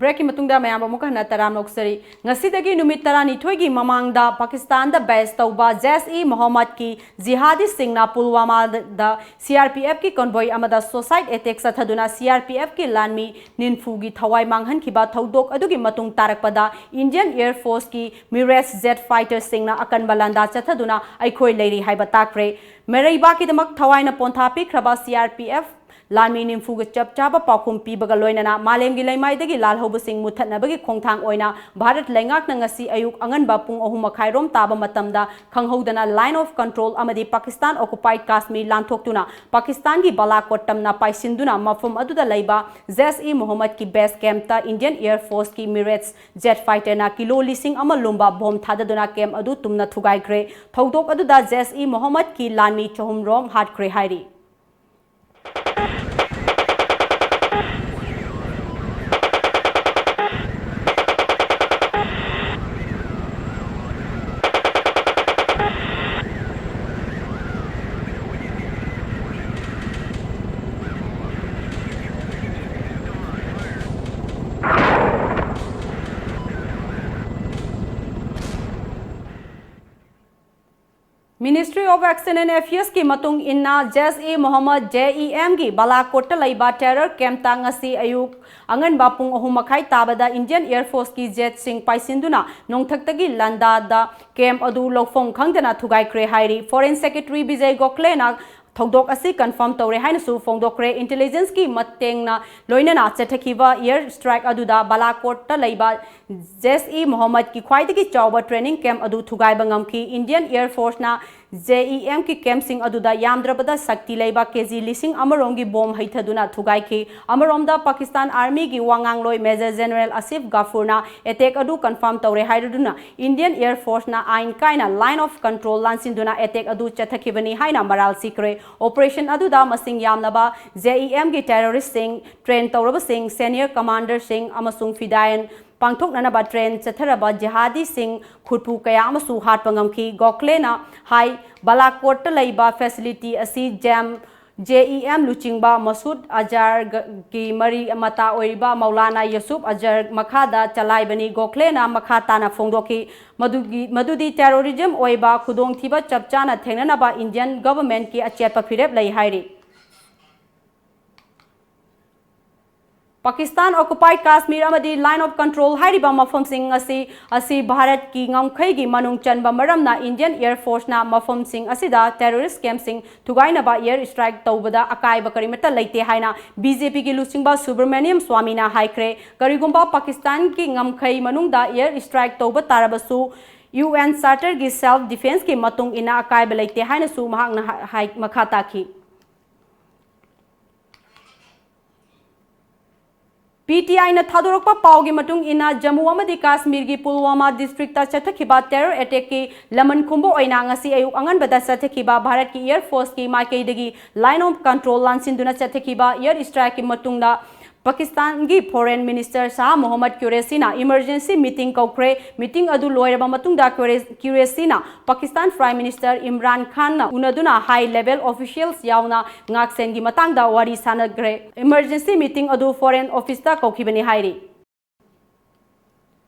Breakꯀꯤ ꯃꯇꯨꯡꯗ ꯃꯌꯥꯝ ꯑꯃꯨꯛ ꯍꯟꯅ ꯇꯔꯥꯝꯅ ꯑꯣꯛꯆꯔꯤ꯫ ꯉꯁꯤꯗꯒꯤ ꯅꯨꯃꯤꯠ ꯇꯔꯥꯅꯤꯊꯣꯏꯒꯤ ꯃꯃꯥꯡꯗ ꯄꯥꯀꯤꯁꯇꯥꯟꯗ base ꯇꯧꯕ ꯖꯩꯁ-ꯏ ꯃꯣꯍꯝꯃꯗꯀꯤ ꯖꯤꯍꯥꯗꯤꯁꯤꯡꯅ ꯄꯨꯜꯋꯥꯃꯥꯗ C R P Fꯀꯤ convoy ꯑꯃꯗ suicide attack ꯆꯠꯊꯗꯨꯅ C R P Fꯀꯤ ꯂꯥꯟꯃꯤ ꯅꯤꯝꯐꯨꯒꯤ ꯊꯋꯥꯏ ꯃꯥꯡꯍꯟꯈꯤꯕ ꯊꯧꯗꯣꯛ ꯑꯗꯨꯒꯤ ꯃꯇꯨꯡ ꯇꯥꯔꯛꯄꯗ Indian Air Forceꯀꯤ Mirage jet fighterꯁꯤꯡꯅ ꯑꯀꯟꯕ ꯂꯥꯟꯗꯥ ꯆꯠꯊꯗꯨꯅ ꯑꯩꯈꯣꯏ ꯂꯩꯔꯤ ꯍꯥꯏꯕ ꯇꯥꯛꯈ꯭ꯔꯦ꯫ ꯃꯤꯔꯩꯕꯥꯛꯀꯤꯗꯃꯛ ꯊꯋꯥꯏꯅ ꯄꯣꯟꯊꯥ ꯄꯤꯈ꯭ꯔꯕ C R P F ꯂꯥꯟꯃꯤ ꯅꯤꯝꯐꯨꯒ ꯆꯞ ꯆꯥꯕ ꯄꯥꯎꯈꯨꯝ ꯄꯤꯕꯒ ꯂꯣꯏꯅꯅ ꯃꯥꯂꯦꯝꯒꯤ ꯂꯩꯃꯥꯏꯗꯒꯤ ꯂꯥꯜꯍꯧꯕꯁꯤꯡ ꯃꯨꯠꯊꯠꯅꯕꯒꯤ ꯈꯣꯡꯊꯥꯡ ꯑꯣꯏꯅ ꯚꯥꯔꯠ ꯂꯩꯉꯥꯛꯅ ꯉꯁꯤ ꯑꯌꯨꯛ ꯑꯉꯟꯕ ꯄꯨꯡ ꯑꯍꯨꯝ ꯃꯈꯥꯏꯔꯣꯝ ꯇꯥꯕ ꯃꯇꯝꯗ ꯈꯪꯍꯧꯗꯅ Line of Control ꯑꯃꯗꯤ Pakistan occupied Kashmir ꯂꯥꯟꯊꯣꯛꯇꯨꯅ ꯄꯥꯀꯤꯁꯇꯥꯟꯒꯤ ꯕꯥꯂꯥꯀꯣꯠ ꯇꯝꯅ ꯄꯥꯏꯁꯤꯟꯗꯨꯅ ꯃꯐꯝ ꯑꯗꯨꯗ ꯂꯩꯕ ꯖꯩꯁ-ꯏ ꯃꯣꯍꯝꯃꯗꯀꯤ base campꯇ Indian Air Forceꯀꯤ Mirage jet fighterꯅ ꯀꯤꯂꯣ ꯂꯤꯁꯤꯡ ꯑꯃ ꯂꯨꯝꯕ bomb ꯊꯥꯗꯗꯨꯅ camp ꯑꯗꯨ ꯇꯨꯝꯅ ꯊꯨꯒꯥꯏꯈ꯭ꯔꯦ꯫ ꯊꯧꯗꯣꯛ ꯑꯗꯨꯗ ꯖꯩꯁ-ꯏ ꯃꯣꯍꯝꯃꯗꯀꯤ ꯂꯥꯟꯃꯤ ꯆꯍꯨꯝ ꯔꯣꯝ ꯍꯥꯠꯈ꯭ꯔꯦ ꯍꯥꯏꯔꯤ꯫ Ministry of External Affairsꯀꯤ ꯃꯇꯨꯡ ꯏꯟꯅ, ꯖꯩꯁ-ꯏ ꯃꯣꯍꯝꯃꯗ, JEMꯒꯤ ꯕꯥꯂꯥꯀꯣꯠꯇ ꯂꯩꯕ terror campꯇ ꯉꯁꯤ ꯑꯌꯨꯛ ꯑꯉꯟꯕ ꯄꯨꯡ ꯑꯍꯨꯝ ꯃꯈꯥꯏ ꯇꯥꯕꯗ Indian Air Forceꯀꯤ jetꯁꯤꯡ ꯄꯥꯏꯁꯤꯟꯗꯨꯅ ꯅꯣꯡꯊꯛꯇꯒꯤ ꯂꯥꯟꯗꯥꯗ camp ꯑꯗꯨ ꯂꯧꯐꯝ ꯈꯪꯗꯅ ꯊꯨꯒꯥꯏꯈ꯭ꯔꯦ ꯍꯥꯏꯔꯤ꯫ Foreign Secretary ꯕꯤꯖꯌ ꯒꯣꯈꯂꯦꯅ ꯊꯧꯗꯣꯛ ꯑꯁꯤ confirm ꯇꯧꯔꯦ ꯍꯥꯏꯅꯁꯨ ꯐꯣꯡꯗꯣꯛꯈ꯭ꯔꯦ꯫ Intelligenceꯀꯤ ꯃꯇꯦꯡꯅ ꯂꯣꯏꯅꯅ ꯆꯠꯊꯈꯤꯕ air strike ꯑꯗꯨꯗ ꯕꯥꯂꯥꯀꯣꯠꯇ ꯂꯩꯕ ꯖꯩꯁ-ꯏ ꯃꯣꯍꯝꯃꯗꯀꯤ ꯈ꯭ꯋꯥꯏꯗꯒꯤ ꯆꯥꯎꯕ training camp ꯑꯗꯨ ꯊꯨꯒꯥꯏꯕ ꯉꯝꯈꯤ꯫ Indian Air Forceꯅ JEMꯒꯤ campꯁꯤꯡ ꯑꯗꯨꯗ ꯌꯥꯝꯗ꯭ꯔꯕꯗ ꯁꯛꯇꯤ ꯂꯩꯕ KG ꯂꯤꯁꯤꯡ ꯑꯃꯔꯣꯝꯒꯤ bomb ꯍꯩꯊꯗꯨꯅ ꯊꯨꯒꯥꯏꯈꯤ꯫ ꯑꯃꯔꯣꯝꯗ, Pakistan Armyꯒꯤ ꯋꯥ ꯉꯥꯡꯂꯣꯏ Major General Asif Ghafoorꯅ attack ꯑꯗꯨ confirm ꯇꯧꯔꯦ ꯍꯥꯏꯔꯗꯨꯅ, Indian Air Forceꯅ ꯑꯥꯏꯟ ꯀꯥꯏꯅ Line of Control ꯂꯥꯟꯁꯤꯟꯗꯨꯅ attack ꯑꯗꯨ ꯆꯠꯊꯈꯤꯕꯅꯤ ꯍꯥꯏꯅ ꯃꯔꯥꯜ ꯁꯤꯈ꯭ꯔꯦ꯫ Operation ꯑꯗꯨꯗ ꯃꯁꯤꯡ ꯌꯥꯝꯂꯕ JEMꯒꯤ terroristꯁꯤꯡ, train ꯇꯧꯔꯕꯁꯤꯡ, senior commanderꯁꯤꯡ ꯑꯃꯁꯨꯡ ꯐꯤꯗꯥꯏꯟ ꯄꯥꯡꯊꯣꯛꯅꯅꯕ train ꯆꯠꯊꯔꯕ ꯖꯤꯍꯥꯗꯤꯁꯤꯡ ꯈꯨꯠꯄꯨ ꯀꯌꯥ ꯑꯃꯁꯨ ꯍꯥꯠꯄ ꯉꯝꯈꯤ꯫ ꯒꯣꯈꯂꯦꯅ ꯍꯥꯏ, ꯕꯥꯂꯥꯀꯣꯠꯇ ꯂꯩꯕ facility ꯑꯁꯤ JEM ꯖꯦ ꯏ ꯑꯦꯝ ꯂꯨꯆꯤꯡꯕ ꯃꯁꯨꯗ ꯑꯖꯍꯔꯒꯤ ꯃꯔꯤ ꯃꯇꯥ ꯑꯣꯏꯔꯤꯕ ꯃꯧꯂꯥꯅꯥ ꯌꯨꯁꯨꯐ ꯑꯖꯍꯔ ꯃꯈꯥꯗ ꯆꯂꯥꯏꯕꯅꯤ ꯒꯣꯈꯂꯦꯅ ꯃꯈꯥ ꯇꯥꯅ ꯐꯣꯡꯗꯣꯛꯈꯤ꯫ ꯃꯗꯨꯒꯤ, ꯃꯗꯨꯗꯤ terrorism ꯑꯣꯏꯕ ꯈꯨꯗꯣꯡꯊꯤꯕ ꯆꯞ ꯆꯥꯅ ꯊꯦꯡꯅꯅꯕ Indian government ꯀꯤ ꯑꯆꯦꯠꯄ ꯐꯤꯔꯦꯞ ꯂꯩ ꯍꯥꯏꯔꯤ꯫ Pakistan occupied Kashmir ꯑꯃꯗꯤ Line of Control ꯍꯥꯏꯔꯤꯕ ꯃꯐꯝꯁꯤꯡ ꯑꯁꯤ, ꯑꯁꯤ ꯚꯥꯔꯠꯀꯤ ꯉꯝꯈꯩꯒꯤ ꯃꯅꯨꯡ ꯆꯟꯕ ꯃꯔꯝꯅ Indian Air Force ꯅ ꯃꯐꯝꯁꯤꯡ ꯑꯁꯤꯗ terrorist camp ꯁꯤꯡ ꯊꯨꯒꯥꯏꯅꯕ air strike ꯇꯧꯕꯗ ꯑꯀꯥꯏꯕ ꯀꯔꯤꯃꯠꯇ ꯂꯩꯇꯦ ꯍꯥꯏꯅ B J P ꯒꯤ ꯂꯨꯆꯤꯡꯕ ꯁꯨꯕ꯭ꯔꯃꯅꯤꯌꯝ ꯁ꯭ꯋꯥꯃꯤꯅ ꯍꯥꯏꯈ꯭ꯔꯦ꯫ ꯀꯔꯤꯒꯨꯝꯕ ꯄꯥꯀꯤꯁꯇꯥꯟꯒꯤ ꯉꯝꯈꯩ ꯃꯅꯨꯡꯗ air strike ꯇꯧꯕ ꯇꯥꯔꯕꯁꯨ, U N Charter ꯒꯤ self defence ꯀꯤ ꯃꯇꯨꯡ ꯏꯟꯅ ꯑꯀꯥꯏꯕ ꯂꯩꯇꯦ ꯍꯥꯏꯅꯁꯨ ꯃꯍꯥꯛꯅ ꯍꯥꯏ-, ꯍꯥꯏ-, ꯃꯈꯥ ꯇꯥꯈꯤ꯫ P T I ꯅ ꯊꯥꯗꯣꯔꯛꯄ ꯄꯥꯎꯒꯤ ꯃꯇꯨꯡ ꯏꯟꯅ, ꯖꯝꯃꯨ ꯑꯃꯗꯤ ꯀꯥꯁꯃꯤꯔꯒꯤ ꯄꯨꯜꯋꯥꯃꯥ district ꯇ ꯆꯠꯊꯈꯤꯕ terror attack ꯀꯤ ꯂꯃꯟ ꯈꯨꯝꯕ ꯑꯣꯏꯅ ꯉꯁꯤ ꯑꯌꯨꯛ ꯑꯉꯟꯕꯗ ꯆꯠꯊꯈꯤꯕ ꯚꯥꯔꯠꯀꯤ Air Force ꯀꯤ ꯃꯥꯏꯀꯩꯗꯒꯤ Line of Control ꯂꯥꯟꯁꯤꯟꯗꯨꯅ ꯆꯠꯊꯈꯤꯕ air strike ꯀꯤ ꯃꯇꯨꯡꯗ, ꯄꯥꯀꯤꯁꯇꯥꯟꯒꯤ Foreign Minister Shah Mohammad ꯀ꯭ꯌꯨꯔꯦꯁꯤꯅ emergency meeting ꯀꯧꯈ꯭ꯔꯦ꯫ Meeting ꯑꯗꯨ ꯂꯣꯏꯔꯕ ꯃꯇꯨꯡꯗ ꯀ꯭ꯌꯨꯔꯦ-, ꯀ꯭ꯌꯨꯔꯦꯁꯤꯅ ꯄꯥꯀꯤꯁꯇꯥꯟ Prime Minister ꯏꯝꯔꯥꯟ ꯈꯥꯟꯅ ꯎꯅꯗꯨꯅ high level officials ꯌꯥꯎꯅ ꯉꯥꯛꯁꯦꯟꯒꯤ ꯃꯇꯥꯡꯗ ꯋꯥꯔꯤ ꯁꯥꯟꯅꯈ꯭ꯔꯦ꯫ Emergency meeting ꯑꯗꯨ Foreign Office ꯇ ꯀꯧꯈꯤꯕꯅꯤ ꯍꯥꯏꯔꯤ꯫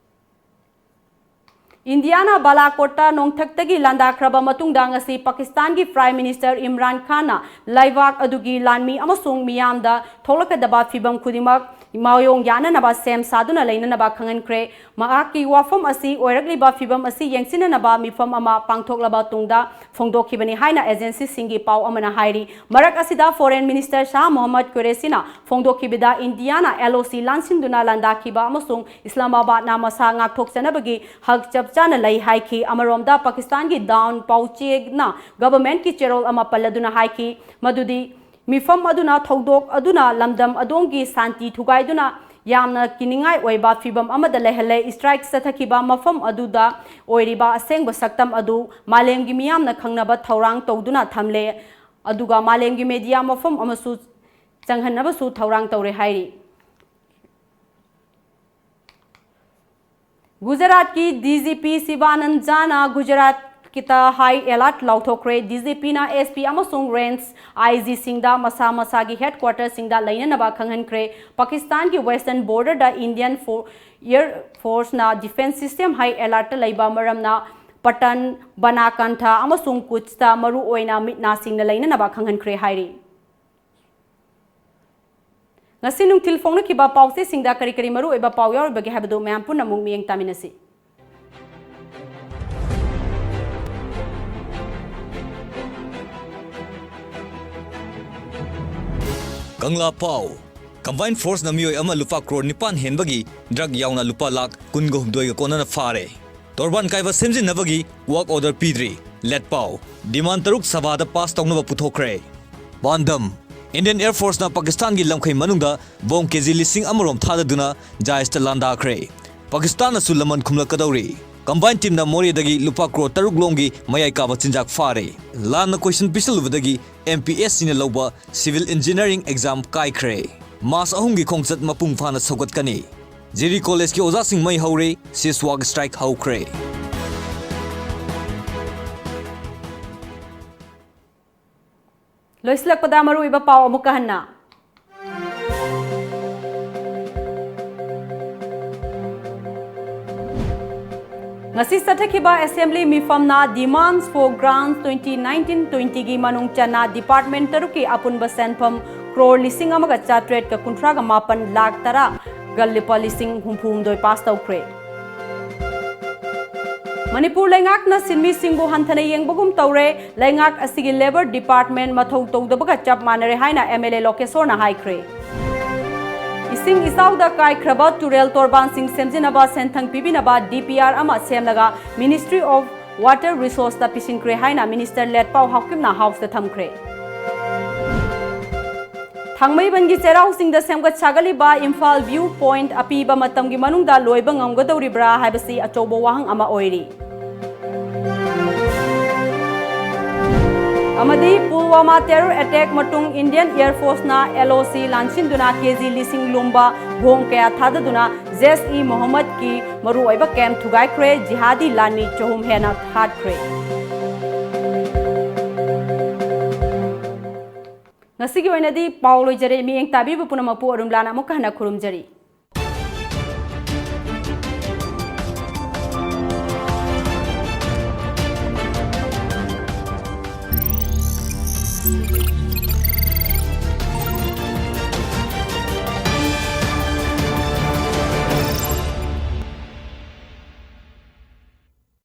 ꯏꯟꯗꯤꯌꯥꯅ ꯕꯥꯂꯥꯀꯣꯠꯇ ꯅꯣꯡꯊꯛꯇꯒꯤ ꯂꯥꯟꯗꯥꯈ꯭ꯔꯕ ꯃꯇꯨꯡꯗ ꯉꯁꯤ ꯄꯥꯀꯤꯁꯇꯥꯟꯒꯤ Prime Minister ꯏꯝꯔꯥꯟ ꯈꯥꯟꯅ ꯂꯩꯕꯥꯛ ꯑꯗꯨꯒꯤ ꯂꯥꯟꯃꯤ ꯑꯃꯁꯨꯡ ꯃꯤꯌꯥꯝꯗ ꯊꯣꯛꯂꯛꯀꯗꯕ ꯐꯤꯚꯝ ꯈꯨꯗꯤꯡꯃꯛ ꯃꯥꯌꯣꯡ ꯌꯥꯅꯅꯕ ꯁꯦꯝ ꯁꯥꯗꯨꯅ ꯂꯩꯅꯅꯕ ꯈꯪꯍꯟꯈ꯭ꯔꯦ꯫ ꯃꯍꯥꯛꯀꯤ ꯋꯥꯐꯝ ꯑꯁꯤ ꯑꯣꯏꯔꯛꯂꯤꯕ ꯐꯤꯚꯝ ꯑꯁꯤ ꯌꯦꯡꯁꯤꯟꯅꯅꯕ ꯃꯤꯐꯝ ꯑꯃ ꯄꯥꯡꯊꯣꯛꯂꯕ ꯇꯨꯡꯗ ꯐꯣꯡꯗꯣꯛꯈꯤꯕꯅꯤ ꯍꯥꯏꯅ agency ꯁꯤꯡꯒꯤ ꯄꯥꯎ ꯑꯃꯅ ꯍꯥꯏꯔꯤ꯫ ꯃꯔꯛ ꯑꯁꯤꯗ Foreign Minister ꯁꯥꯍ ꯃꯣꯍꯝꯃꯗ ꯀ꯭ꯌꯨꯔꯦꯁꯤꯅ ꯐꯣꯡꯗꯣꯛꯈꯤꯕꯗ, ꯏꯟꯗꯤꯌꯥꯅ L O C ꯂꯥꯟꯁꯤꯟꯗꯨꯅ ꯂꯥꯟꯗꯥꯈꯤꯕ ꯑꯃꯁꯨꯡ ꯏꯁꯂꯥꯃꯥꯕꯥꯗꯅ ꯃꯁꯥ ꯉꯥꯛꯊꯣꯛꯆꯅꯕꯒꯤ ꯍꯛ ꯆꯞ ꯆꯥꯅ ꯂꯩ ꯍꯥꯏꯈꯤ꯫ ꯑꯃꯔꯣꯝꯗ, ꯄꯥꯀꯤꯁꯇꯥꯟꯒꯤ Dawn ꯄꯥꯎꯆꯦꯅ government ꯀꯤ ꯆꯦꯔꯣꯜ ꯑꯃ ꯄꯜꯂꯗꯨꯅ ꯍꯥꯏꯈꯤ ꯃꯗꯨꯗꯤ, ꯃꯤꯐꯝ ꯑꯗꯨꯅ ꯊꯧꯗꯣꯛ ꯑꯗꯨꯅ ꯂꯝꯗꯝ ꯑꯗꯣꯝꯒꯤ ꯁꯥꯟꯇꯤ ꯊꯨꯒꯥꯏꯗꯨꯅ ꯌꯥꯝꯅ ꯀꯤꯅꯤꯡꯉꯥꯏ ꯑꯣꯏꯕ ꯐꯤꯚꯝ ꯑꯃꯗ ꯂꯩꯍꯜꯂꯦ꯫ Strike ꯆꯠꯊꯈꯤꯕ ꯃꯐꯝ ꯑꯗꯨꯗ ꯑꯣꯏꯔꯤꯕ ꯑꯁꯦꯡꯕ ꯁꯛꯇꯝ ꯑꯗꯨ ꯃꯥꯂꯦꯝꯒꯤ ꯃꯤꯌꯥꯝꯅ ꯈꯪꯅꯕ ꯊꯧꯔꯥꯡ ꯇꯧꯗꯨꯅ ꯊꯝꯂꯦ, ꯑꯗꯨꯒ ꯃꯥꯂꯦꯝꯒꯤ media ꯃꯐꯝ ꯑꯃꯁꯨ ꯆꯪꯍꯟꯅꯕꯁꯨ ꯊꯧꯔꯥꯡ ꯇꯧꯔꯦ ꯍꯥꯏꯔꯤ꯫ ꯒꯨꯖꯔꯥꯠꯀꯤ D G P ꯁꯤꯕꯥꯅꯟꯗ ꯖꯥꯅ ꯒꯨꯖꯔꯥꯠ ꯀꯤꯇ high alert ꯂꯥꯎꯊꯣꯛꯈ꯭ꯔꯦ꯫ ꯗꯤ ꯖꯤ ꯄꯤꯅ ꯑꯦꯁ ꯄꯤ ꯑꯃꯁꯨꯡ ꯔꯦꯟꯖ ꯑꯥꯏ ꯖꯤꯁꯤꯡꯗ ꯃꯁꯥ ꯃꯁꯥꯒꯤ ꯍꯦꯗꯀ꯭ꯋꯥꯇꯔꯁꯤꯡꯗ ꯂꯩꯅꯅꯕ ꯈꯪꯍꯟꯈ꯭ꯔꯦ꯫ ꯄꯥꯀꯤꯁꯇꯥꯟꯒꯤ western borderꯗ Indian Fo-, Air Forceꯅ defence system high alertꯇ ꯂꯩꯕ ꯃꯔꯝꯅ ꯄꯇꯟ, ꯕꯅꯥꯀꯟꯊ ꯑꯃꯁꯨꯡ ꯀꯨꯠꯁꯇ ꯃꯔꯨꯑꯣꯏꯅ ꯃꯤꯠ ꯅꯥ ꯁꯤꯡꯅ ꯂꯩꯅꯅꯕ ꯈꯪꯍꯟꯈ꯭ꯔꯦ ꯍꯥꯏꯔꯤ꯫ ꯉꯁꯤ ꯅꯨꯡꯊꯤꯜ ꯐꯣꯡꯅꯈꯤꯕ ꯄꯥꯎꯆꯦꯁꯤꯡꯗ ꯀꯔꯤ ꯀꯔꯤ ꯃꯔꯨꯑꯣꯏꯕ ꯄꯥꯎ ꯌꯥꯎꯔꯤꯕꯒꯦ ꯍꯥꯏꯕꯗꯨ ꯃꯌꯥꯝ ꯄꯨꯟꯅ ꯑꯃꯨꯛ ꯃꯤꯠꯌꯦꯡ ꯇꯥꯃꯤꯟꯅꯁꯤ꯫ ꯀꯪꯂꯥ ꯄꯥꯎ꯫ Combined Forceꯅ ꯃꯤꯑꯣꯏ ꯑꯃ ꯂꯨꯄꯥ ꯀ꯭ꯔꯣꯔ ꯅꯤꯄꯥꯟ ꯍꯦꯟꯕꯒꯤ drug ꯌꯥꯎꯅ ꯂꯨꯄꯥ ꯂꯥꯈ ꯀꯨꯟꯒ ꯍꯨꯝꯗꯣꯏꯒ ꯀꯣꯟꯅꯅ ꯐꯥꯔꯦ꯫ ꯇꯣꯔꯕꯥꯟ ꯀꯥꯏꯕ ꯁꯦꯝꯖꯤꯟꯅꯕꯒꯤ work order ꯄꯤꯗ꯭ꯔꯤ꯫ ꯂꯦꯠ ꯄꯥꯎ꯫ Demand ꯇꯔꯨꯛ ꯁꯚꯥꯗ pass ꯇꯧꯅꯕ ꯄꯨꯊꯣꯛꯈ꯭ꯔꯦ꯫ ꯄꯥꯟꯗꯝ: Indian Air Forceꯅ ꯄꯥꯀꯤꯁꯇꯥꯟꯒꯤ ꯂꯝꯈꯩ ꯃꯅꯨꯡꯗ ꯕꯣꯝ ꯀꯦꯖꯤ ꯂꯤꯁꯤꯡ ꯑꯃꯔꯣꯝ ꯊꯥꯗꯗꯨꯅ ꯖꯥꯏꯁꯇ ꯂꯥꯟꯗꯥꯈ꯭ꯔꯦ꯫ ꯄꯥꯀꯤꯁꯇꯥꯟꯅꯁꯨ ꯂꯃꯟ ꯈꯨꯝꯂꯛꯀꯗꯧꯔꯤ꯫ Combined teamꯅ ꯃꯣꯔꯦꯗꯒꯤ ꯂꯨꯄꯥ ꯀ꯭ꯔꯣꯔ ꯇꯔꯨꯛ ꯂꯣꯝꯒꯤ ꯃꯌꯥꯏ ꯀꯥꯕ ꯆꯤꯟꯖꯥꯛ ꯐꯥꯔꯦ꯫ ꯂꯥꯟꯅ question ꯄꯤꯁꯜꯂꯨꯕꯗꯒꯤ M P S Cꯅ ꯂꯧꯕ civil engineering exam ꯀꯥꯏꯈ꯭ꯔꯦ꯫ ꯃꯥꯁ ꯑꯍꯨꯝꯒꯤ ꯈꯣꯡꯆꯠ ꯃꯄꯨꯡ ꯐꯥꯅ ꯁꯧꯒꯠꯀꯅꯤ꯫ ꯖꯤꯔꯤ ꯀꯣꯂꯦꯖꯀꯤ ꯑꯣꯖꯥꯁꯤꯡ ꯃꯩ ꯍꯧꯔꯦ, cease work strike ꯍꯧꯈ꯭ꯔꯦ꯫ ꯂꯣꯏꯁꯤꯜꯂꯛꯄꯗ ꯃꯔꯨꯑꯣꯏꯕ ꯄꯥꯎ ꯑꯃꯨꯛꯀ ꯍꯟꯅ꯫ ꯉꯁꯤ ꯆꯠꯊꯈꯤꯕ assembly ꯃꯤꯐꯝꯅ demands for grants twenty nineteen twentyꯒꯤ ꯃꯅꯨꯡ ꯆꯟꯅ department ꯇꯔꯨꯛꯀꯤ ꯑꯄꯨꯟꯕ ꯁꯦꯟꯐꯝ ꯀ꯭ꯔꯣꯔ ꯂꯤꯁꯤꯡ ꯑꯃꯒ ꯆꯥꯇ꯭ꯔꯦꯠꯀ ꯀꯨꯟꯊ꯭ꯔꯥꯒ ꯃꯥꯄꯟ ꯂꯥꯈ ꯇꯔꯥꯒ ꯂꯨꯄꯥ ꯂꯤꯁꯤꯡ ꯍꯨꯝꯐꯨ ꯍꯨꯝꯗꯣꯏ pass ꯇꯧꯈ꯭ꯔꯦ꯫ ꯃꯅꯤꯄꯨꯔ ꯂꯩꯉꯥꯛꯅ ꯁꯤꯟꯃꯤꯁꯤꯡꯕꯨ ꯍꯟꯊꯅ ꯌꯦꯡꯕꯒꯨꯝ ꯇꯧꯔꯦ꯫ ꯂꯩꯉꯥꯛ ꯑꯁꯤꯒꯤ Labour Department ꯃꯊꯧ ꯇꯧꯗꯕꯒ ꯆꯞ ꯃꯥꯟꯅꯔꯦ ꯍꯥꯏꯅ M L A ꯂꯣꯀꯦꯁꯣꯔꯅ ꯍꯥꯏꯈ꯭ꯔꯦ꯫ ꯏꯁꯤꯡ ꯏꯆꯥꯎꯗ ꯀꯥꯏꯈ꯭ꯔꯕ ꯇꯨꯔꯦꯜ ꯇꯣꯔꯕꯥꯟꯁꯤꯡ ꯁꯦꯝꯖꯤꯟꯅꯕ ꯁꯦꯟꯊꯪ ꯄꯤꯕꯤꯅꯕ D P R ꯑꯃ ꯁꯦꯝꯂꯒ Ministry of Water Resourceꯇ ꯄꯤꯁꯤꯟꯈ꯭ꯔꯦ ꯍꯥꯏꯅ Minister ꯂꯦꯠꯄꯥꯎ ꯍꯥꯎꯀꯤꯞꯅ Houseꯇ ꯊꯝꯈ꯭ꯔꯦ꯫ ꯊꯥꯡꯃꯩꯕꯟꯒꯤ ꯆꯩꯔꯥꯎ ꯆꯤꯡꯗ ꯁꯦꯝꯒꯠ ꯁꯥꯒꯠꯂꯤꯕ ꯏꯝꯐꯥꯜ View Point ꯑꯄꯤꯕ ꯃꯇꯝꯒꯤ ꯃꯅꯨꯡꯗ ꯂꯣꯏꯕ ꯉꯝꯒꯗꯧꯔꯤꯕ꯭ꯔꯥ ꯍꯥꯏꯕꯁꯤ ꯑꯆꯧꯕ ꯋꯥꯍꯪ ꯑꯃ ꯑꯣꯏꯔꯤ꯫ ꯑꯃꯗꯤ ꯄꯨꯜꯋꯥꯃꯥ terror attack ꯃꯇꯨꯡ Indian Air Forceꯅ L O C ꯂꯥꯟꯁꯤꯟꯗꯨꯅ K G ꯂꯤꯁꯤꯡ ꯂꯨꯝꯕ ꯕꯣꯝ ꯀꯌꯥ ꯊꯥꯗꯗꯨꯅ Jaish-e-Mohammadꯀꯤ ꯃꯔꯨꯑꯣꯏꯕ camp ꯊꯨꯒꯥꯏꯈ꯭ꯔꯦ, ꯖꯤꯍꯥꯗꯤ ꯂꯥꯟꯃꯤ ꯆꯍꯨꯝ ꯍꯦꯟꯅ ꯍꯥꯠꯈ꯭ꯔꯦ꯫ ꯉꯁꯤꯒꯤ ꯑꯣꯏꯅꯗꯤ ꯄꯥꯎ ꯂꯣꯏꯖꯔꯦ꯫ ꯃꯤꯠꯌꯦꯡ ꯇꯥꯕꯤꯕ ꯄꯨꯝꯅꯃꯛꯄꯨ ꯑꯔꯨꯝꯂꯥꯅ ꯑꯃꯨꯛꯀ ꯍꯟꯅ ꯈꯨꯔꯨꯝꯖꯔꯤ꯫